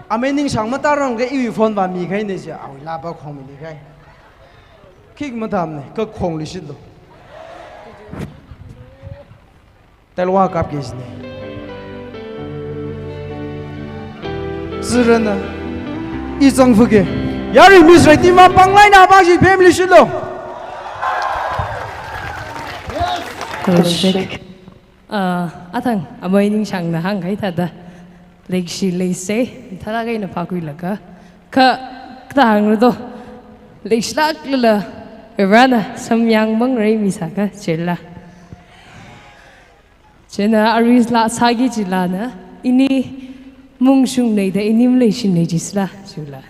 amei Ningshang matāranglakha iwui phone va mikahai ne chi, awui laa pa khongmili kahai. Khikha mathāmane, kha khongli shitlu. Telwa kapki jine. Zirana. I zangfuki. Yari Miss Retima panglaina pa chi family shilo. Khushik. Ah, athang, amei Ningshangna hāngkahai thāda. Leikashi leisei, thāda kaina phākhuilaga. Kha, kathā hāngra do. Leikashilāklala, Varena samyang mangrei misāka, chila. China arui laa sāki chilana, ini mungshungnei da ini maleishinnei chisila, chila.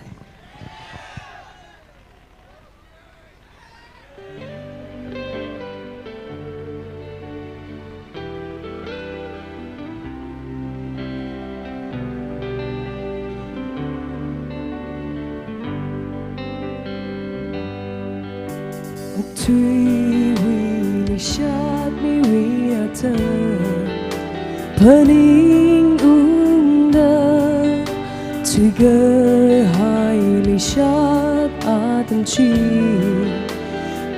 Thuiwui leishat miwui atam phaningungda, thuikahai leishat atam chi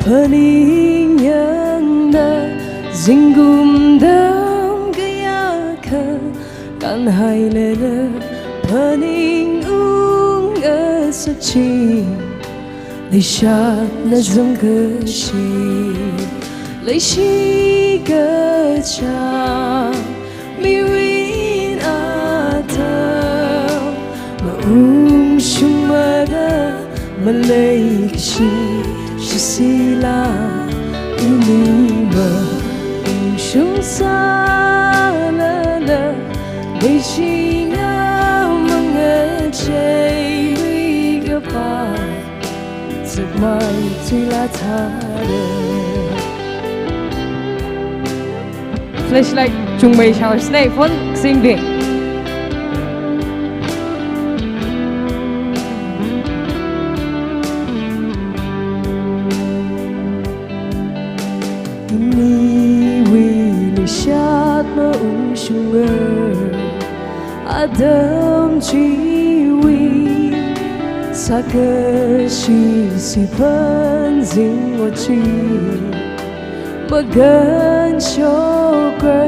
phaningyangda, zingkum tamkayākha kanhailala phaningungasak chi. Leishatna zangkashi, leishi kachā, mirin atam maungshungmada, maleikashi shisila, ini maungshungsālala, leishinga mangachei wui kapai. Zakmai tuila thāda. Flashlight chungmei shao snei phone singdi. Iniwui leishat maungshunga atam chiwui sākashi siphan zing ot chi maganshokra,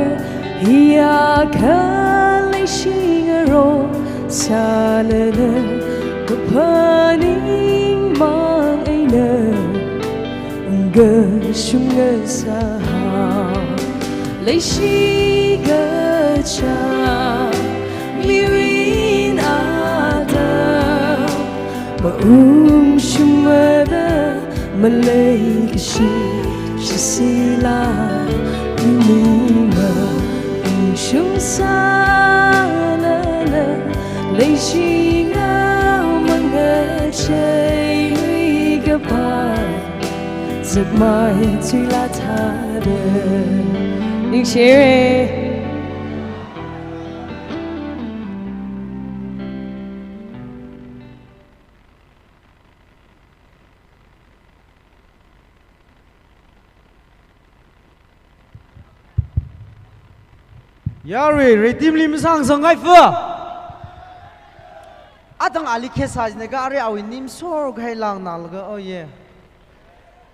hiyākha leishi ngarok sālala kaphaning mang eina ungkashung ngasāhao. Leishi kachā, mirin atam maungshungmada, maleikashi shisila, ini maungshungsālala, leishinga mangachei wui kapai. Zakmai tuila thāda. Ningshire. Yarui, Redeem lim sang sang ngai fu. Athang ali khesa jine ka ari awui nim sor khai lang nalaga, oh yeah.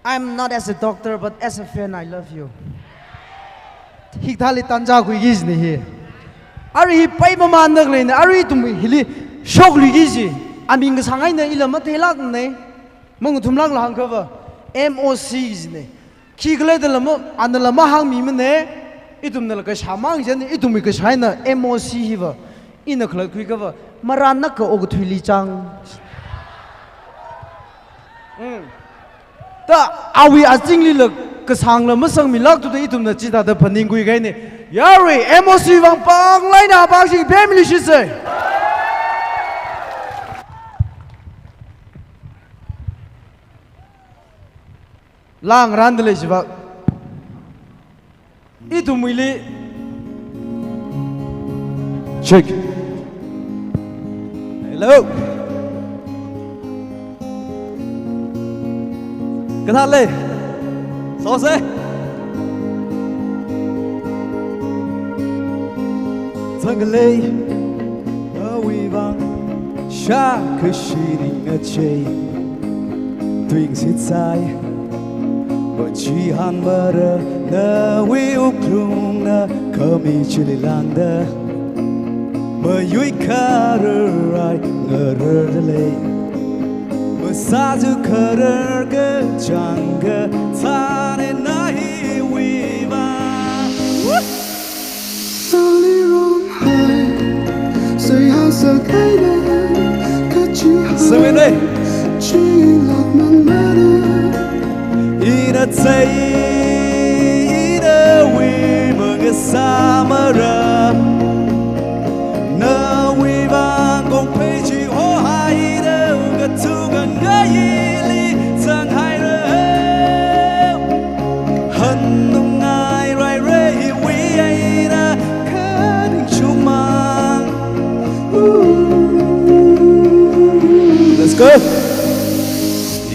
I'm not as a doctor, but as a friend, I love you. Hikathāli tanja khuiki jine hi. Ari hi pai maman nak leina, ari ithum hili shokluiki ji. Aming kasang eina ila matheilak ne. Mangathumlak la hāngkhava. M O C jine. Khikhala da lama, anala mahāngmimana, ithumnala kashā mang chieina, ithumwui kashā eina M O C hiva, ina khalatkhui kava, marānnaka okathuili chang. Mm. Da awui azinglila kasāngla masangmilāktuda ithumna chithāda phaningkhui kahaina. Yarui, M O C vang panglāk eina pangshing pemili shitsei. Langranda lei chiva. Ithumwuili. Check. Hello. Kathā lei? Sose. Zangkhalei, nawui vang shākashi ning ngachei. Tuing sitsai, vachihān mara, nawui wuklungna khami chili lāngda. Mayui kharar rai ngarar lei. Masāzu kharar kachāng kathāna hiwui vang. Sāli rom hai, sui hao sa kai da, kachi hai. Sui ne. Chi lak man mara. Ina tsai, ina wui mangasā mara. Nawui vang kong phei chi ho hai da, kathu kangai ili zang haira. Hān nungai rai rei wui eina khaning chumang. Let's go.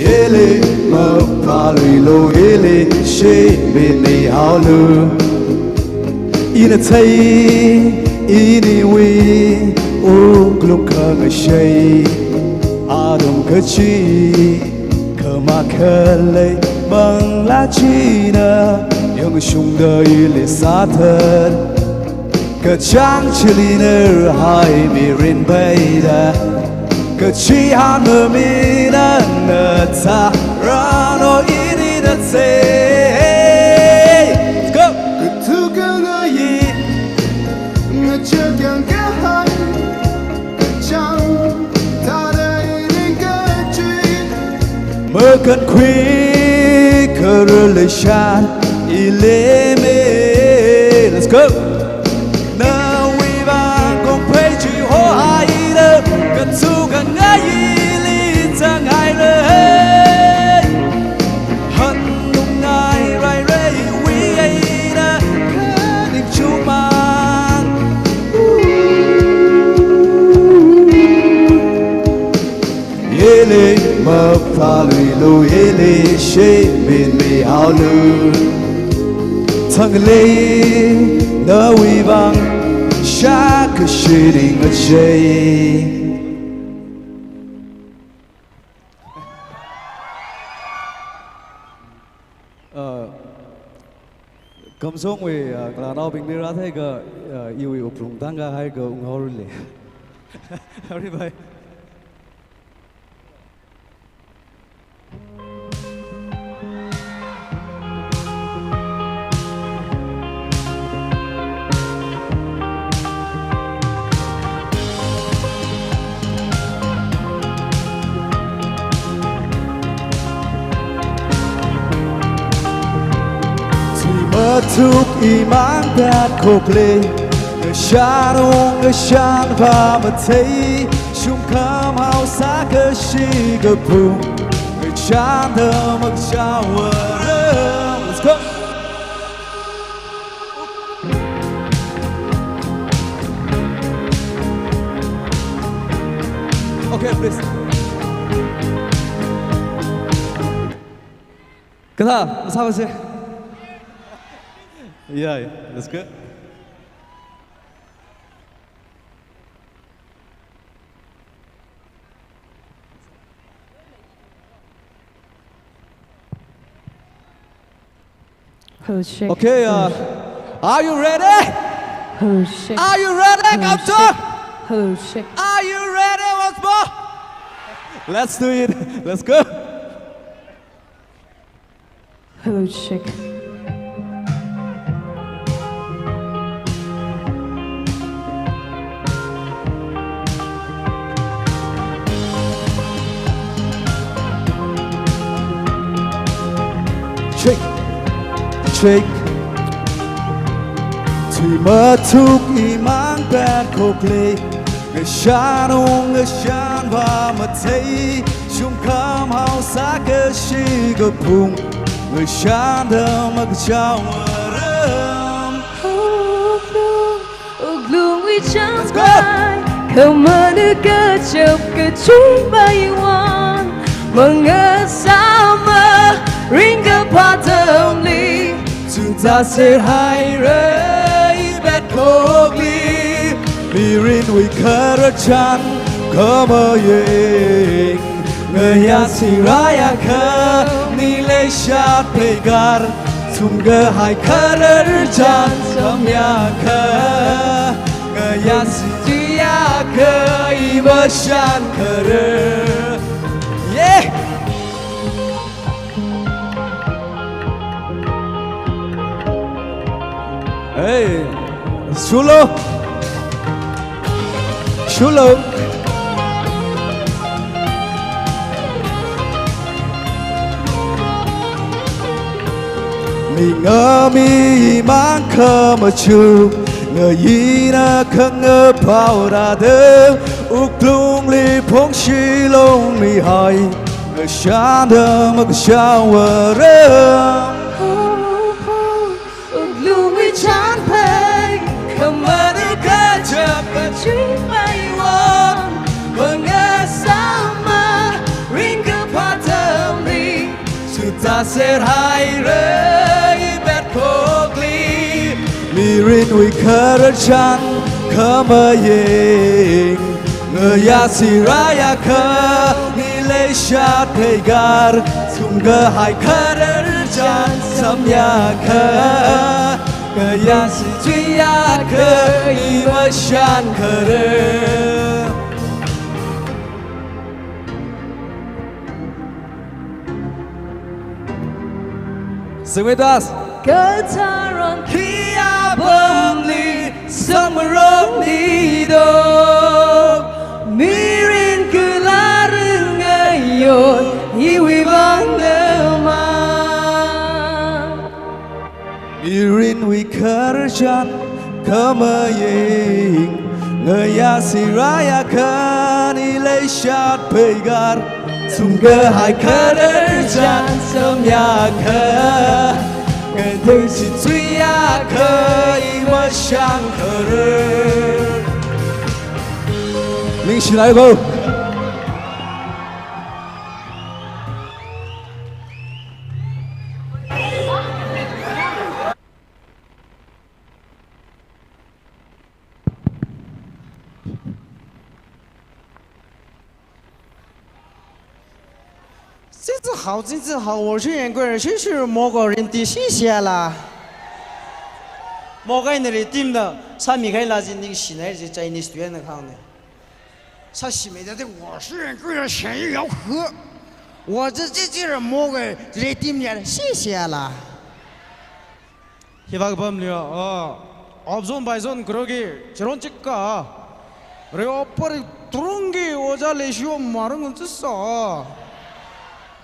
Yele mapalui lo yele she bini haolu. Ina tsai, iniwui wuklung khangashei. Atam kachi, khamakhalei manglā china, yangshungda ili sāthat. Kachāng chili ner hai mirin peida. Kachihān mamina na tharān o ini na tsei. Let's go. Kathu kangai, ngachak yang kahai, kachāng tada ini kachi. Makankhui khararlei shan ileme. Let's go. Nawui vang kong phei chi ho hai da, kathu kangai ili zang haira. Hān nungai rai rei wui eina khaning chumang. Yele mapalui lo yele she bini haolu. Zangkhalei, nawui vang shākashi ning ngachei. Uh, Kamsongwui, uh, ngalānaobingli rātheiakha, uh, iwui wuklung tangkha haiakha unghaorale. Everybody. Chi mathuk imang tatkokle, ngashan ung ngashan pamathei, shungkham haosa kashi kapung, ngachanda makshawaram. Let's go. Okay, please. Kathā, masāvase. Yeah, yeah, that's good. Ho shake. Okay, uh, are you ready? Ho shake. Are you ready, Kamsong? Ho shake. Are you ready once more? Let's do it. Let's go. Hello, check. Check, check. Tui mathuk imang pet khokli. Ngashan ung ngashan va mathei. Shungkham haosa kashi kapung. Ngashan da makachao ngaram. Wuklung, wuklung wui chang bai. Khamana kachap kachui bai wan. Mangasama ringkaphā atamli. Chungtase haira i pet khokli. Mirinwui khararchan khamaying. Ngayā siraya khani leishat pheikar. Sumkahai khararchan samyakha. Ngayā siraya kha i mashan kharar. Yeah! Hey, solo. Solo. Mingami mang khamachu, ngayina khangapao rada, wuklungli phongshi longmihai. Ngashan da makashao ngaram. Wuklungwui chang bai, khamana kachap kachui bai wan. Mangasama ringkaphā atamli. Chungtase haira i pet khokli. Mirinwui khararchan khamaying. Ngayā siraya khani leishat pheikar. Sumkahai khararchan samyakha. Ngayā siraya kha i mashan kharar. Sing with us. Katharan khi apamli sāngarokni do. Mirin kala ringayon iwui vang nama. Mirinwui khararchan khamaying. Ngayā siraya khani leishat pheikar. Sumkahai khararchan samyakha. Ngatei siraya kha i mashan kharar. Ningshilāibo. Sisi hao, sisi hao, 我是演贵人, 谢谢。Moko rinti, 谢谢啦. Moko ina ri team da, sāmikahai la ji ningshina ji Chinese tuina khangna. Sāshimida de, 我是演贵人，谁要喝？我这，这，这人moko ri team ya, 谢谢啦. Hiva kapamli, ah, opzon paizon khuiki, chiron chikka. Re opari turungi ojā leishiwui marung tsusa.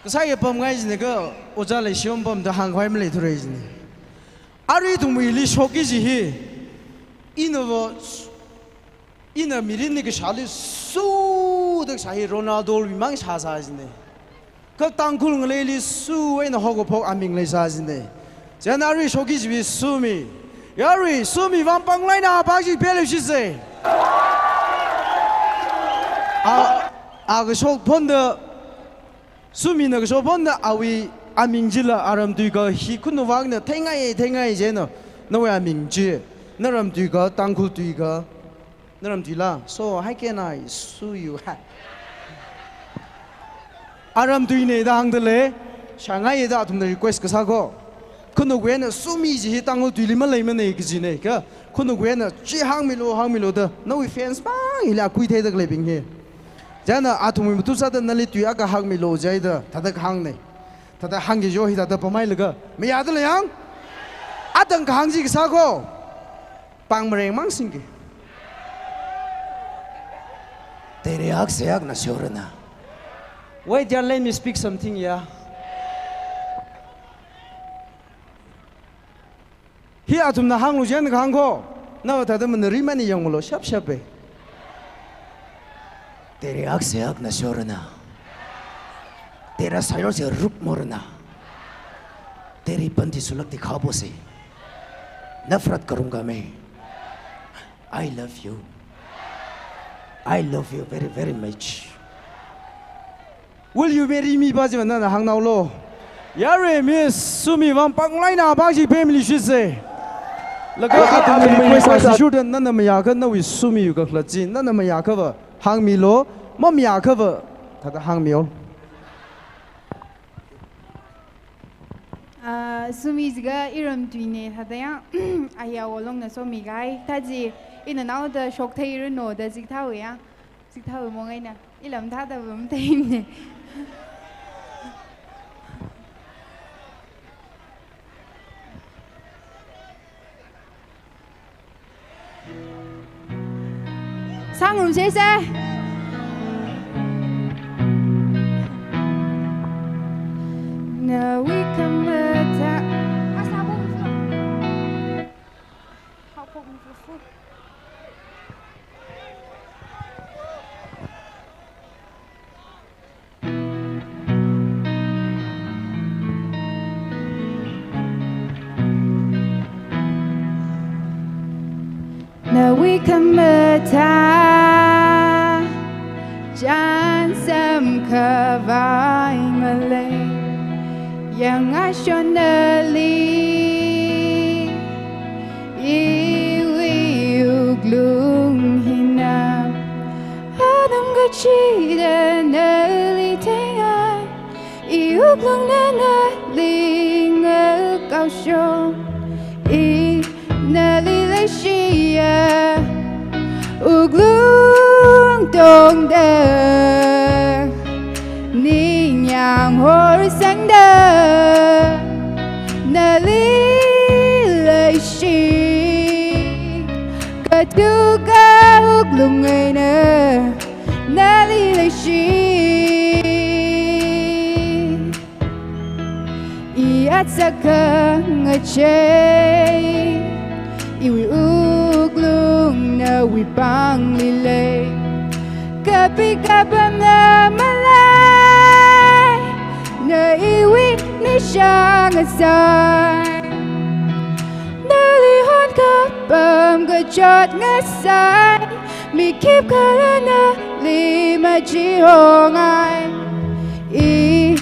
Kasā ya pamngai jine ka, ojā leishiwui pamda hāngkhavai maleithura jine. Arui ithumwuili shoki ji hi. Ina va Ina mirinli kashāli su da kashā hi Ronaldo wui mang shāsā jine. Kha Tangkhul ngaleili su eina haokaphok aming leisā jine. Chieina arui shoki jiwui Sumi. Yarui Sumi vang panglaina pāji pele shise. A, a kashok phonda Sumina kashok phonda awui aming chila aram tui ka hi khunu vangna theingai theingai jina. Nawui aming chi. Naram tui ka, Tangkhul tui ka. Naram tui la. So, how can I sue you? Aram tuina da hāngda lei. Shāngai da athumna request kasā ko. Khunu kuina Sumi ji hi Tangkhul tuili maleimana kajina ka. Khunu kuina chi hāngmilu, hāngmilu da. Nawui fans bang hili akhui theida khaleibing hi. Chieina athumwui matu sāda nali tui akha hāngmilu jida, thāda kahāngna. Thāda hāngki jo hithāda pamhailaga, mayāda lei yang? Atang kahāng chi kasā ko. Pāng mareng mang singki. तेरे हक से हक न छोड़ना। Wait, dear, let me speak something, yeah. Hi athumna hānglu chieina kahāng ko. Nava thāda mana rimani yangmalo, shap shap e. तेरे हक से हक न छोड़ना। तेरा सरों से रुख मोड़ना। तेरी बंदी सुलगती ख्वाबों से नफरत करूंगा मैं। I love you. I love you very, very much. Will you marry me pa chiva nana hāngnaolo. Yare Miss Sumi vang panglai na bang chi family shi se. Laga athumwui request a shishudan nana mayākha nawui Sumi yu kakhalat chi, nana mayākhava hāngmilo, mamayākhava thāda hāngmiyo. Ah, Sumi jiga iram tuine, thāda yang, aya wolong na Sumi gai, thāji, ina naoda shok thei rino da jik thau ya, jik thau mo ngai na, ilam thāda bam thei ne. Sangrum sese. Nawui khamatha. Asa pok musu. Hau pok musu. Nawui khamatha chānsam khavai malei, yangashon nali iwui wuklung hina. Atam kachida nali theingai, i wuklungna nali ngakaoshon, i nali leishiya wuklung tongda, ningyāng horsangda, nali leishi. Katukha wuklung eina nali leishi. I atsakha ngachei, iwui wuklung nawui pāngli lei. Kapi kapam na malei, na iwui nishang asai. Nali hon kapam kachot ngasai, mi khipkhala nali machihongai. I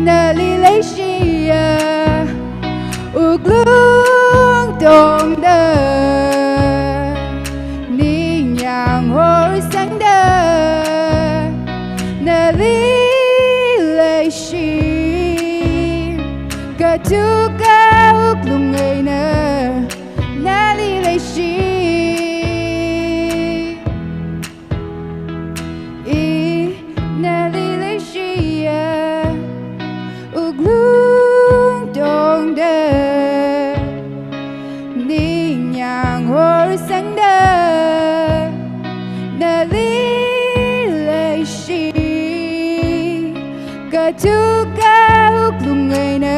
nali leishiya wuklung tongda, ningyāng horsangda, nali leishi. Katukha wuklung eina nali leishi. I nali leishiya wuklung tongda, ningyāng horsangda, nali leishi. Katukha wuklung eina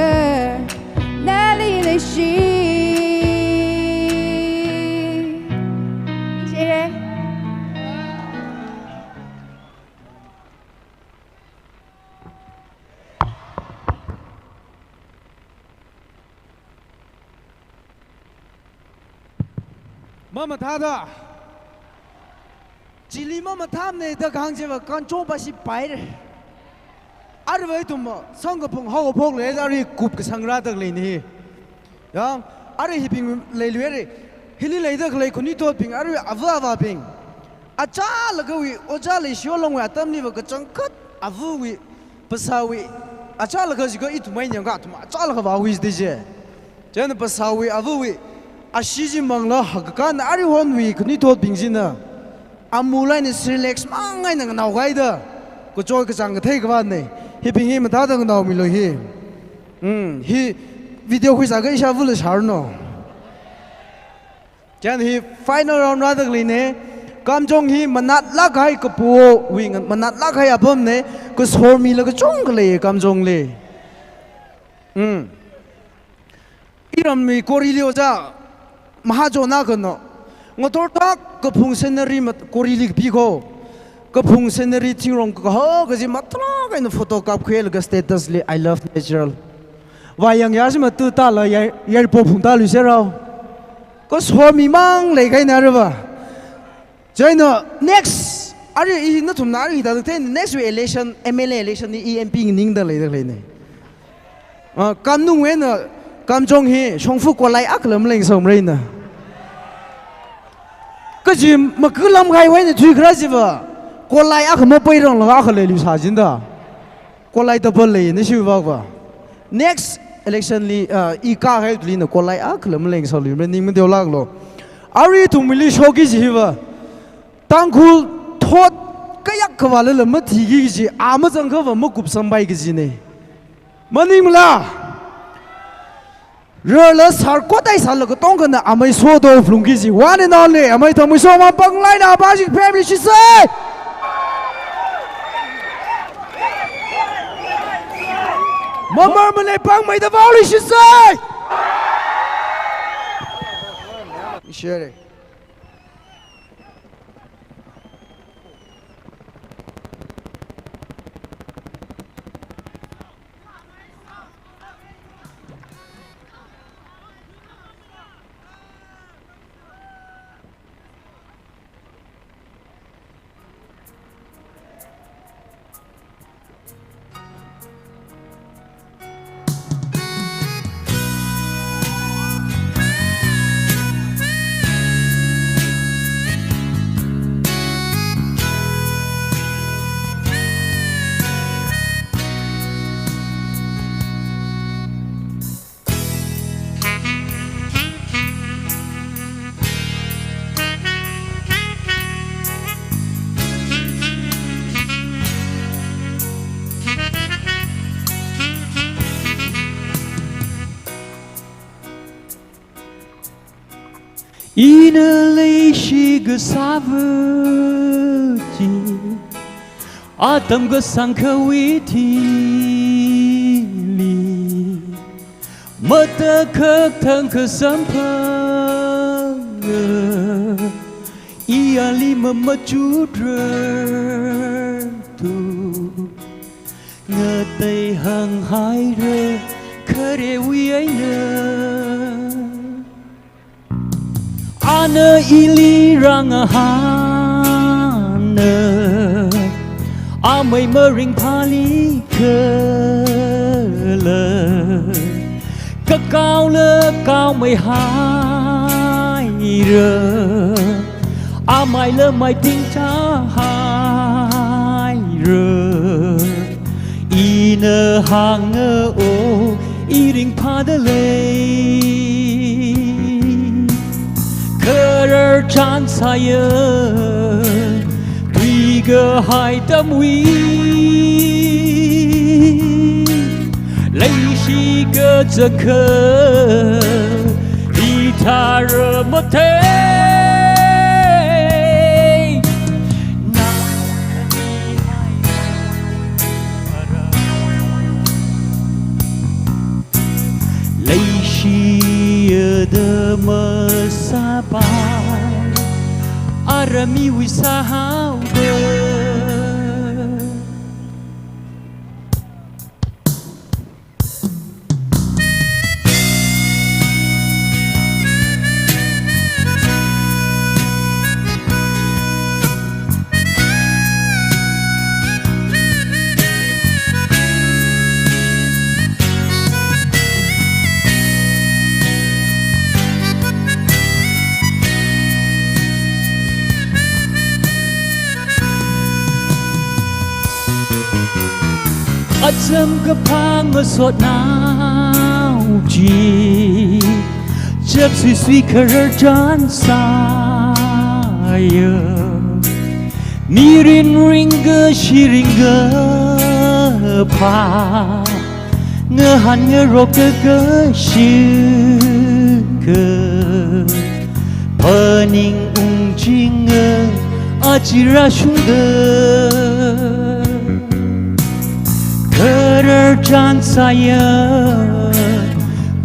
nali leishi. Shire. Mamathāda. Chili mamathāmane da kahāng chiva kanchong pa shi paire. Arui ithum sangkaphung haokaphok lei, arui kup kasang rāda khaleine hi. Yang, arui hibing leiluire. Hili leida khalei khanuithotbing, arui ava avābing. Achālakha wui, ojā leishiwui longwui atamliva kachangkhat avawui, phasāwui, achālakha jiakha ithum eina yangakha athum achālakha vāwui jide je. Chieina phasāwui, avawui, ashee chi mangla hakakān aruihonwui khanuithotbing china amul eina Cerelac mang eina nganaokahaida, kachot kachāng kathei kavāne. Hibing hi mathāda nganaomilu hi. Hmm, hi video khuisākha ishāvāla shāranu. Chieina hi final round rāda khaleina. Kamjong hi manatlāk kahai kapuwui, manatlāk kahai apamna, kasor mila kachungkha lei Kamjongli. Hmm. Iramwui Korili ojā Mahajon akhana ngathor thak kaphung scenery mat-, Korili kapi ko. Kaphung scenery thingrong kaho kaji matrā kaina photo kapkhuilaga status li, "I love natural." Vāyang yāsi matu tala yai, yai pophung talu serao. Kasor mi mang leikahaina rava. Chieina next, arui i nathumna arui hithāda thei, next week election, M L A election li i M P nganingda leida khaleina. Ah, Kamnungwui eina Kamjong hi shongfa kolai akhala maleng sāmreina. Kaji makulam kahaiwui eina thuikharā chiva, kolai akha mapeiranglaga akha leilu sāchinda. Kolai double leina shiwui vāva. Next election li, ah, i kahai tulina kolai akhala maleng sālu, maningmada leolāklu. Arui ithumli shoki kaji hiva, Tangkhul thot kayākha vālala mathiki kaji, a mazangkhava makupsampai kajina. Maningmala? Rarla sar kotai sāla katongkhana amei soda phalungki kaji. One and only, amei Thangmeisoma Panglaina, Bajik family shisai. Mamar mane Pangmeida vaoli shisai. Share. Ina leishi kasāva chi, atam kasang kawui thili, matakhak thang kasamphanga, i ali mamachutra tu, ngatei hānghaira kharewui eina. Ana ili rāngahāna, amei maringphāli kala, kakaola kaomei haira, ameila meitingcha haira. Ina hānga o, i ringphāda lei. Kharar chānsāya, tui kahai tamwui, leishi kazangkha, hithāra mathei. Leishiya da masāpai, ara miwui sāhaoda. Acham kaphā ngasotnao chi, chapsuisui kharar chānsāya. Mirin ringkashi ringkaphā, Ngahānngarok kakashika, phaning ungchinga aja rāshungda. Kharar chānsāya,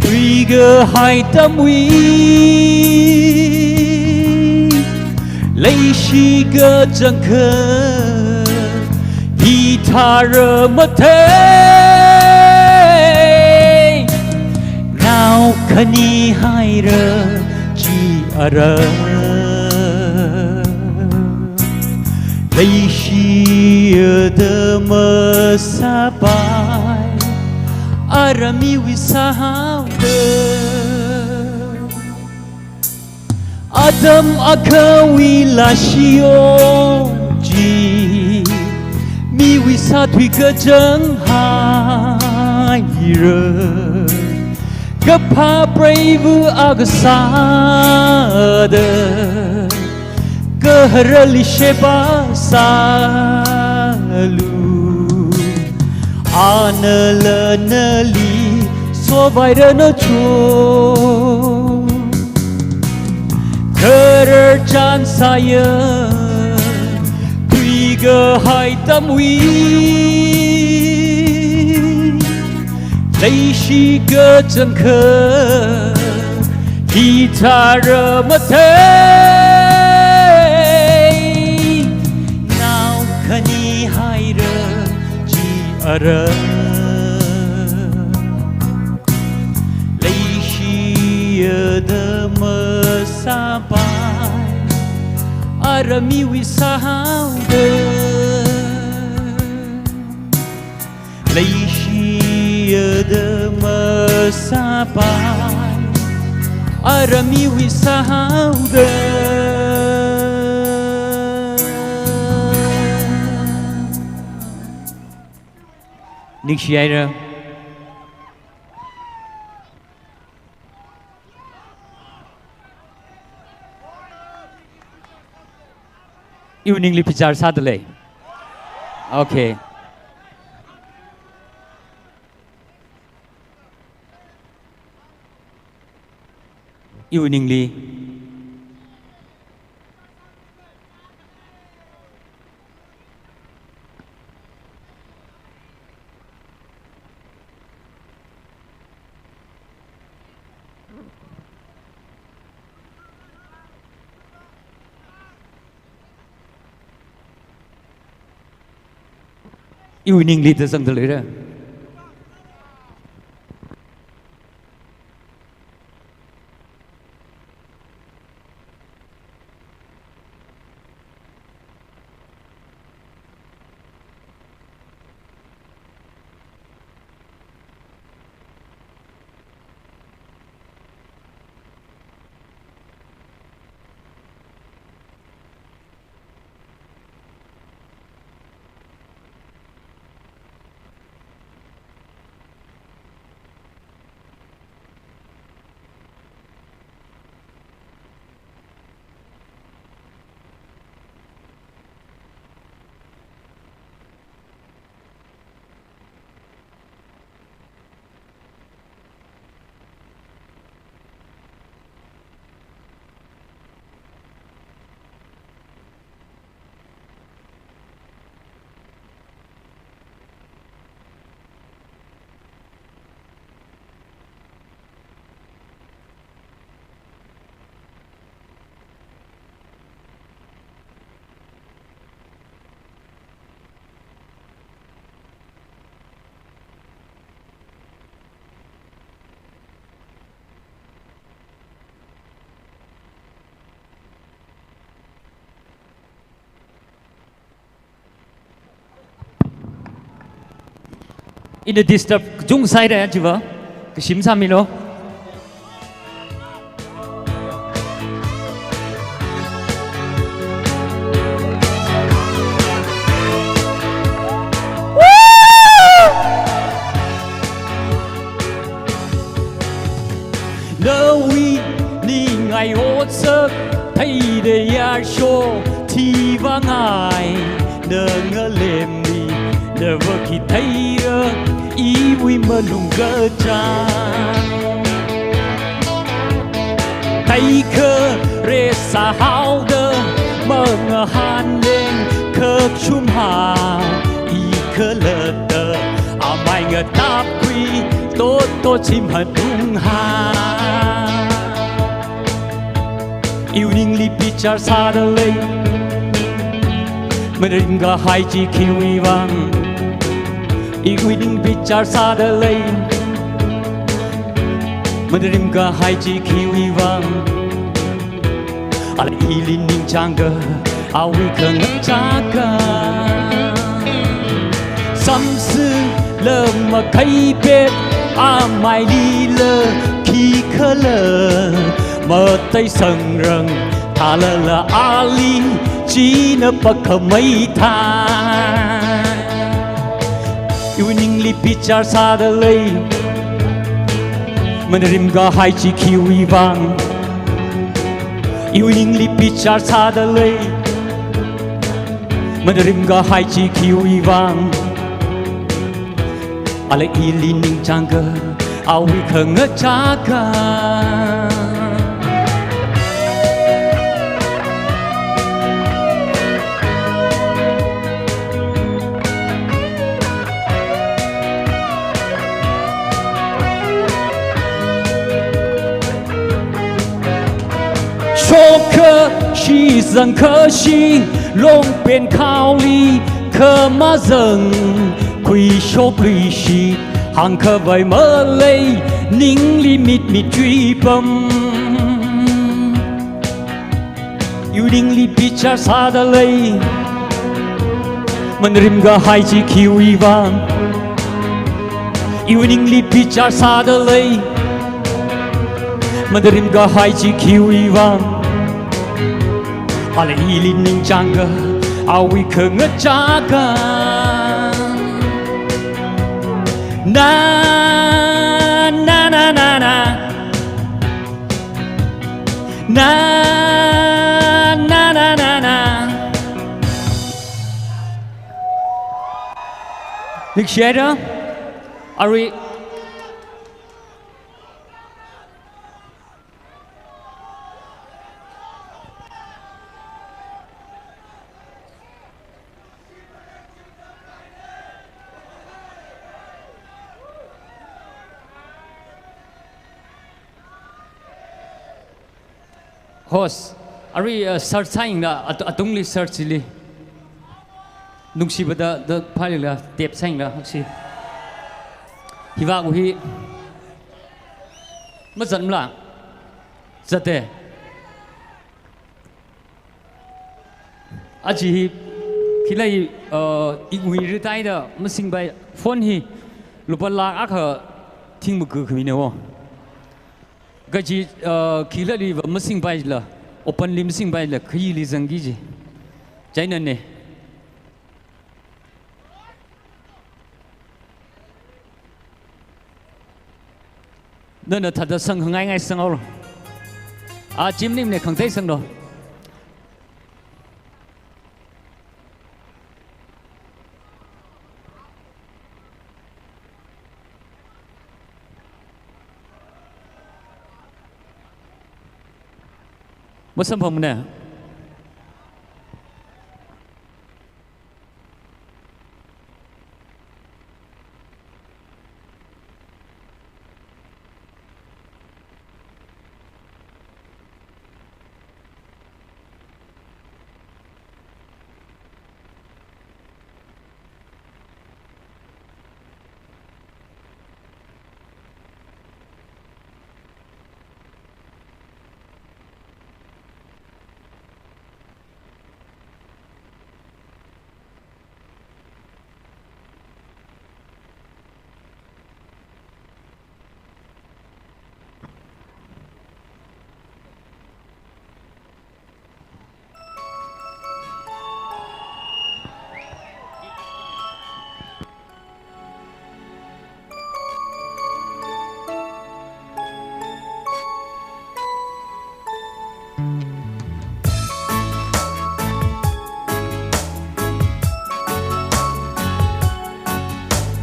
tui kahai atamwui, leishi kachangkhat hithāra mathei. Nao khani haira chi ara, leishi atam masāpai, ara miwui sāhaoda. Atam akhawui lashio chi, miwui sāthui kachang haira. Kaphā preiva akha sāda, kaharali sheba sālu. Anala nali sovairanu cho. Kharar chānsāya, tui kahai atamwui, leishi kachangkhat hithāra mathei. Nao khani haira chi ara, leishi atam masāpai, ara miwui sāhaoda. Leishi atam masāpai, ara miwui sāhaoda. Ningshi haira. Iwui ningli bichar sādalei. Okay. Iwui ningli. Iwui ningli da zangda leira. Ina disturb kachungkha sāhaira chiva. Kashim sāmilu. Nawui ningai otsak theida yarsho thivāngai, na ngalemli na vāki theira, Iwui malung kachāng. Theikhare sāhaoda mangahān leng kachumhao. I khalatta amai ngatapkhui, totot chimhanungha. Iwui ningli bichar sāda lei, maningkahai chi khiwui vang. Iwui ningli bichar sāda lei, maningkahai chi khiwui vang. Ala ili ningchāngka, awui khangachā akha. Samsila makhaipet amailila khikhala, mataisangrang thalala ali china pakhamei thai. Iwui ningli bichar sāda lei, maningkahai chi khiwui vang. Iwui ningli bichar sāda lei, maningkahai chi khiwui vang. Ala ili ningchāngka, awui khangachā akha. Shokkashi zangkashi longpen khaoli khamazang khuishokluishi, hāngkhavai malei ningli mitmit chuipam. Iwui ningli bichar sāda lei, maningkahai chi khiwui vang. Iwui ningli bichar sāda lei, maningkahai chi khiwui vang. Ala ili ningchāngka, awui khangachā akha. Na, na, na, na, na. Na, na, na, na, na. Ningshihaira? Arui. Host, arui, uh, search sāyangla, at-, atungli search li. Nungshiva da, da phailila, tape sāyangla, si. Hiva uhi. Mazatmala. Zatte. Aja hi, khilai, uh, iwui ritai da masingpai phone hi, lupā lakh akha thing maku khami ne wo. Kaji, uh, khilali va masingpaila, open li masingpaila, khayili zangki ji. China ne. Nana thāda sang hangai ngai sang ol. A chimnim ne khangtai sang do. Masamphang ne.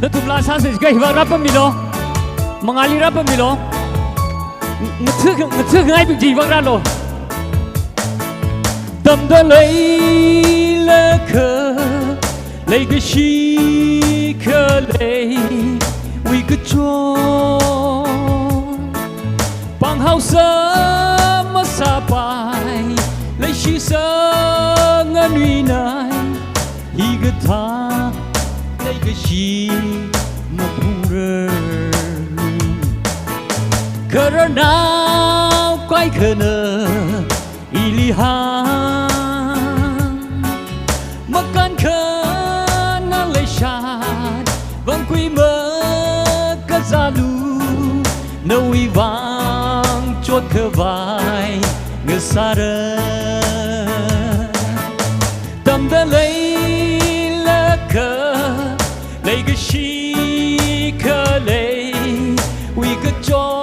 Nathumla sāsa jiakha hivāk rāpammilu. Mangāli rāpammilu. Ngatha, ngathangaipi chi hivāk rālu. Tamda leilakha, leikashi khaleiwui kachot. Pānghaosa masāpai, leishisa nganuinai. Hikathā leikashi maphungrarlu. Khararnao kaikhana ili hāng, makānkhana leishat vang kui makazālu, nawui vang chotkhavai ngasāra. Tamda leilakha, leikashi khaleiwui kachot.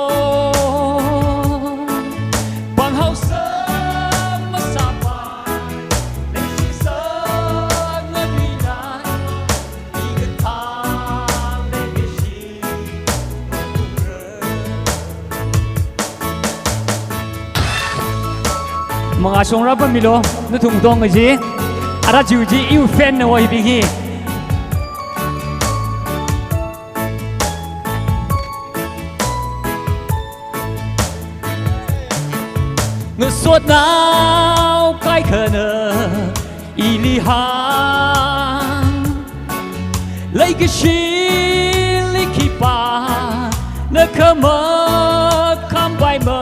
Pānghaosa masāpai, leishisa nganuinai. Hikathā leikashi Mangā shong rāpammilu, nathum tongkaji. Ara chiwui chi iwui fan na wai bing hi. Ngasotnao kaikhana ili hāng, leikashili khipāna khamakham paima,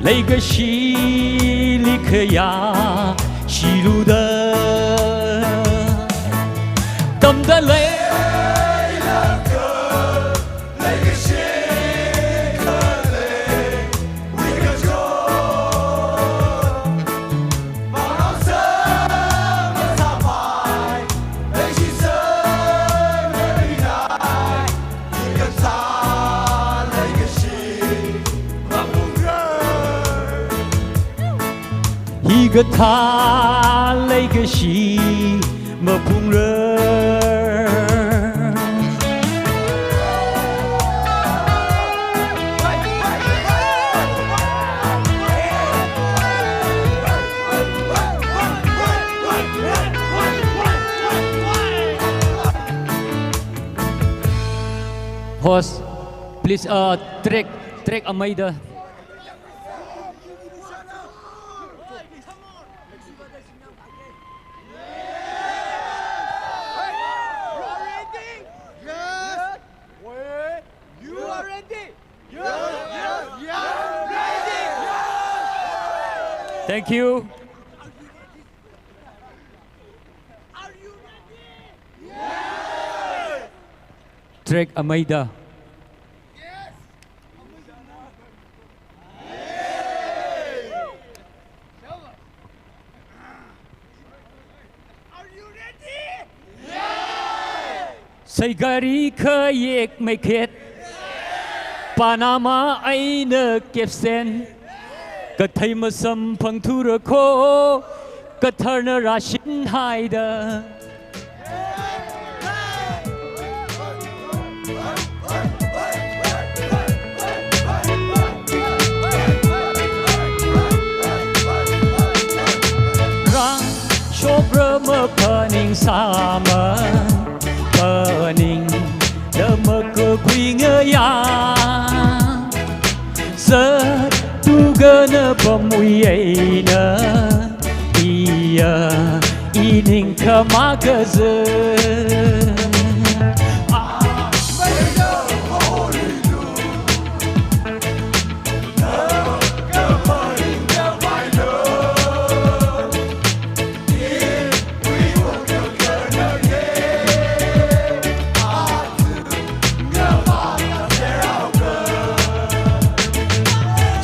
leikashili khayāshilu da. Tamda leilakha, leikashi khalei Hikathā leikashi maphungrar. Host, please, uh, track, track amaida. Thank you. Track amaida. Saikari khayek maikhet, Panama eina caption, kathei masamphang thura kho, katharna rāshinhaida. Rāshokra maphaning sāma, phaningda makakhui ngayā. Zattu kanapamwui eina, iya, ining khamā kazā.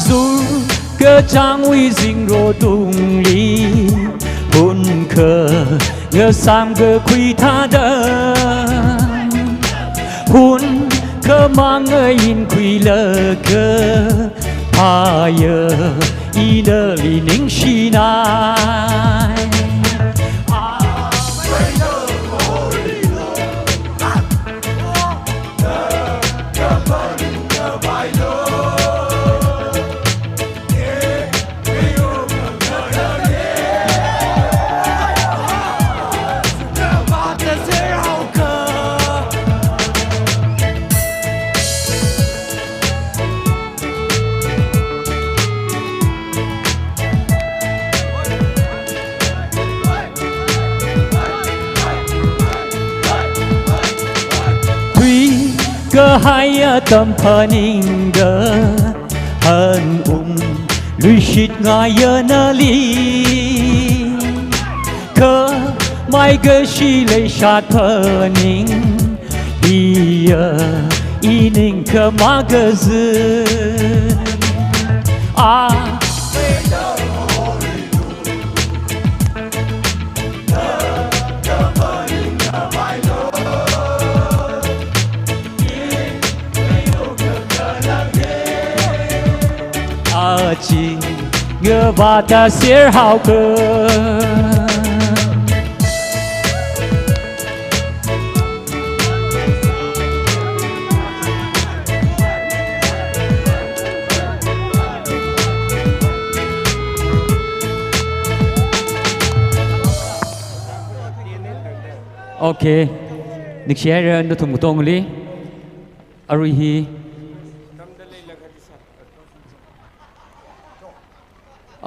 Zur kachāngwui zingrotungli, hun khangasām kakhui thāda, hun khamang ngayin khuilaga, phāya, ina nali ningshinai. Haiya tamphaningda hanung luishitngaiya nali, kha maikashi leishat phaning, iya ining khamagazi. Ah. Achi ngavāta sir hauka. Okay. Ningshi haira nathum katongli. Arui hi.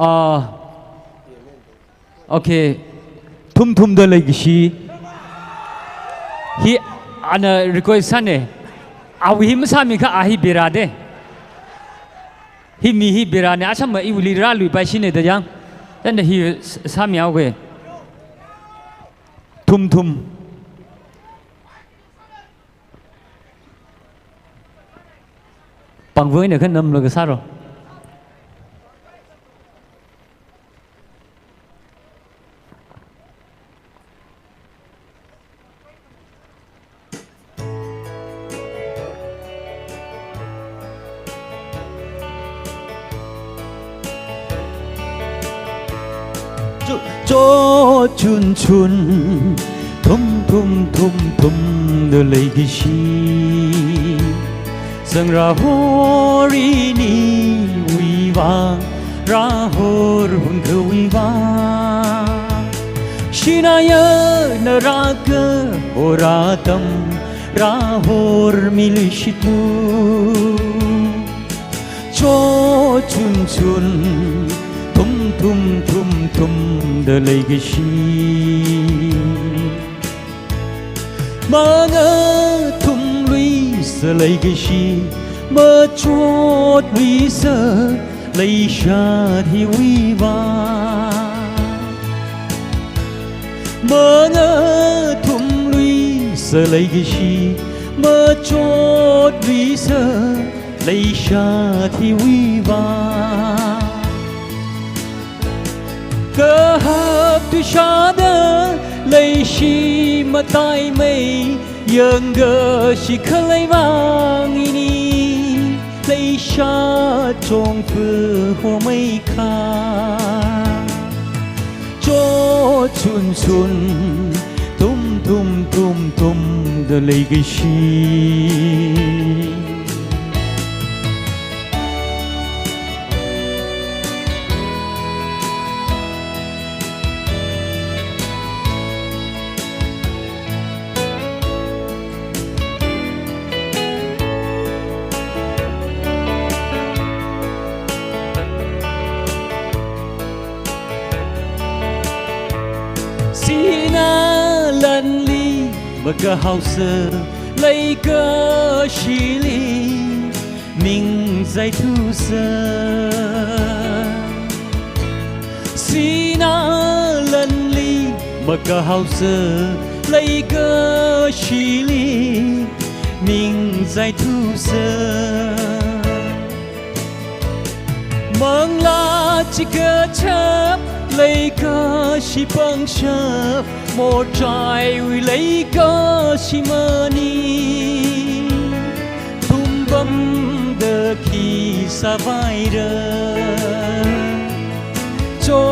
Ah. Okay. Thum thumda leikashi. Hi ana request sāne. Awui hi masāmi kha a hi bira de. Hi mi hi bira ne, acham ma iwuili rāluipai shine da yang. Tanda hi s-, sāmi awui. Thum thum. Pangvui ne kha namlaga sāro. Cho, cho chun chun, thum thum thum thumda leikashi. Zangra hor iniwui vang, rāhor hunkhawui vang. Shinaya naraka hor atam, rāhormi luishitlu. Cho chun chun, thum thum thum thumda leikashi. Mangathumluisa leikashi, machotluisa leishat hiwui vang. Mangathumluisa leikashi, machotluisa leishat hiwui vang. Kahap tuishāda leishi mataimei, yangkashi khalei vang ini, leishat chongfa homei kha. Cho chun chun, thum thum thum thumda leikashi. Sinā lanli makahaosa, leikashili ming zaithusa. Sinā lanli makahaosa, leikashili ming zaithusa. Manglā chikachap, leikashi pangshap, morchaiwui leikashi maning, thumpamda khi sāvaira. Cho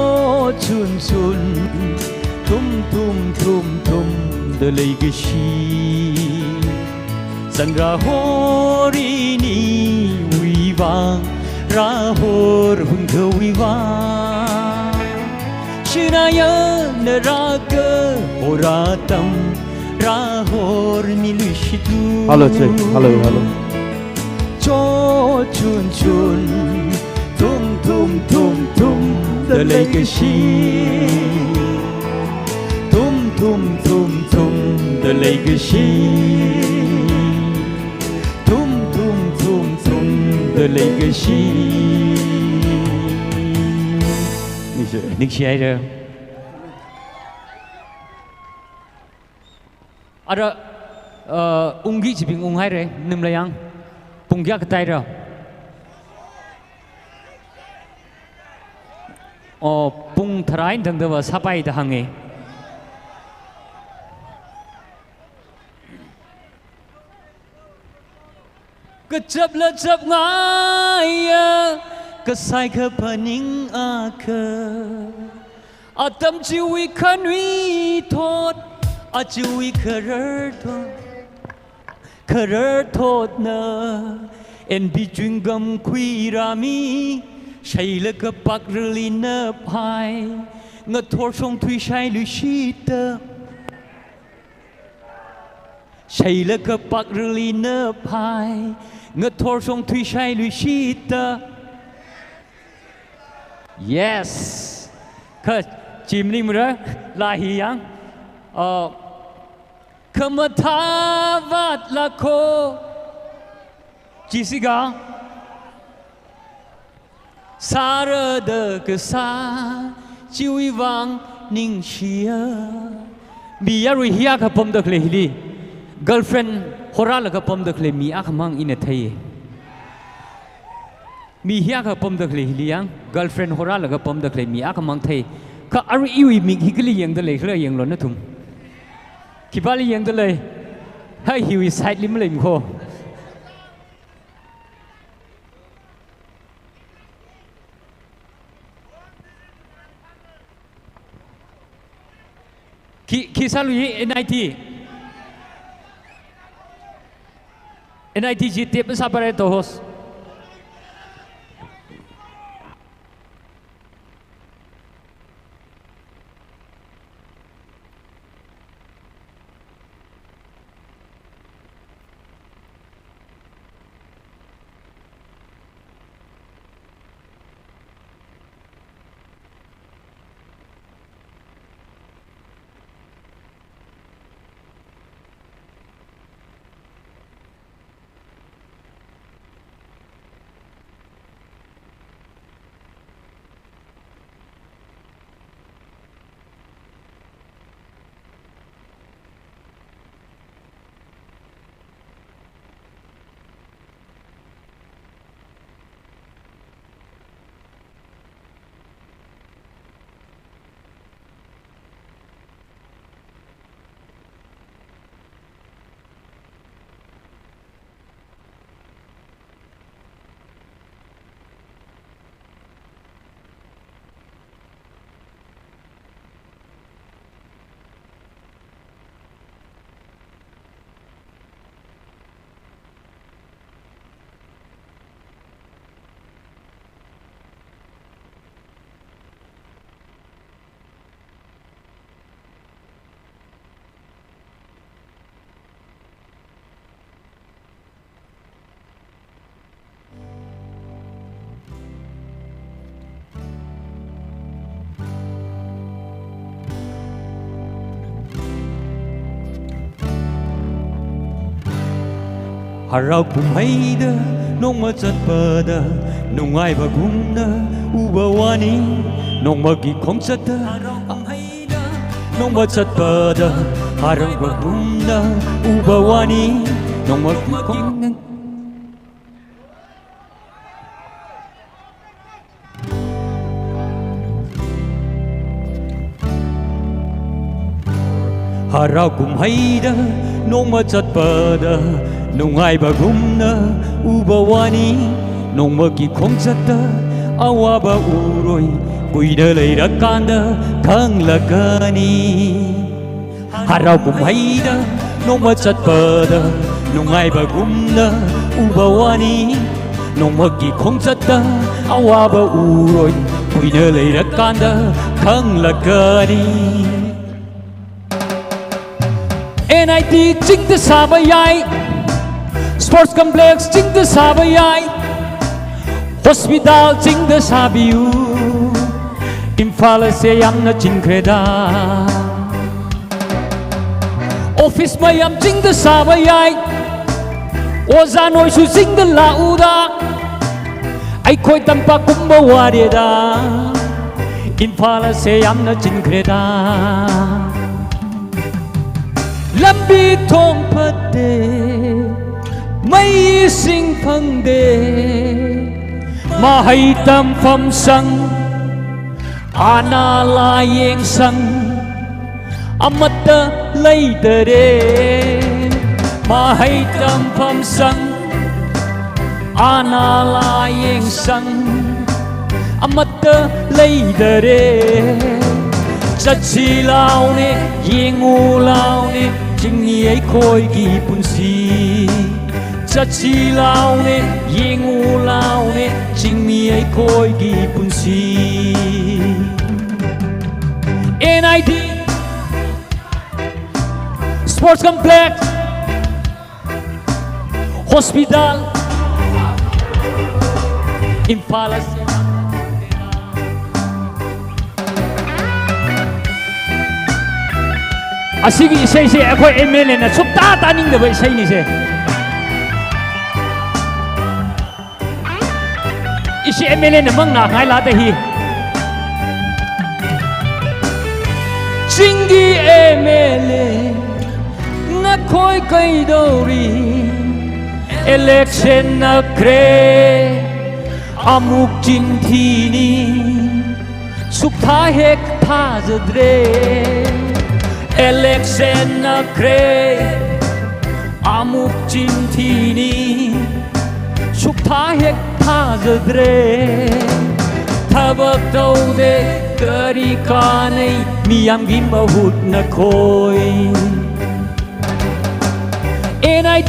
chun chun, thum thum thum thumda leikashi. Zangra hor iniwui vang, rāhor hunkhawui vang. Shinaya naraka hor atam, rāhormi luishitlu. Hello, check. Hello, hello. Cho chun chun, thum thum thum thumda leikashi. Thum thum thum thumda leikashi. ꯗ ꯂꯩꯒꯁꯤ꯫ ꯅꯤꯡꯁꯤ-, ꯅꯤꯡꯁꯤ ꯍꯥꯏꯔꯦ꯫ ꯑꯗ, ꯑ, ꯎꯪꯒꯤ ꯆꯤꯕꯤꯡ ꯎꯪ ꯍꯥꯏꯔꯦ, ꯅꯤꯝꯂꯌꯥꯡ꯫ ꯄꯨꯡ ꯀꯌꯥ ꯀꯇꯥꯏꯔ? ꯑꯣ, ꯄꯨꯡ ꯇꯔꯥ ꯏꯟꯗꯪꯗꯕ ꯁꯥꯄꯥꯏꯗ ꯍꯪꯉꯦ꯫ ꯀꯆꯞꯂ ꯆꯞꯉꯥꯏꯌ, ꯀꯁꯥꯏ ꯈ ꯄꯅꯤꯡ ꯑꯈ꯫ ꯑꯇꯝ ꯆꯤꯋꯤ ꯈꯟꯋꯤ ꯊꯣꯠ, ꯑꯆꯤꯋꯤ ꯈꯔꯔ ꯊꯣꯠ, ꯈꯔꯔ ꯊꯣꯠꯅ, ꯑꯦꯟꯕꯤ ꯆ꯭ꯋꯤꯡꯒꯝ ꯈꯨꯏꯔꯥꯃꯤ, ꯁꯩꯂꯒ ꯄꯥꯛꯔꯂꯤꯅ ꯐꯥꯏ, ꯉꯊꯣꯔ ꯁꯣꯡ ꯊꯨꯏꯁꯥꯏ ꯂꯨꯏꯁꯤꯠꯇ꯫ ꯁꯩꯂꯒ ꯄꯥꯛꯔꯂꯤꯅ ꯐꯥꯏ, ꯉꯊꯣꯔ ꯁꯣꯡ ꯊꯨꯏꯁꯥꯏ ꯂꯨꯏꯁꯤꯠꯇ꯫ Yes. ꯈ ꯆꯤꯝꯅꯤꯡꯃꯔ ꯂꯥꯍꯤ ꯌꯥꯡ꯫ ꯑ, ꯈꯃꯊꯥ ꯚꯥꯠ ꯂꯥꯈꯣ꯫ ꯆꯤꯁꯤꯒ꯫ ꯁꯥꯔꯗ ꯀꯁꯥ ꯆꯤꯋꯤ ꯋꯥꯡ ꯅꯤꯡꯁꯤꯌ꯫ ꯃꯤ ꯌꯥꯔꯨꯏ ꯍꯤꯌꯥ ꯈ ꯄꯝꯗ ꯈꯂꯦ ꯍꯤꯂꯤ꯫ Girlfriend ꯍꯣꯔꯥꯂꯒ ꯄꯝꯗ ꯈꯂꯦ ꯃꯤ ꯑꯈꯃꯥꯡ ꯏꯅ ꯊꯩꯌꯦ꯫ ꯃꯤ ꯍꯤꯌꯥ ꯈ ꯄꯝꯗ ꯈꯂꯦ ꯍꯤꯂꯤ ꯌꯥꯡ꯫ Girlfriend ꯍꯣꯔꯥꯂꯒ ꯄꯝꯗ ꯈꯂꯦ ꯃꯤ ꯑꯈꯃꯥꯡ ꯊꯩ꯫ ꯈ ꯑꯔꯨ ꯏꯋꯤ ꯃꯤ ꯍꯤꯒꯂꯤ ꯌꯦꯡꯗ ꯂꯩ, ꯈꯔ ꯌꯦꯡꯂꯣ ꯅ ꯊꯨꯝ꯫ ꯈꯤꯕꯥꯂꯤ ꯌꯦꯡꯗ ꯂꯩ꯫ ꯍꯥꯏ ꯍꯤꯋꯤ side ꯂꯤ ꯃꯂꯩ ꯃꯈꯣ꯫ Khi, khi sālui NIT. NIT chi tep sāpare to host. ꯍꯔꯥꯎ ꯀꯨꯝꯍꯩꯗ ꯅꯣꯡꯃ ꯆꯠꯄꯗ ꯅꯨꯡꯉꯥꯏꯕꯒꯨꯝꯅ ꯎꯕ ꯋꯥꯅꯤ, ꯅꯣꯡꯃꯒꯤ ꯈꯣꯡꯆꯠꯇ ꯍꯔꯥꯎ ꯀꯨꯝꯍꯩꯗ ꯅꯣꯡꯃ ꯆꯠꯄꯗ ꯍꯔꯥꯎꯕꯒꯨꯝꯅ ꯎꯕ ꯋꯥꯅꯤ, ꯅꯣꯡꯃꯒꯤ ꯈꯣꯡ- ꯍꯔꯥꯎ ꯀꯨꯝꯍꯩꯗ ꯅꯣꯡꯃ ꯆꯠꯄꯗ ꯅꯨꯡꯉꯥꯏꯕꯒꯨꯝꯅ ꯎꯕ ꯋꯥꯅꯤ, ꯅꯣꯡꯃꯒꯤ ꯈꯣꯡꯆꯠꯇ ꯑꯋꯥꯕ ꯎꯔꯣꯏ, ꯀꯨꯏꯅ ꯂꯩꯔꯀꯥꯟꯗ ꯈꯪꯂꯛꯀꯅꯤ꯫ ꯍꯔꯥꯎ ꯀꯨꯝꯍꯩꯗ ꯅꯣꯡꯃ ꯆꯠꯄꯗ ꯅꯨꯡꯉꯥꯏꯕꯒꯨꯝꯅ ꯎꯕ ꯋꯥꯅꯤ, ꯅꯣꯡꯃꯒꯤ ꯈꯣꯡꯆꯠꯇ ꯑꯋꯥꯕ ꯎꯔꯣꯏ, ꯀꯨꯏꯅ ꯂꯩꯔꯀꯥꯟꯗ ꯈꯪꯂꯛꯀꯅꯤ꯫ NIT ꯆꯤꯡꯗ ꯁꯥꯕ ꯌꯥꯏ, Sports Complex ꯆꯤꯡꯗ ꯁꯥꯕ ꯌꯥꯏ, Hospital ꯆꯤꯡꯗ ꯁꯥꯕꯤꯌꯨ, ꯏꯝꯐꯥꯜ ꯑꯁꯦ ꯌꯥꯝꯅ ꯆꯤꯟꯈ꯭ꯔꯦꯗ꯫ Office ꯃꯌꯥꯝ ꯆꯤꯡꯗ ꯁꯥꯕ ꯌꯥꯏ, ꯑꯣꯖꯥ ꯅꯣꯏꯁꯨ ꯆꯤꯡꯗ ꯂꯥꯛꯎꯗ꯫ ꯑꯩꯈꯣꯏ ꯇꯝꯄꯥꯛ ꯀꯨꯝꯕ ꯋꯥꯔꯦꯗ, ꯏꯝꯐꯥꯜ ꯑꯁꯦ ꯌꯥꯝꯅ ꯆꯤꯟꯈ꯭ꯔꯦꯗ꯫ ꯂꯝꯕꯤ ꯊꯣꯡ ꯐꯠꯇꯦ, ꯃꯩ ꯏꯁꯤꯡ ꯐꯪꯗꯦ, ꯃꯍꯩ ꯇꯝꯐꯝ ꯁꯪ, ꯑꯅꯥ ꯂꯥꯌꯦꯡ ꯁꯪ ꯑꯃꯠꯇ ꯂꯩꯇꯔꯦ꯫ ꯃꯍꯩ ꯇꯝꯐꯝ ꯁꯪ, ꯑꯅꯥ ꯂꯥꯌꯦꯡ ꯁꯪ ꯑꯃꯠꯇ ꯂꯩꯇꯔꯦ꯫ ꯆꯠꯁꯤ ꯂꯥꯎꯅꯦ, ꯌꯦꯡꯉꯨ ꯂꯥꯎꯅꯦ, ꯆꯤꯡꯃꯤ ꯑꯩꯈꯣꯏꯒꯤ ꯄꯨꯟꯁꯤ꯫ ꯆꯠꯁꯤ ꯂꯥꯎꯅꯦ, ꯌꯦꯡꯉꯨ ꯂꯥꯎꯅꯦ, ꯆꯤꯡꯃꯤ ꯑꯩꯈꯣꯏꯒꯤ ꯄꯨꯟꯁꯤ꯫ N I T Sports Complex, Hospital, Imphal ꯑꯁꯤ꯫ ꯑꯁꯤꯒꯤ ꯏꯁꯩꯁꯦ ꯑꯩꯈꯣꯏ M L A ꯅ ꯁꯨꯛꯇꯥ ꯇꯥꯅꯤꯡꯗꯕ ꯏꯁꯩꯅꯤꯁꯦ꯫ ꯏꯁꯤ M L A ꯅ ꯃꯪꯅ ꯉꯥꯏ ꯂꯥꯛꯇ ꯍꯤ꯫ ꯆꯤꯡꯒꯤ M L A ꯅꯈꯣꯏ ꯀꯩꯗꯧꯔꯤ? Election ꯅꯛꯈ꯭ꯔꯦ, ꯑꯃꯨꯛ ꯆꯤꯟꯊꯤꯅꯤ꯫ ꯁꯨꯛꯊꯥ ꯍꯦꯛ ꯊꯥꯖꯗ꯭ꯔꯦ꯫ Election ꯅꯛꯈ꯭ꯔꯦ, ꯑꯃꯨꯛ ꯆꯤꯟꯊꯤꯅꯤ꯫ ꯁꯨꯛꯊꯥ ꯍꯦꯛ ꯊꯥꯖꯗ꯭ꯔꯦ꯫ ꯊꯕꯛ ꯇꯧꯗꯦ, ꯀꯔꯤ ꯀꯥꯟꯅꯩ? ꯃꯤꯌꯥꯝꯒꯤ ꯃꯍꯨꯠ ꯅꯈꯣꯏ꯫ N I T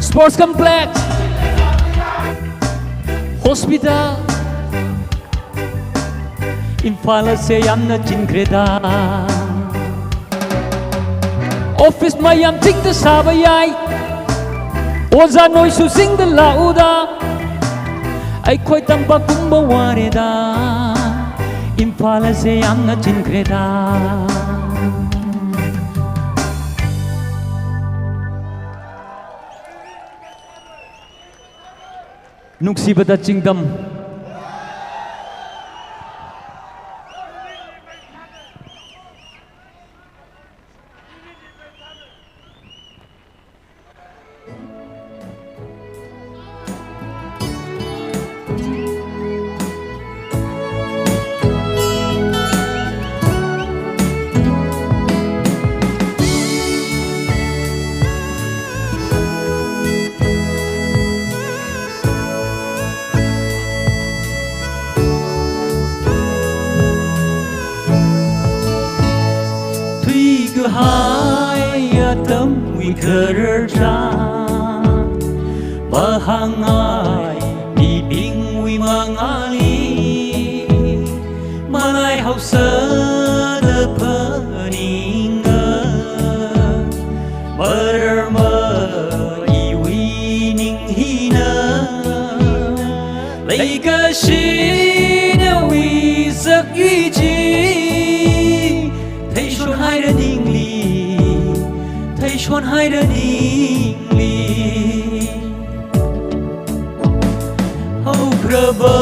Sports Complex, Hospital, Imphal ꯑꯁꯦ ꯌꯥꯝꯅ ꯆꯤꯟꯈ꯭ꯔꯦꯗ꯫ Office ꯃꯌꯥꯝ ꯆꯤꯡꯗ ꯁꯥꯕ ꯌꯥꯏ, ꯑꯣꯖꯥ ꯅꯣꯏꯁꯨ ꯆꯤꯡꯗ ꯂꯥꯛꯎꯗ꯫ ꯑꯩꯈꯣꯏ ꯇꯝꯄꯥꯛ ꯀꯨꯝꯕ ꯋꯥꯔꯦꯗ, ꯏꯝꯐꯥꯜ ꯑꯁꯦ ꯌꯥꯝꯅ ꯆꯤꯟꯈ꯭ꯔꯦꯗ꯫ ꯅꯨꯡꯁꯤꯕꯗ ꯆꯤꯡꯗꯝ꯫ Tui kahai atamwui khararchān, pāhāngngai mibingwui mangāli, malaihaosāda phaninga, mararma iwui ning hina, leikashina wizak yuiji, theishon haira ningli, theishon haira ningli. Haopraba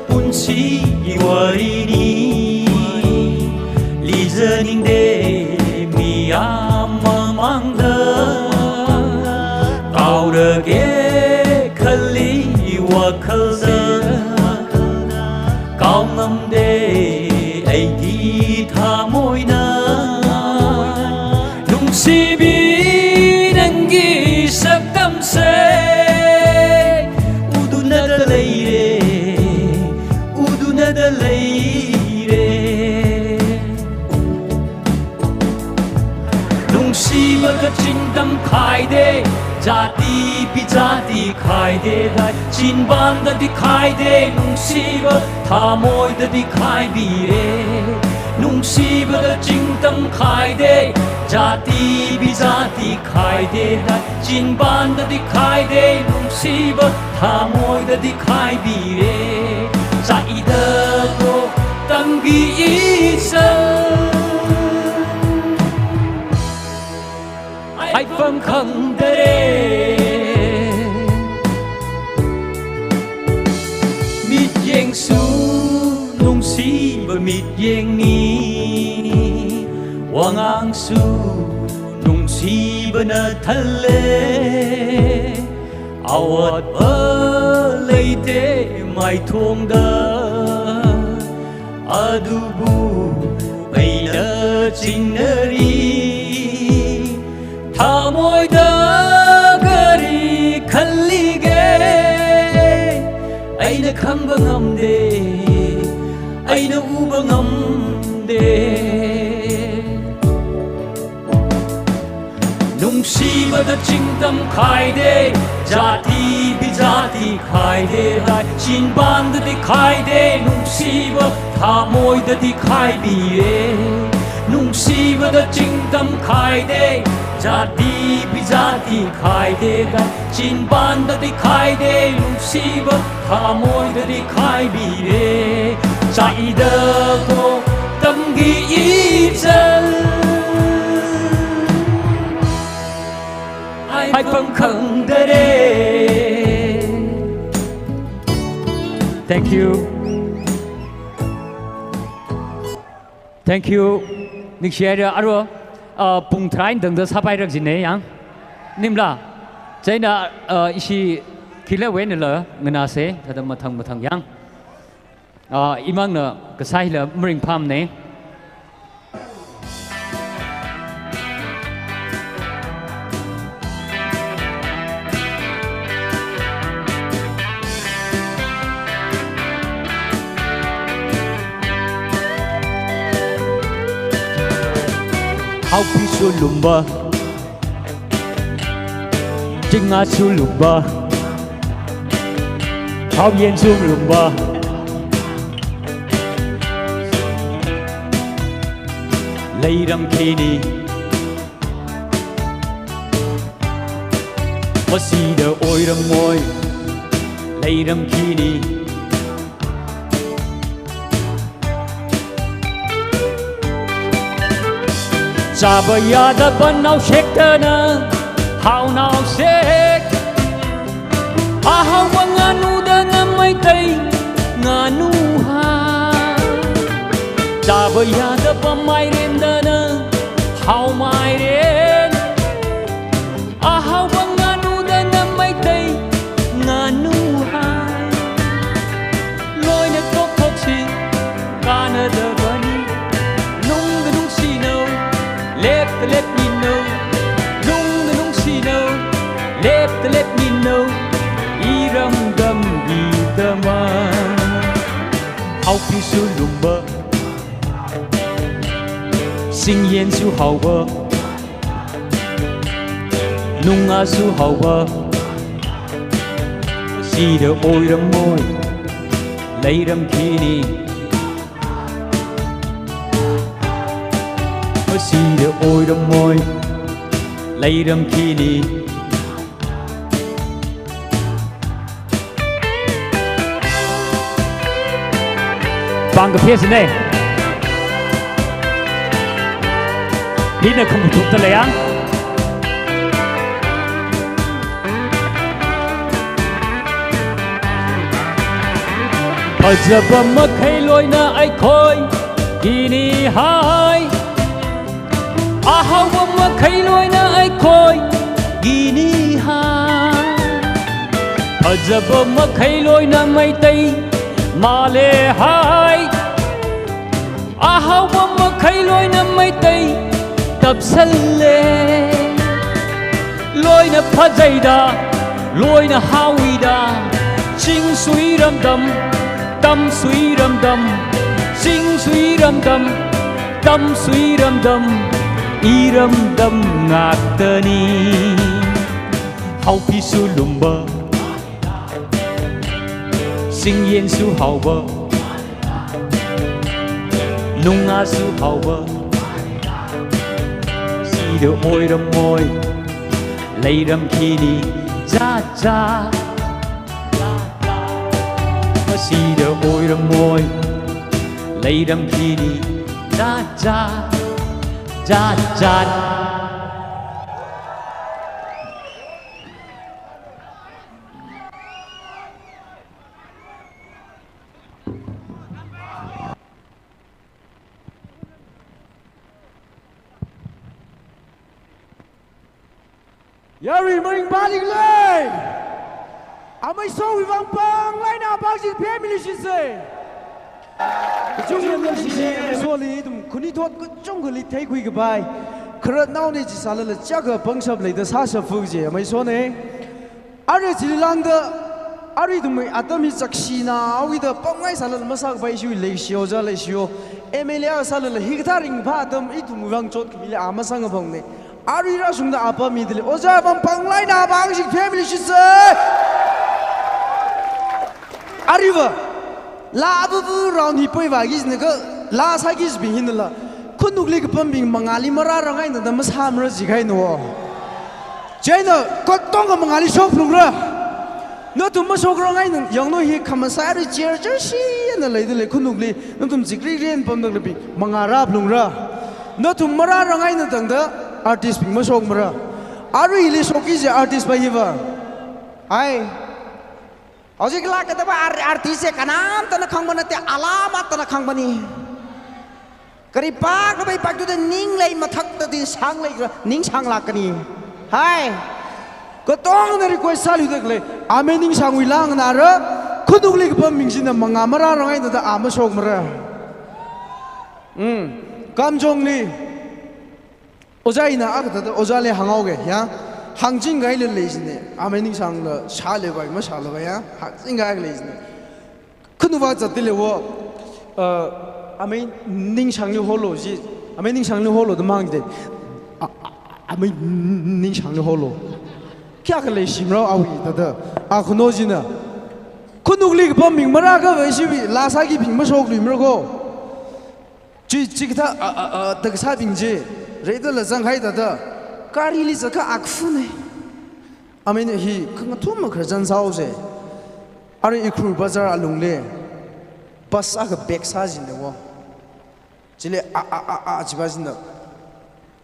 punshiwui warini, liza ningde miyam mamangda, kaorake kali wakhalda, kaongamde aidi thamoina. Nungshibi nanggi saktamse, utunada leire, utunada leire. Nungshiba kachingtham khaide, jati bijati khaide dai, chinpandadi khaide, nungshiba thamoidadi khaibire. Nungshiba kachingtham khaide, jati bijati khaide dai, chinpandadi khaide, nungshiba thamoidadi khaibire. Saida rok tambi isa, haifam khangdare. mityengli, wangangsu nungsibana thalle. Awatpa leite maithongda, adubu eina chingnari, thamoida kali khalige, eina khangva ngamde, eina uva ngamde. Nungsibada chingtam khaide, jati bijati khaide hai, chinpandadi khaide, nungsiva thamoidadi khaibiye. Nungsibada chingtam khaide, jati bijati khaide hai, chinpandadi khaide, nungsiva thamoidadi khaibire. Chaida ko tamgi ichal, haifam khangdare. Thank you. Thank you. Ningshiya aro, ah, pung tharā eina tangda sāpairakjine yang. Nimla. Chieina, ah, ishi khila wena la nganāse, thāda mathang mathang yang. Ah, imangna kasā hila maringphāmane. Haopisu lumba, Chingasu lumba, Haoyensu lumba, leiram khani. Masida oiramoi, leiram khani. Chāba yādaba naoshek dana, hao naoshek. Ahaowa nganudana Meitei nganu hai. Chāba yādaba mairen dana, hao mairen. Ahaowa nganudana Meitei nganu hai. Loina tokthotsi kānadabane. Nungda nungsino, lepda lepmino. Nungda nungsino, lepda lepmino. Iramdamwui dama. Haopisu lumba, Singyensu haoba, Nungasu haoba, sida oiramoi, leiram khani. Sida oiramoi, leiram khani. Pāng kaphesine. Hina khangthukta leiya. Phazapa makhailoina aikhoi, ini hai. Ahaowa makhailoina aikhoi, ini hai. Phazapa makhailoina Meitei, male hai. Ahaowa makhailoina Meitei, tapsalle. Loina phazaida, loina haowida, chingsui ramdam, tamsui ramdam, chingsui ramdam, tamsui ramdam, iramdam ngaktane. Haopisu lumba, Singyensu haoba, Nungasu haoba, sida oiramoi, leiram khani, cha cha. Sida oiramoi, leiram khani, cha cha, cha cha. Yarui maringphalunglu. Amei Songwui vang panglāk eina pāngshik phemilui shitse. Kachungkha leishiya, Amei Songli ithum khanuithot kachungkhali theikhui kapai kharatnaona jisālala chiyākha pangshap leida sāshap fu kaji Amei Songna. Arui chili lāngda, arui ithumwui atam hi chakshina awida pamngai sālala masākapai ishiwui leishiya, ojā leishiya, M L A sālala hikathā ringphā atam ithumwui vang chotkhami lei, a masāngapamna. Arui rāshungda a pammi dalei, ojā vang panglāk eina pāngshik phemilui shitse. Aruiva, laa abubu round hi poi vāki jina kha, laa sāki jibing hinala, khanukli kapambing mangāli marārang eina da masāmara jikahaina. Chieina katonga mangāli shokphalungra. Nathum mashokrang eina yanglu hi khamasai arui chair chair shina leidalei khanukli, nathum chikri rin pamda khalei bing mangā rāphalungra. Nathum marārang eina tangda artist bing mashokmara. Aruili shokki kaji artist pa hiva. Ai. Hojikla kathāda pa ar-, artist chi kanamtana khangmana te, alama tana khangmani. Kari pak labai pak tu da ning lei mathak ta din sang lei ra, ning sang lākani. Hai. Katongana request sāluida khalei, Amei Ningshangwui laa nganāra, khanukli kapambing china mangā marārang eina da a mashokmara. Hmm. Kamjongli. Ojā ina akha thāda ojāli hānghaoga, ya. Hāngching kahai lei jina, Amei Ningshangla shālei vai mashālei vai, ya. Hāngching kahai lei jina. Khanuva zatdalei wo, uh, Amei Ningshangli holo ji, Amei Ningshangli holo da mang de. A, a, Amei Ningshangli holo. Kayākha leishimara awui thāda, a khuno jina. Khanukli kapambing marākha vai ishiwui, laa sākibing mashokluimara ko. Chi, chikathā, a, a, a, da kasābing chi, reidala zangkahai thāda, karili zaka akfune. Amei hi khangathum makharzan sāhaosa. Arui Ukhrul Bazar alungli, bus akha back sā jina wo. Chili, a, a, a, a, chiva jina.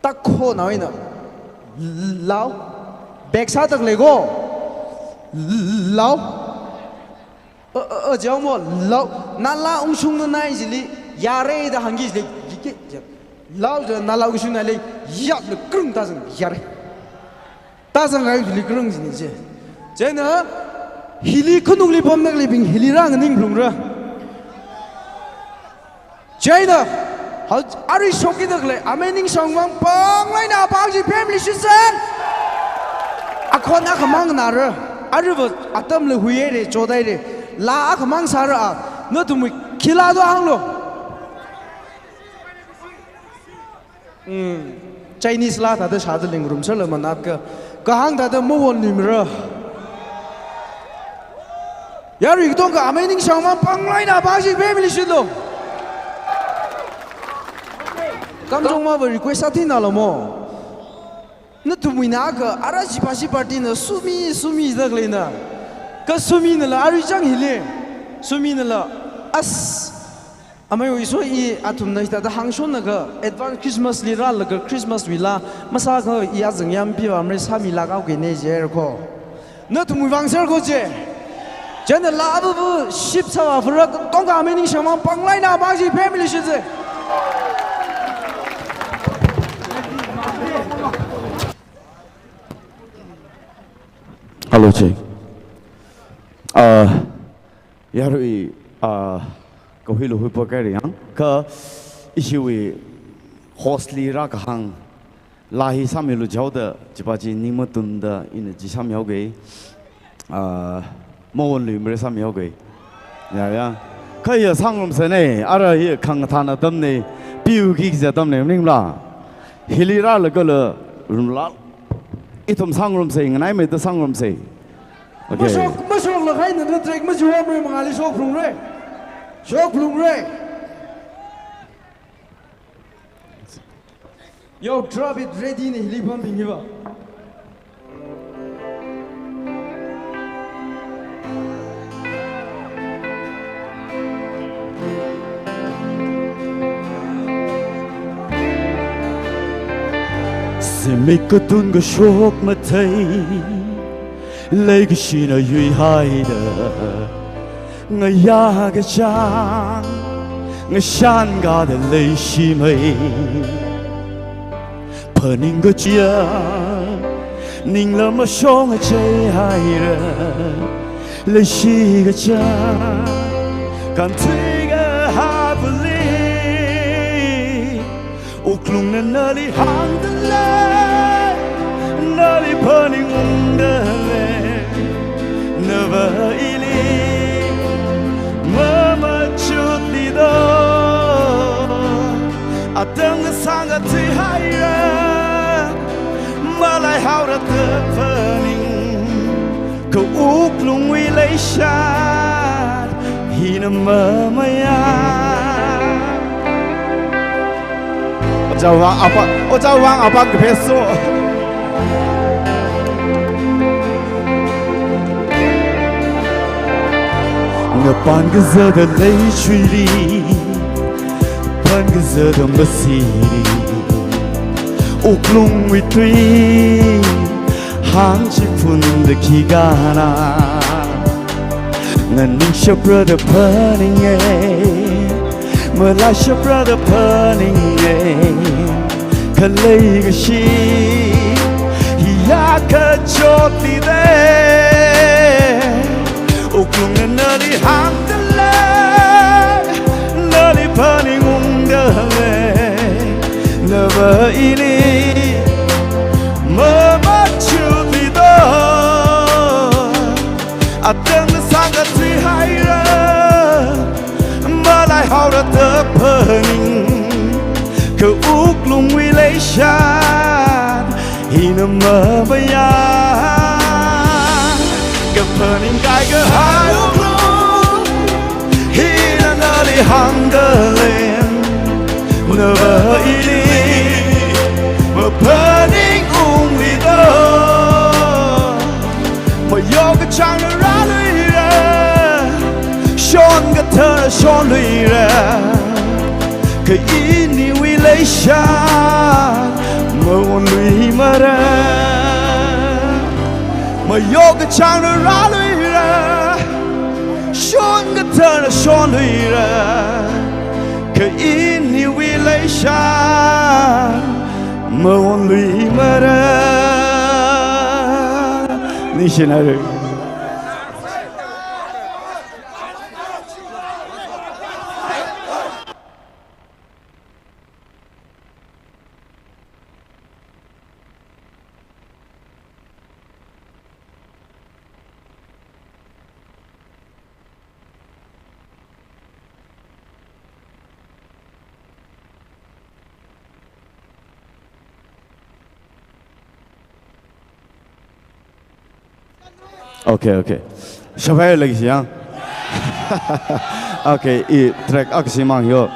Takhonao eina, lao, back sāda khalei ko, lao. A, a, a, jiao mo, lao, nala ungshungna nai jili, yare da hāngki jili, yike, ya. Lao ja nala ungshungna lei, yap le krung ta zang, yare. Ta zang ai jili krung jini je. Chieina, hili khanukli pamda khaleibing, hili rānganingphalungra. Chieina, hao, arui shokki da khalei, Amei Ningshang vang panglāk eina pāngshik phemilui shitse. Akhon akhamang nara, aruiva atamla huihaira, chothaira, laa akhamang sāra a, nathumwui khi laa do hānglu. Hmm. Chinese laa thāda shāda lei ngarumserla manat ka, kahāng thāda mawonluimara. Yarui katonga Amei Ningshang vang panglāk eina pāngshik phemilui shitlu. Kamjong mava request sāthinalo mo. Nathumwui na ka ara jipa jipa tina sumi, sumi da khaleina. Kha suminala arui chang hili. Suminala as Amei Ningshang i athumna hithāda hāngshonna kha, advance Christmas li rālaga Christmas wui laa masākha i azang yam piva amre sāmilāk haoki ne jir ko. Nathumwui vang ser ko je. Chieina laa abubu ship sāva fura katonga Amei Ningshang vang panglāk eina pāngshik phemilui shitse. Hello, check. Uh, Yarui, ah, kahuilu huipa kairi yang, kha ishiwui host li rākahāng, laa hi sāmilu jihaoda, jipa chi ning matunda, ina chi sāmihaoga, ah, mawonluimara sāmihaoga. Ya, ya. Kha ya sāngarumsa ne, ara hi khangathāna atamna, piuki kaja atamna, maningla. Hili rālagala, rumla. Ithum sāngarumsa, nganaimeida sāngarumsa. Okay. Mashok, mashoklakhai nana track machiwamre mangāli shokphalungre. Shokphalungre. Yo, drop it, ready ne hili pambing hiva. Zimik katun kashok mathei, leikashina yuihaida, ngayā kachāng, ngashan gada leishimei. Phaning kachiya, Ningla mashong achei haira, leishi kachā, kānthui kahāvali, wuklungna nali hāngdalei, nali phaningungdalei, nava ili mamachutli do. Atam kasāng kathui haira, malaihaora da phaning, kha wuklungwui leishat hina mamayā. Ojā Vang apa, Ojā Vang apa kapeso. Ngapān kazata leishuili, pān kazata masili, wuklungwui tui hāngchiphunda khikana. Nganingshapra da phaninge, malaishapra da phaninge, khalei kashi hiya kachotli de. Wuklungna nali hāngdalei, nali phaningungdalei, nava ili mamachutli do. Atam kasāng kathui haira, malaihaora da phaning, kha wuklungwui leishat hina mamayā. Kaphaning kaikahai wuklung hina nali hāngdalei, nava ili maphaningungli do. Mayok kachāngna rāluira, shon kathara shonluira, kha iniwui leishat maonluimara. Mayok kachāngna rāluira, shon kathara shonluira, kha iniwui leishat maonluimara. Ningshina re. Okay, okay. Shabai lagi siang. Okay, i track akha shimāng yo.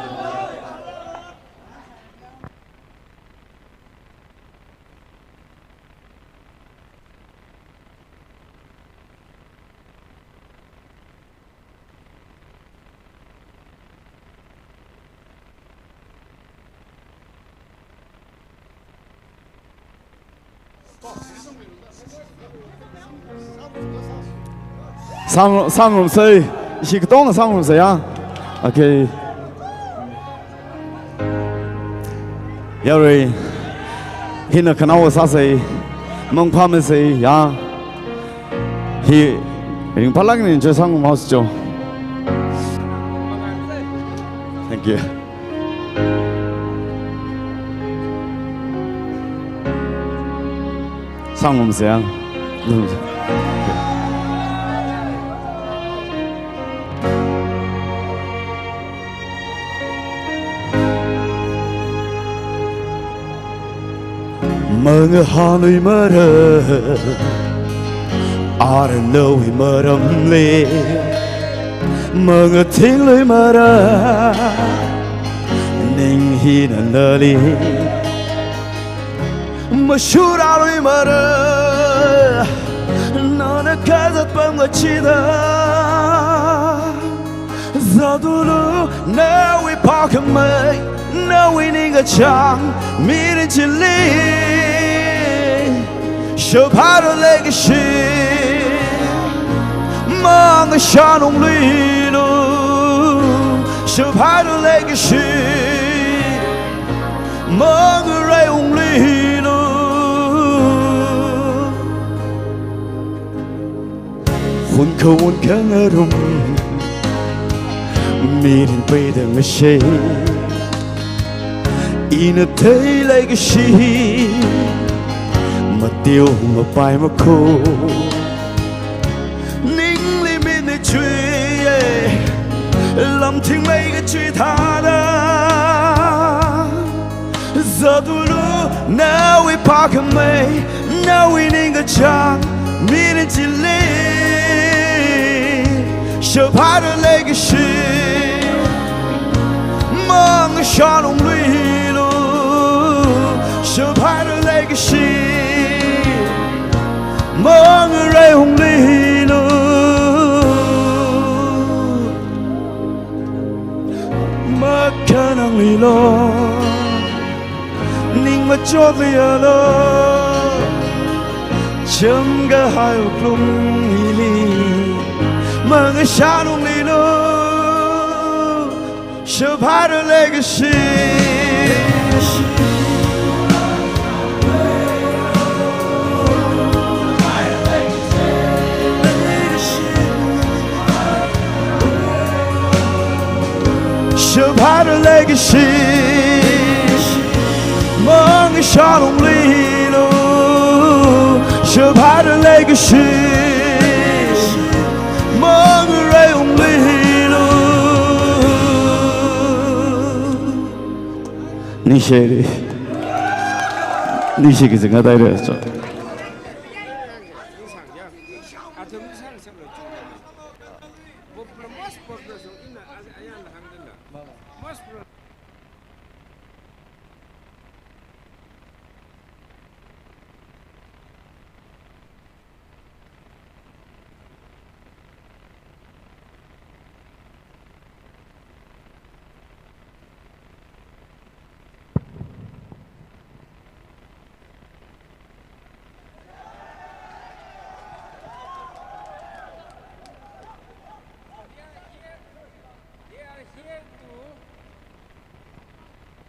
Sāng, sāngarumsa, ishi katongna sāngarumsa ya. Okay. Yarui, hina khanaowa sāsa, mangpha masa ya. Hi ringphālāk eina enjoy sāngarumhaosa cho. Thank you. Sāngarumsa ya. Mangahānluimara, arnawui maramli, mangathingluimara, ning hina nali mashurāluimara, nana kazat pam kachida. Zatulu, nawui phākhamei, nawui ningkachāng mirin chili, shaphaira leikashi, mangashanungluilu, shaphaira leikashi, mangareiungluilu. Phun kawun khangarum, mirin peida ngashei. Ina theilei kashi, mateo mapai makho. Ningli mina chui, lam thingmei kachui thāda. Zatulu, nawui phākhamei, nawui ningkachāng, mirin chili. Shaphaira leikashi, mang shanung luilu. Shaphaira leikashi, mang reihung luilu. Makhanang luilu, ning machot luilu. Cham kahai wuklung hili, mang shanung luilu. Shaphaira leikashi. Shaphaira leikashi, mang shanung luilu. Shaphaira leikashi, mang reihung luilu. Ningshiri. Ningshi kizing ataira cho.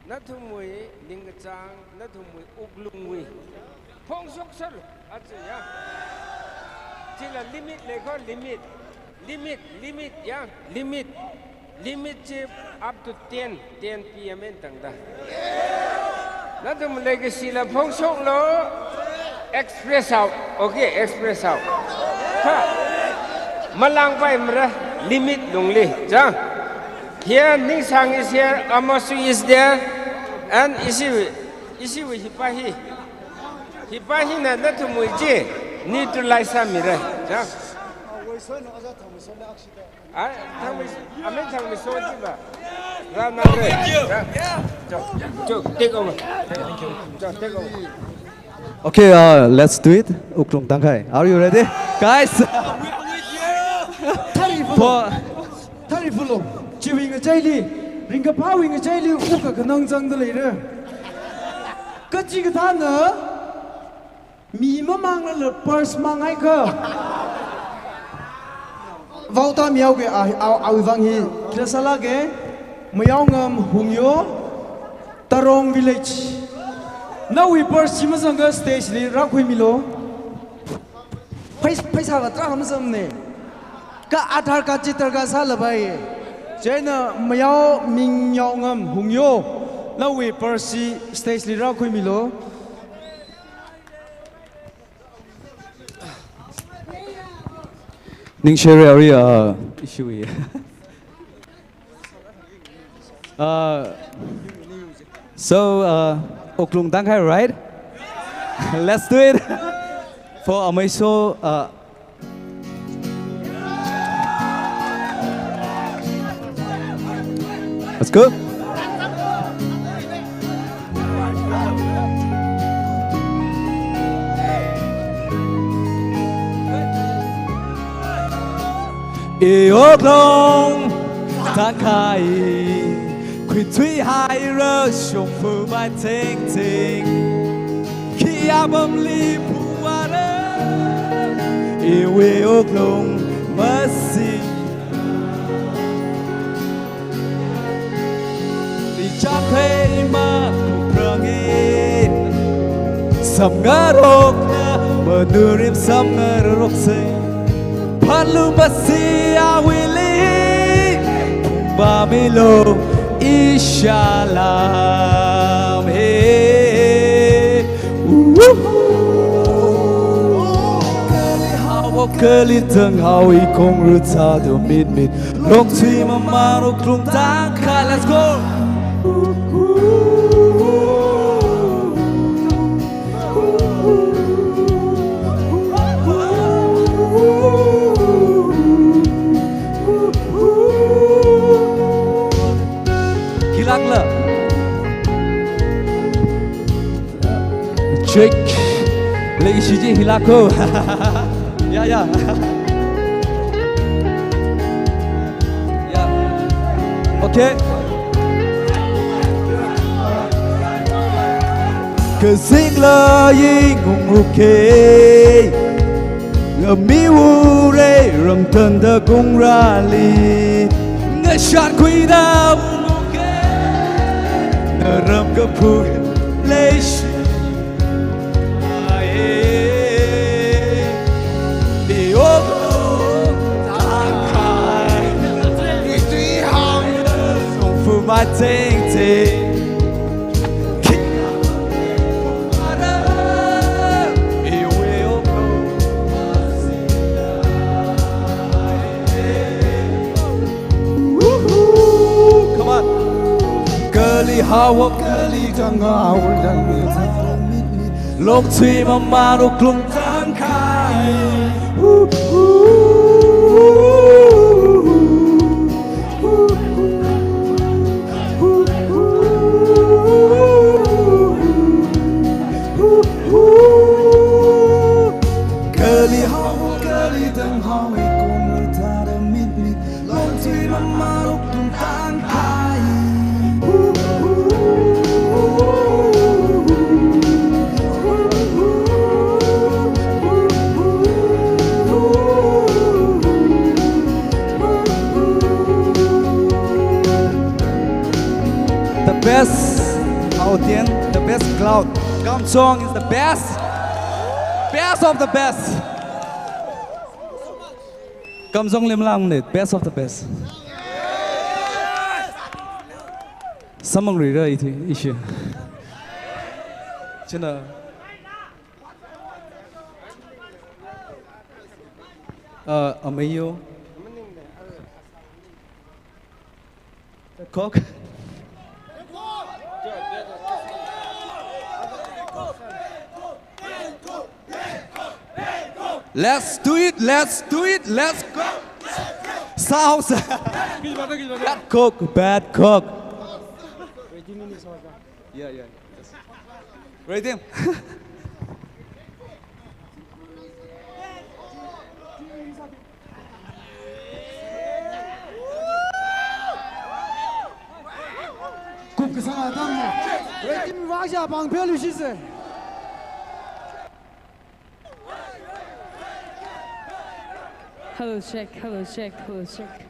Nathumwui ningkachāng, nathumwui wuklungwui phongshok sālu, aja ya. Chila limit lei kho, limit. Limit, limit ya, limit. Limit chi up to ten, ten P M eina tangda. Nathum leikashila phongshoklu, express out. Okay, express out. Ha. Malangpaimara, limit lungli. Chang. Here, Ningshang is here, Amasu is there, and Isiwui, Isiwui hipa hi. Hipa hina nathumwui chi neutralize sāmira. Chang. Ai, Thangmei, Amen Thangmei so chi ba. Ra na re. Chang. Chang. Take over. Chang, take over. Okay, uh, let's do it. Wuklung Tangkhai. Are you ready? Guys! Thari fulo. For Thari fulo. Chiwui ngachaili, ringkaphāwui ngachaili, wukkhanang zangda leira. Kachikathāna, mi mamanglala purse mang haikha. Vaoda miyaoke, a, a, awui vang hi, khila sālāke, Mayaongam Hungyo, Tarong Village. Nawui purse chi mazangakha stage li rākhuimilu. Phai, pheisā kha tarākha mazangmana. Kha Aadhaar card chi darkar sālapai. Chieina Mayao Mingyaongam Hungyo. Nawui purse chi stage li rākhuimilu. Ningshiri ari, uh, issue. Uh, so, uh, Wuklung Tangkhai, right? Let's do it for Ameiso. Uh, let's go. I Wuklung Tangkhai, khuithui haira shongfa mai tengteng. Khi apamli phuwara, iwui wuklung masi. Ichap thei makuprangi, samngarokna, manurim samngaroksei. Phanlu masi awuili, pamilo ishalam he. Woo! Kali haowa, kali tanghaowa, kongru thāda mitmit. Longthui mamān wuklung tangkhai. Let's go. Hilak la. Check. Leishichi hilak ko. Ya, ya. Ya. Okay. Kazingla yingung uke. Ngamiwure ramtanda kungrali. Ngashankhuida unguke. Naram kaphu leishi. Ai, e, o, takai. Itui ham. Songfu matengteng. Come on. Kali haowa, kali tanghaowa, longthui mamān wuklung tangkhai. Kali haowa, kali tanghaowa, kongru thāda mitmit. Longthui mamān wuklung tangkhai. The best audience, the best crowd. Kamjong is the best. Best of the best. Kamjong limlang ne, best of the best. Samang rira iti, ishi. China. Uh, amayo. Cock. Let's do it, let's do it, let's go. South. Bad cock, bad cock. Yeah, yeah. Ready? Kup kasang atam mo. Ready, mi vang sha pang pelu shi se. Hello, check, hello, check, hello, check.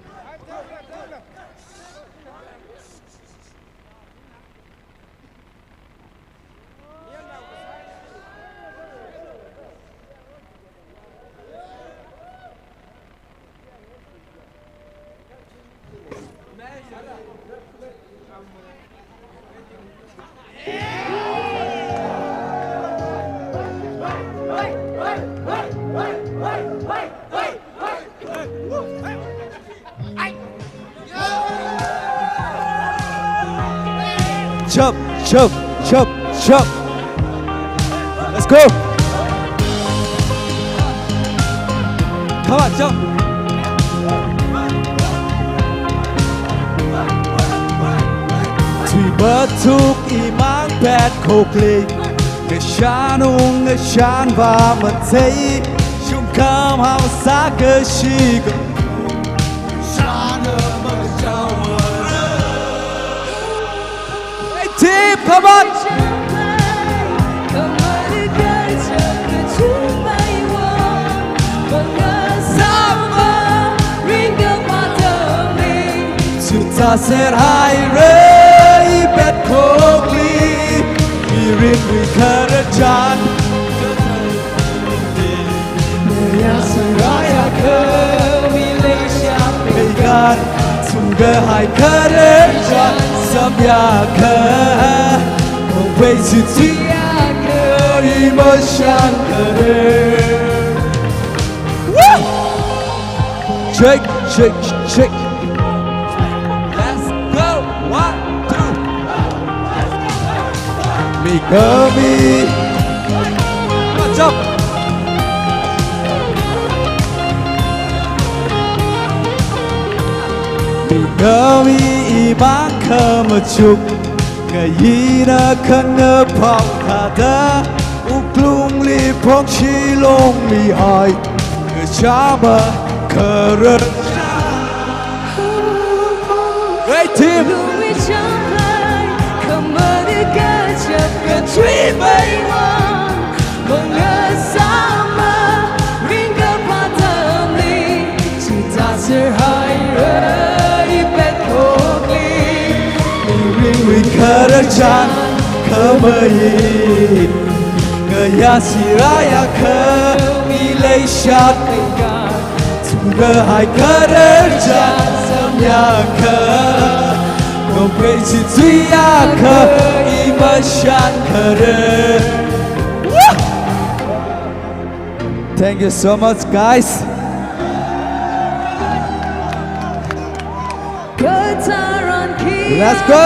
Jump, jump, jump, jump. Let's go. Come on, jump. Tui batuk imang pet kokli. Kashan ung kashan va matsei. Shungkam hausa kashi. Hey, team, come on. Sāma ringam matami. Sutaser hai rei pet kokli. Irin wi karajan. Maya saraya kai. Chungkahai khararchan samyākha, kongpei sitiyākha, imashan kharar. Woo! Check, check, check. Let's go. One, two. Mikhami. What's up? Mikhami imang khamachuk, ngayina khangaphao thāda, wuklungli phongshi longmihai, kachāma kharar. Great team. Mirinwui khararchan khamei, ngayā sirāyākha, mi leishat. Chungkahai khararchan samyākha, kongpei sitiyākha, imashan kharar. Thank you so much, guys. Let's go.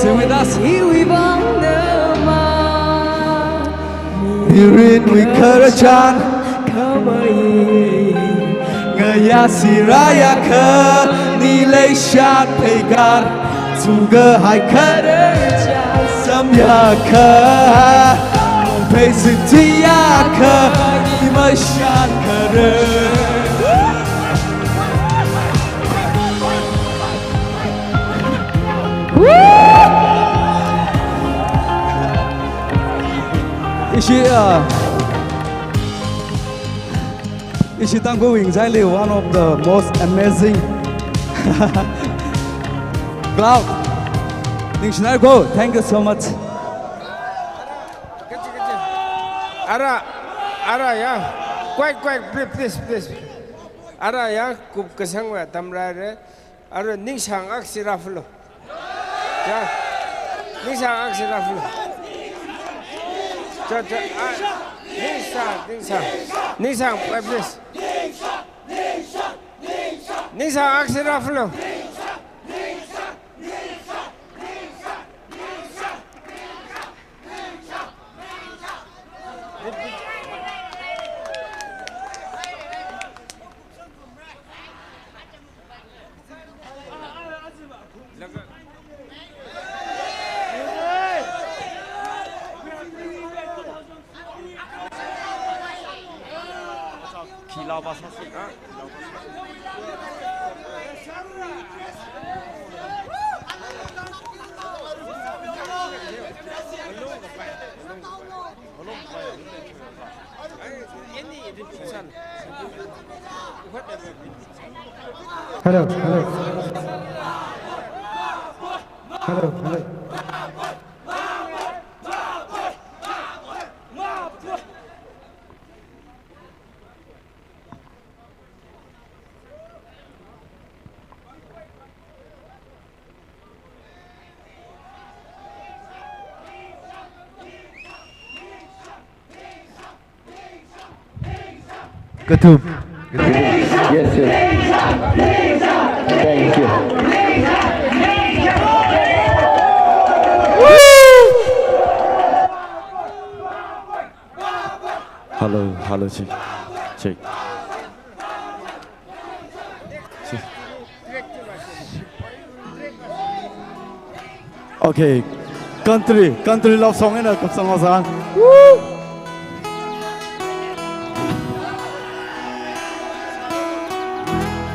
Sing with us. Mirinwui khararchan khamei, ngayā sirāyākha, mi leishat pheikar. Chungkahai khararchan samyākha, kongpei sitiyākha, imashan kharar. Ishi, uh, ishi Tangkhul Wingzaili, one of the most amazing crowd. Ningshinai ko, thank you so much. Ara, ara ya. Quiet, quiet, please, please, please. Ara ya, kupkasangwui atam rāhaira. Ara ningshang aksi rāfalo. Ja. Ningshang aksi rāfalo. Ja, ja, ah, ningshang, ningshang. Ningshang, eh, please. Ningshang aksi rāfalo. Hello, hello. Hello, hello. Kathum. Yes, yes. Thank you. Hello, hello, check, check. Okay, country, country love song eina kapsang haosa. Woo!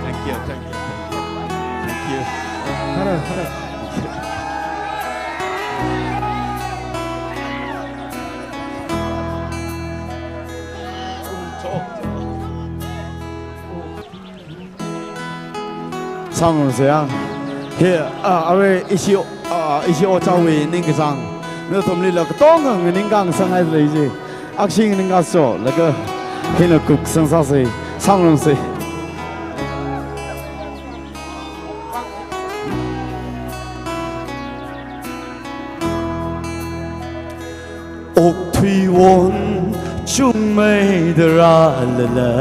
Thank you, thank you, thank you. Thank you. Hello, hello. Sangse ya. Hi, ah, arui ishi, ah, ishi ojāwui ningkachāng. Nathumlila katonga nganingkā ngasakngai lei chi. Akhashi nganingkāso, laga hina kuk sangsāsei, sangrumsei. Okthuiwon chungmeida rālala,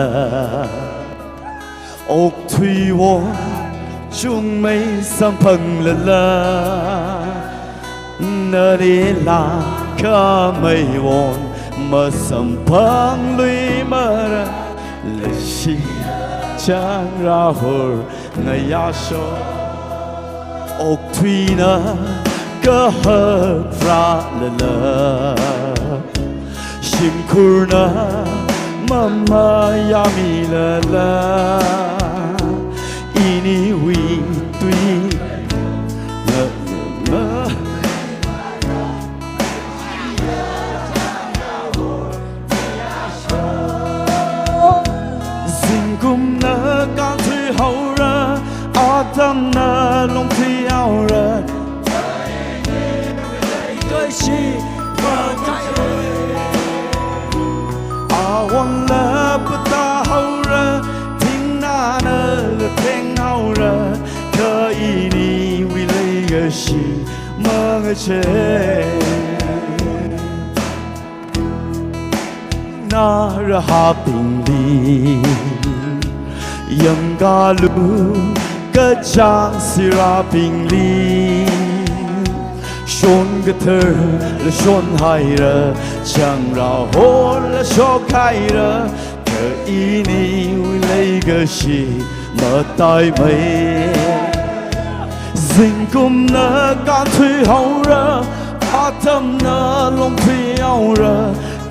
okthuiwon chungmei samphanglala, nalila khameiwon masamphangluimara, leishi chang rāhor ngayāsho. Okthuina kahak rālala, shimkhurna mamayāmilala, iniwui tui na, na, zingkumna kānthuihaora, atamna longthuihaora. Kashi makai. Awonla pata haora, thingnana thenghaora, kha iniwui leikashi mangachei. Narahābingli yangkālu, kachāng sirābingli. Shon kathar la shonhaira, chang rāhor la shokhaira, kha iniwui leikashi mataimei. Zingkumna kānthuihaora, atamna longthuihaora,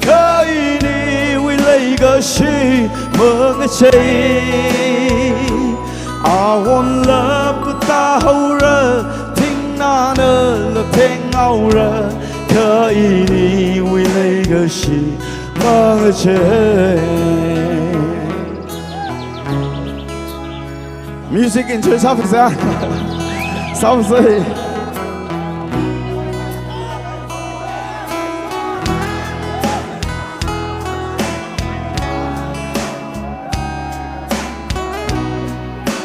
kha iniwui leikashi mangachei. Awonla pata haora, thingnana la thenghaora, kha iniwui leikashi mangachei. Music enjoy sāpsa. Sāpsa.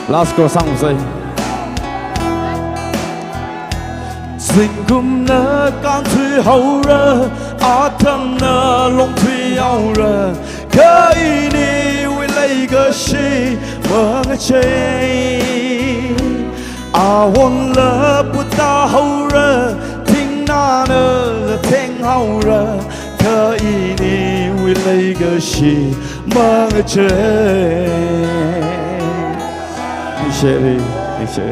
Last chorus sāngsa. Zingkumna kānthuihaora, atamna longthuihaora, kha iniwui leikashi mangachei. Awonla pata haora, thingnana la thenghaora, kha iniwui leikashi mangachei. Ningshi, ningshi.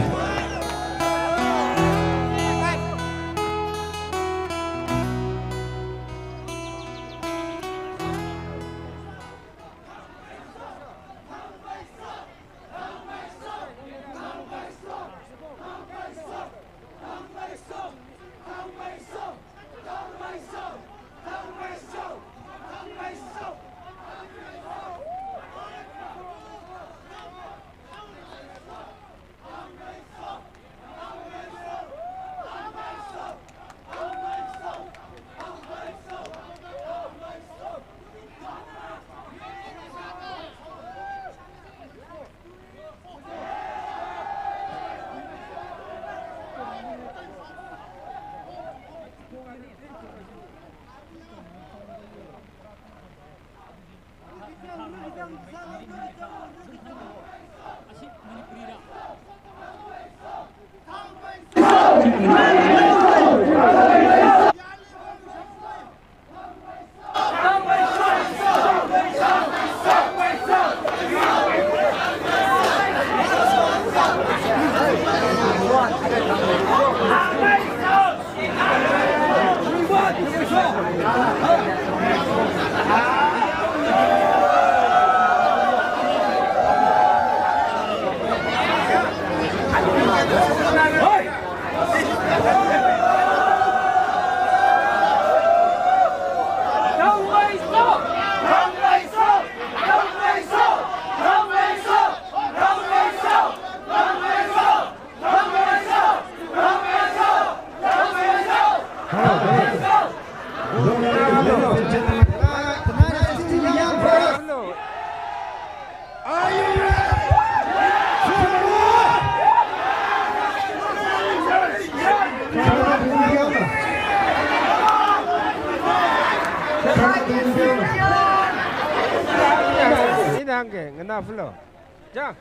Chang ke, nganā phalo. Chang.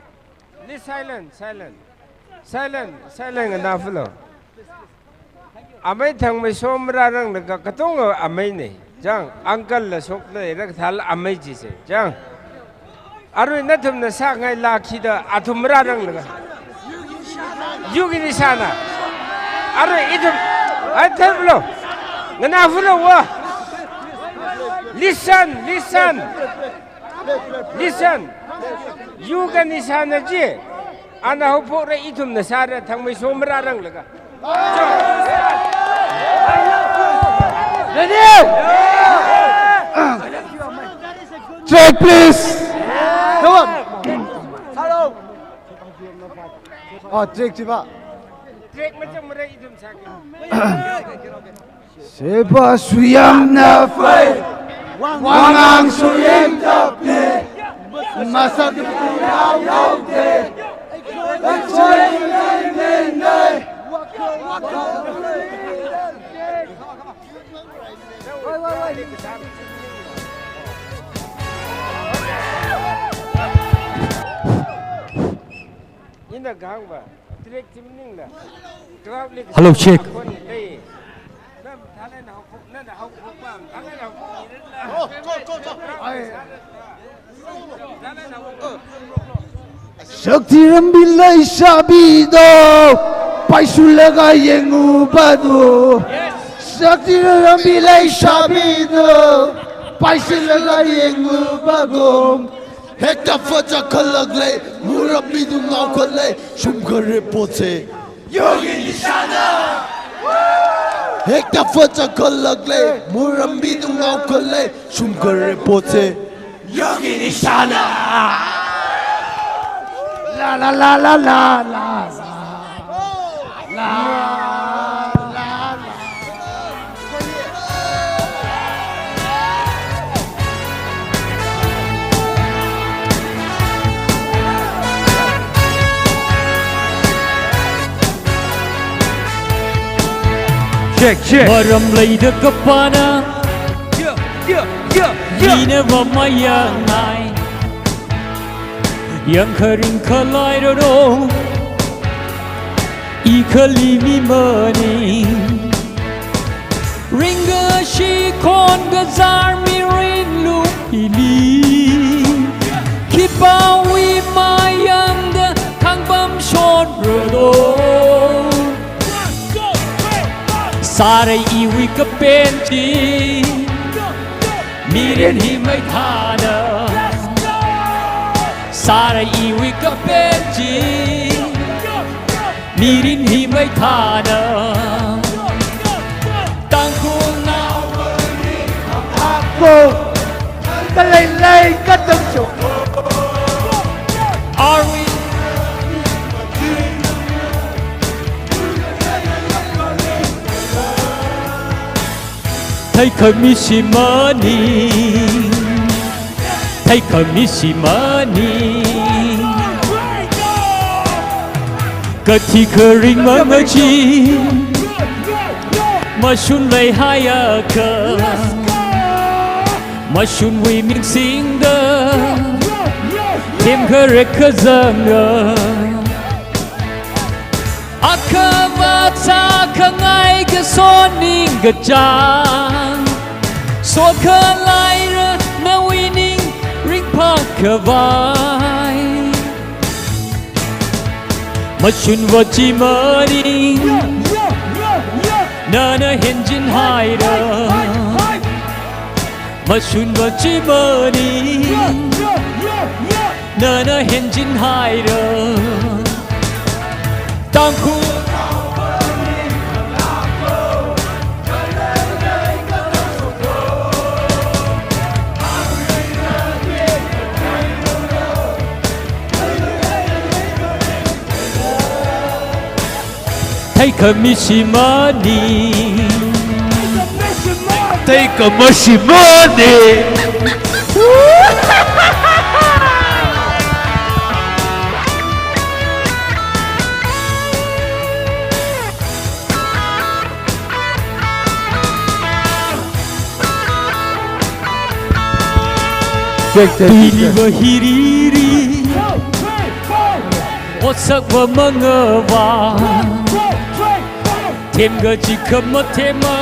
Please silent, silent. Silent, silent, nganā phalo. Amei Thangmeisho marāranglakha katonga amei ne. Chang, uncle la shokla leira kathāla amei chi se. Chang. Arui nathumna sāngai laa khida athum marāranglakha. Yugi nishana. Arui ithum. Ai, thei phalo. Nganā phalo wa. Listen, listen. Listen. Yugi nishana chi. Ana haophokra ithumna sāra Thangmeisho marāranglakha. Ready? Track, please. Come on. Hello. Oh, track chiva. Track machang mara ithum sāki. Seba suyamna fai, wangang suyam tapne, masak yau yau de, ina gangba, direct team ningla. Hello, check. Shakti rambi leishabi do, paishulaga yenguba do. Shakti rambi leishabi do, paishulaga yenguba do. Hekta facha khalak lei, muram midung ngau khalei, shumkhare potse. Yogi Nishana. Hekta facha khalak lei, muram midung ngau khalei, shumkhare potse. Yogi Nishana. La la la la la la. La la la. Check, check. Maram leida kapana. Yeah, yeah, yeah, yeah. Ina va mayangai. Yang kharing khalai roro. I khali mi maning. Ringga shi khon gazar mirin lung ili. Khipāwui mayangda khangbam shon rado. Sārai iwui kapen chi. Mirin hi maithāna. Sārai iwui kapen chi. Mirin hi maithāna. Tangkhulnaowui ko. Kaleilei katang chok. Are we? Theikhami shimān. Theikhami shimān. Kathi kharing mangachee. Mashun leihaiakha. Mashunwui ming singda. Themkharek kazanga. Akhava sākhangai kason ningkachāng. Sokhalaira nawui ning ringphākhavai. Mashunva chi maning. Nana henjinhaira. Mashunva chi maning. Nana henjinhaira. Tangkhul. Theikhami shimān. Theikhami shimān. Check, check, check. Tuiliva hiri. Otsak va mangava. Themkaji khamathema.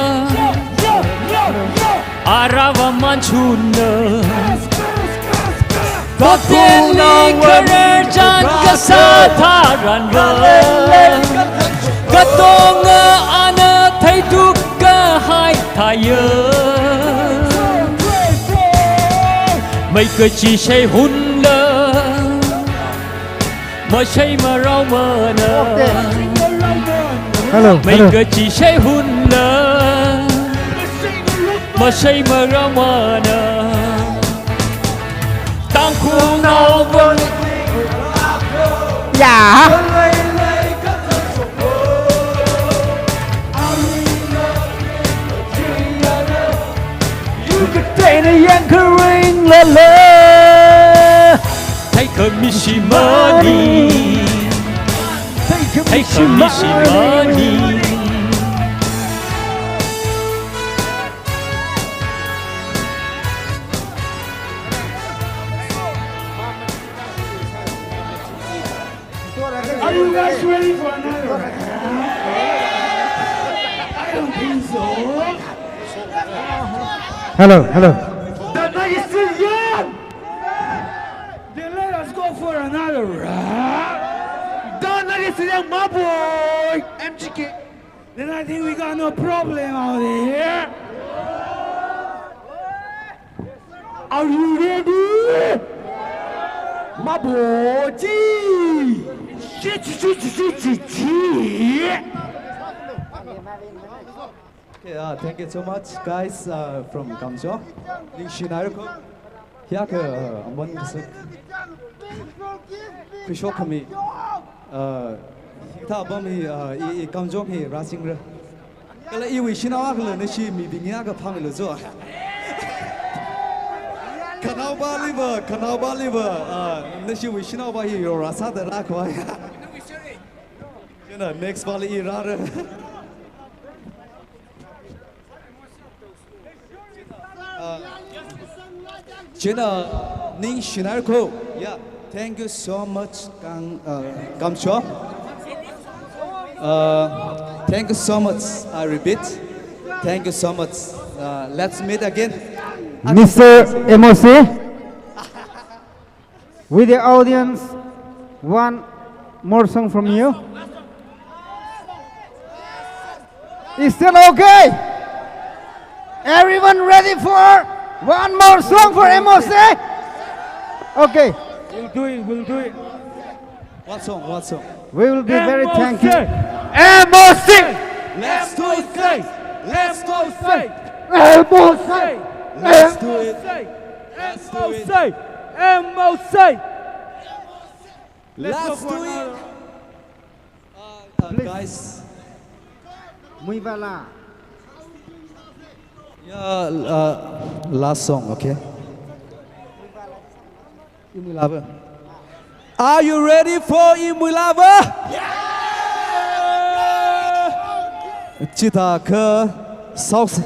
Ara va manchunna. Katonga khararchan kasā tharan va. Katonga ana theithuk kahai thāya. Mai kachi shai hunla. Mashai marao mana. Hello, hello. Mai kachi shai hunla. Mashai marao mana. Tangkhulnao bang. Ya. Yu katei na yang karing lala. Theikhami shimānni. Theikhami shimānni. Are you guys ready for another round? I don't think so. Hello, hello. The night is still young. Then let us go for another round. The night is still young, my boy. M G K. Then I think we got no problem out here. Are you ready? My boy. Chi, chi, chi. Okay, uh, thank you so much, guys, uh, from Kamjong. Ningshinaira ko. Hiya ka, uh, amon kasuk. Khuishok khami. Uh, hithā apam hi, uh, i, i Kamjong hi rāsingra. Kala iwui shanao akhala nashi mibing ya kaphāmilu jo. Khanaopa liva, khanaopa liva, uh, nashiwui shanao pa hi yorā sāda rākhavai. Chieina next pali i rāra. Uh, chieina ningshinaira ko. Yeah, thank you so much, Kang, uh, Kamjong. Uh, thank you so much. I repeat, thank you so much. Uh, let's meet again. Mister M O C. With the audience, one more song from you. Is still okay? Everyone ready for one more song for M O C? Okay. We'll do it, we'll do it. What song? What song? We will be very thank you. M O C! M O C! Let's do it, guys! Let's do it! M O C! Let's do it! Let's do it! M O C! Let's do it! Uh, uh, please. Guys. Muivala. Yeah, uh, last song, okay? Imuilava. Are you ready for Imuilava? Yeah! Chithākha sausa.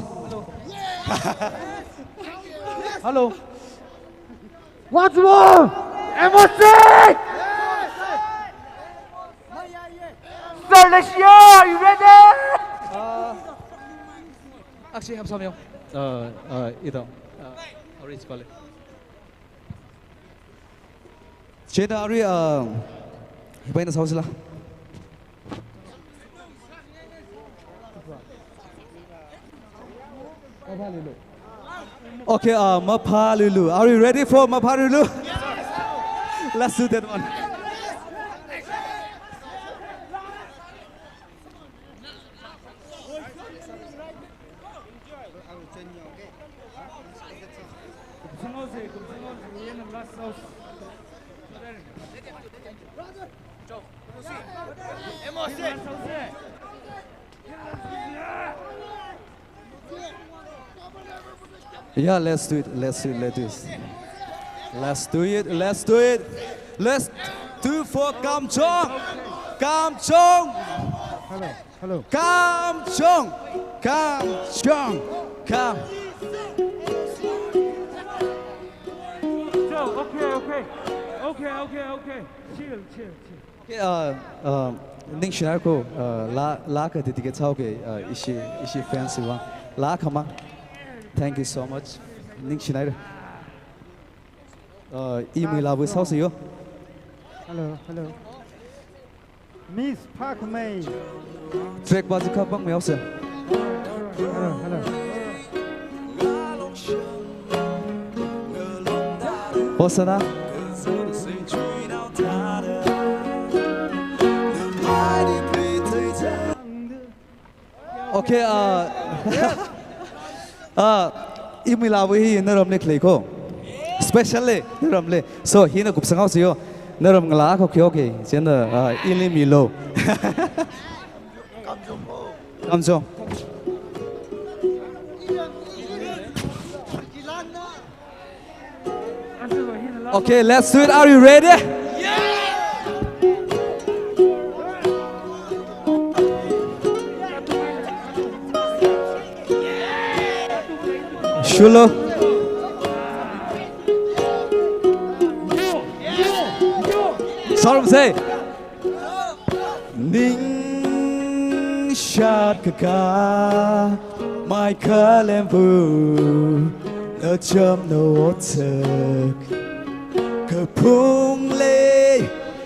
Hello. Once more! M O C! Sir Leshia, are you ready? Uh, actually, have some, uh, uh, ito, uh, arrange pali. Chieina arui, uh, hipaina saosila. Okay, uh, Maphalulu. Are you ready for Maphalulu? Let's do that one. Yeah, let's do it. Let's do it. Let's do it. Let's do it. Let's do it. Let's do it for Kamjong. Kamjong. Hello. Hello. Kamjong. Kamjong. Kam. So, okay, okay. Okay, okay, okay. Chill, chill, chill. Okay, uh, uh, ningshinaiko, uh, laa, laa akha dedicate sāhaoke, uh, ishi, ishi fans wui vang. Laa akhamang. Thank you so much. Ningshinai. Uh, Imuilāwui sāhaosa yo. Hello, hello. Miss Phākhamei. Track ba chi khapang mi haosa. Hello, hello. Hosanna. Okay, uh, uh, Imuilāwui hi naramli khaleiko. Specially naramli. So, hina kupsang haosa yo. Naram ngalā akha khuihaoke. Chieina, uh, ili milo. Kamchong. Okay, let's do it. Are you ready? Shulo. Sorry, say. Ningshat kaka mai khalempu, nachamna otsak kaphung lei,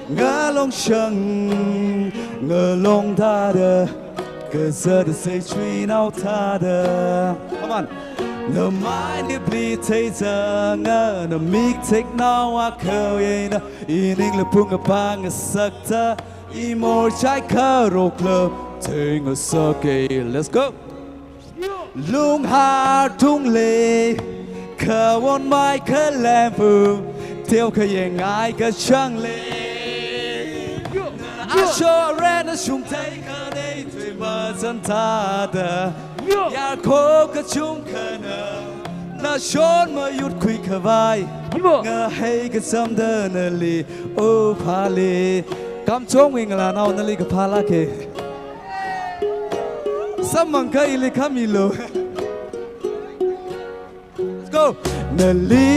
ngalongshang ngalongda da, kazat sei chuinao thāda. Come on. Namaini pli theizanga, namik theknao akhawui eina, ining lapung apang asakta, imor chai kharokla theingasake. Let's go. Lunghar tung lei, kawon mai khalempu, teokha yengai kachang lei. Ashore na shung thei khanei tui mazan thāda. Yarko kachungkhana, nashon mayut khui khavai. Ngahei kachamda nali, o phāli. Kamchongwui ngalānao nali kaphā lāke. Samphang kha ili khamilo. Let's go. Nali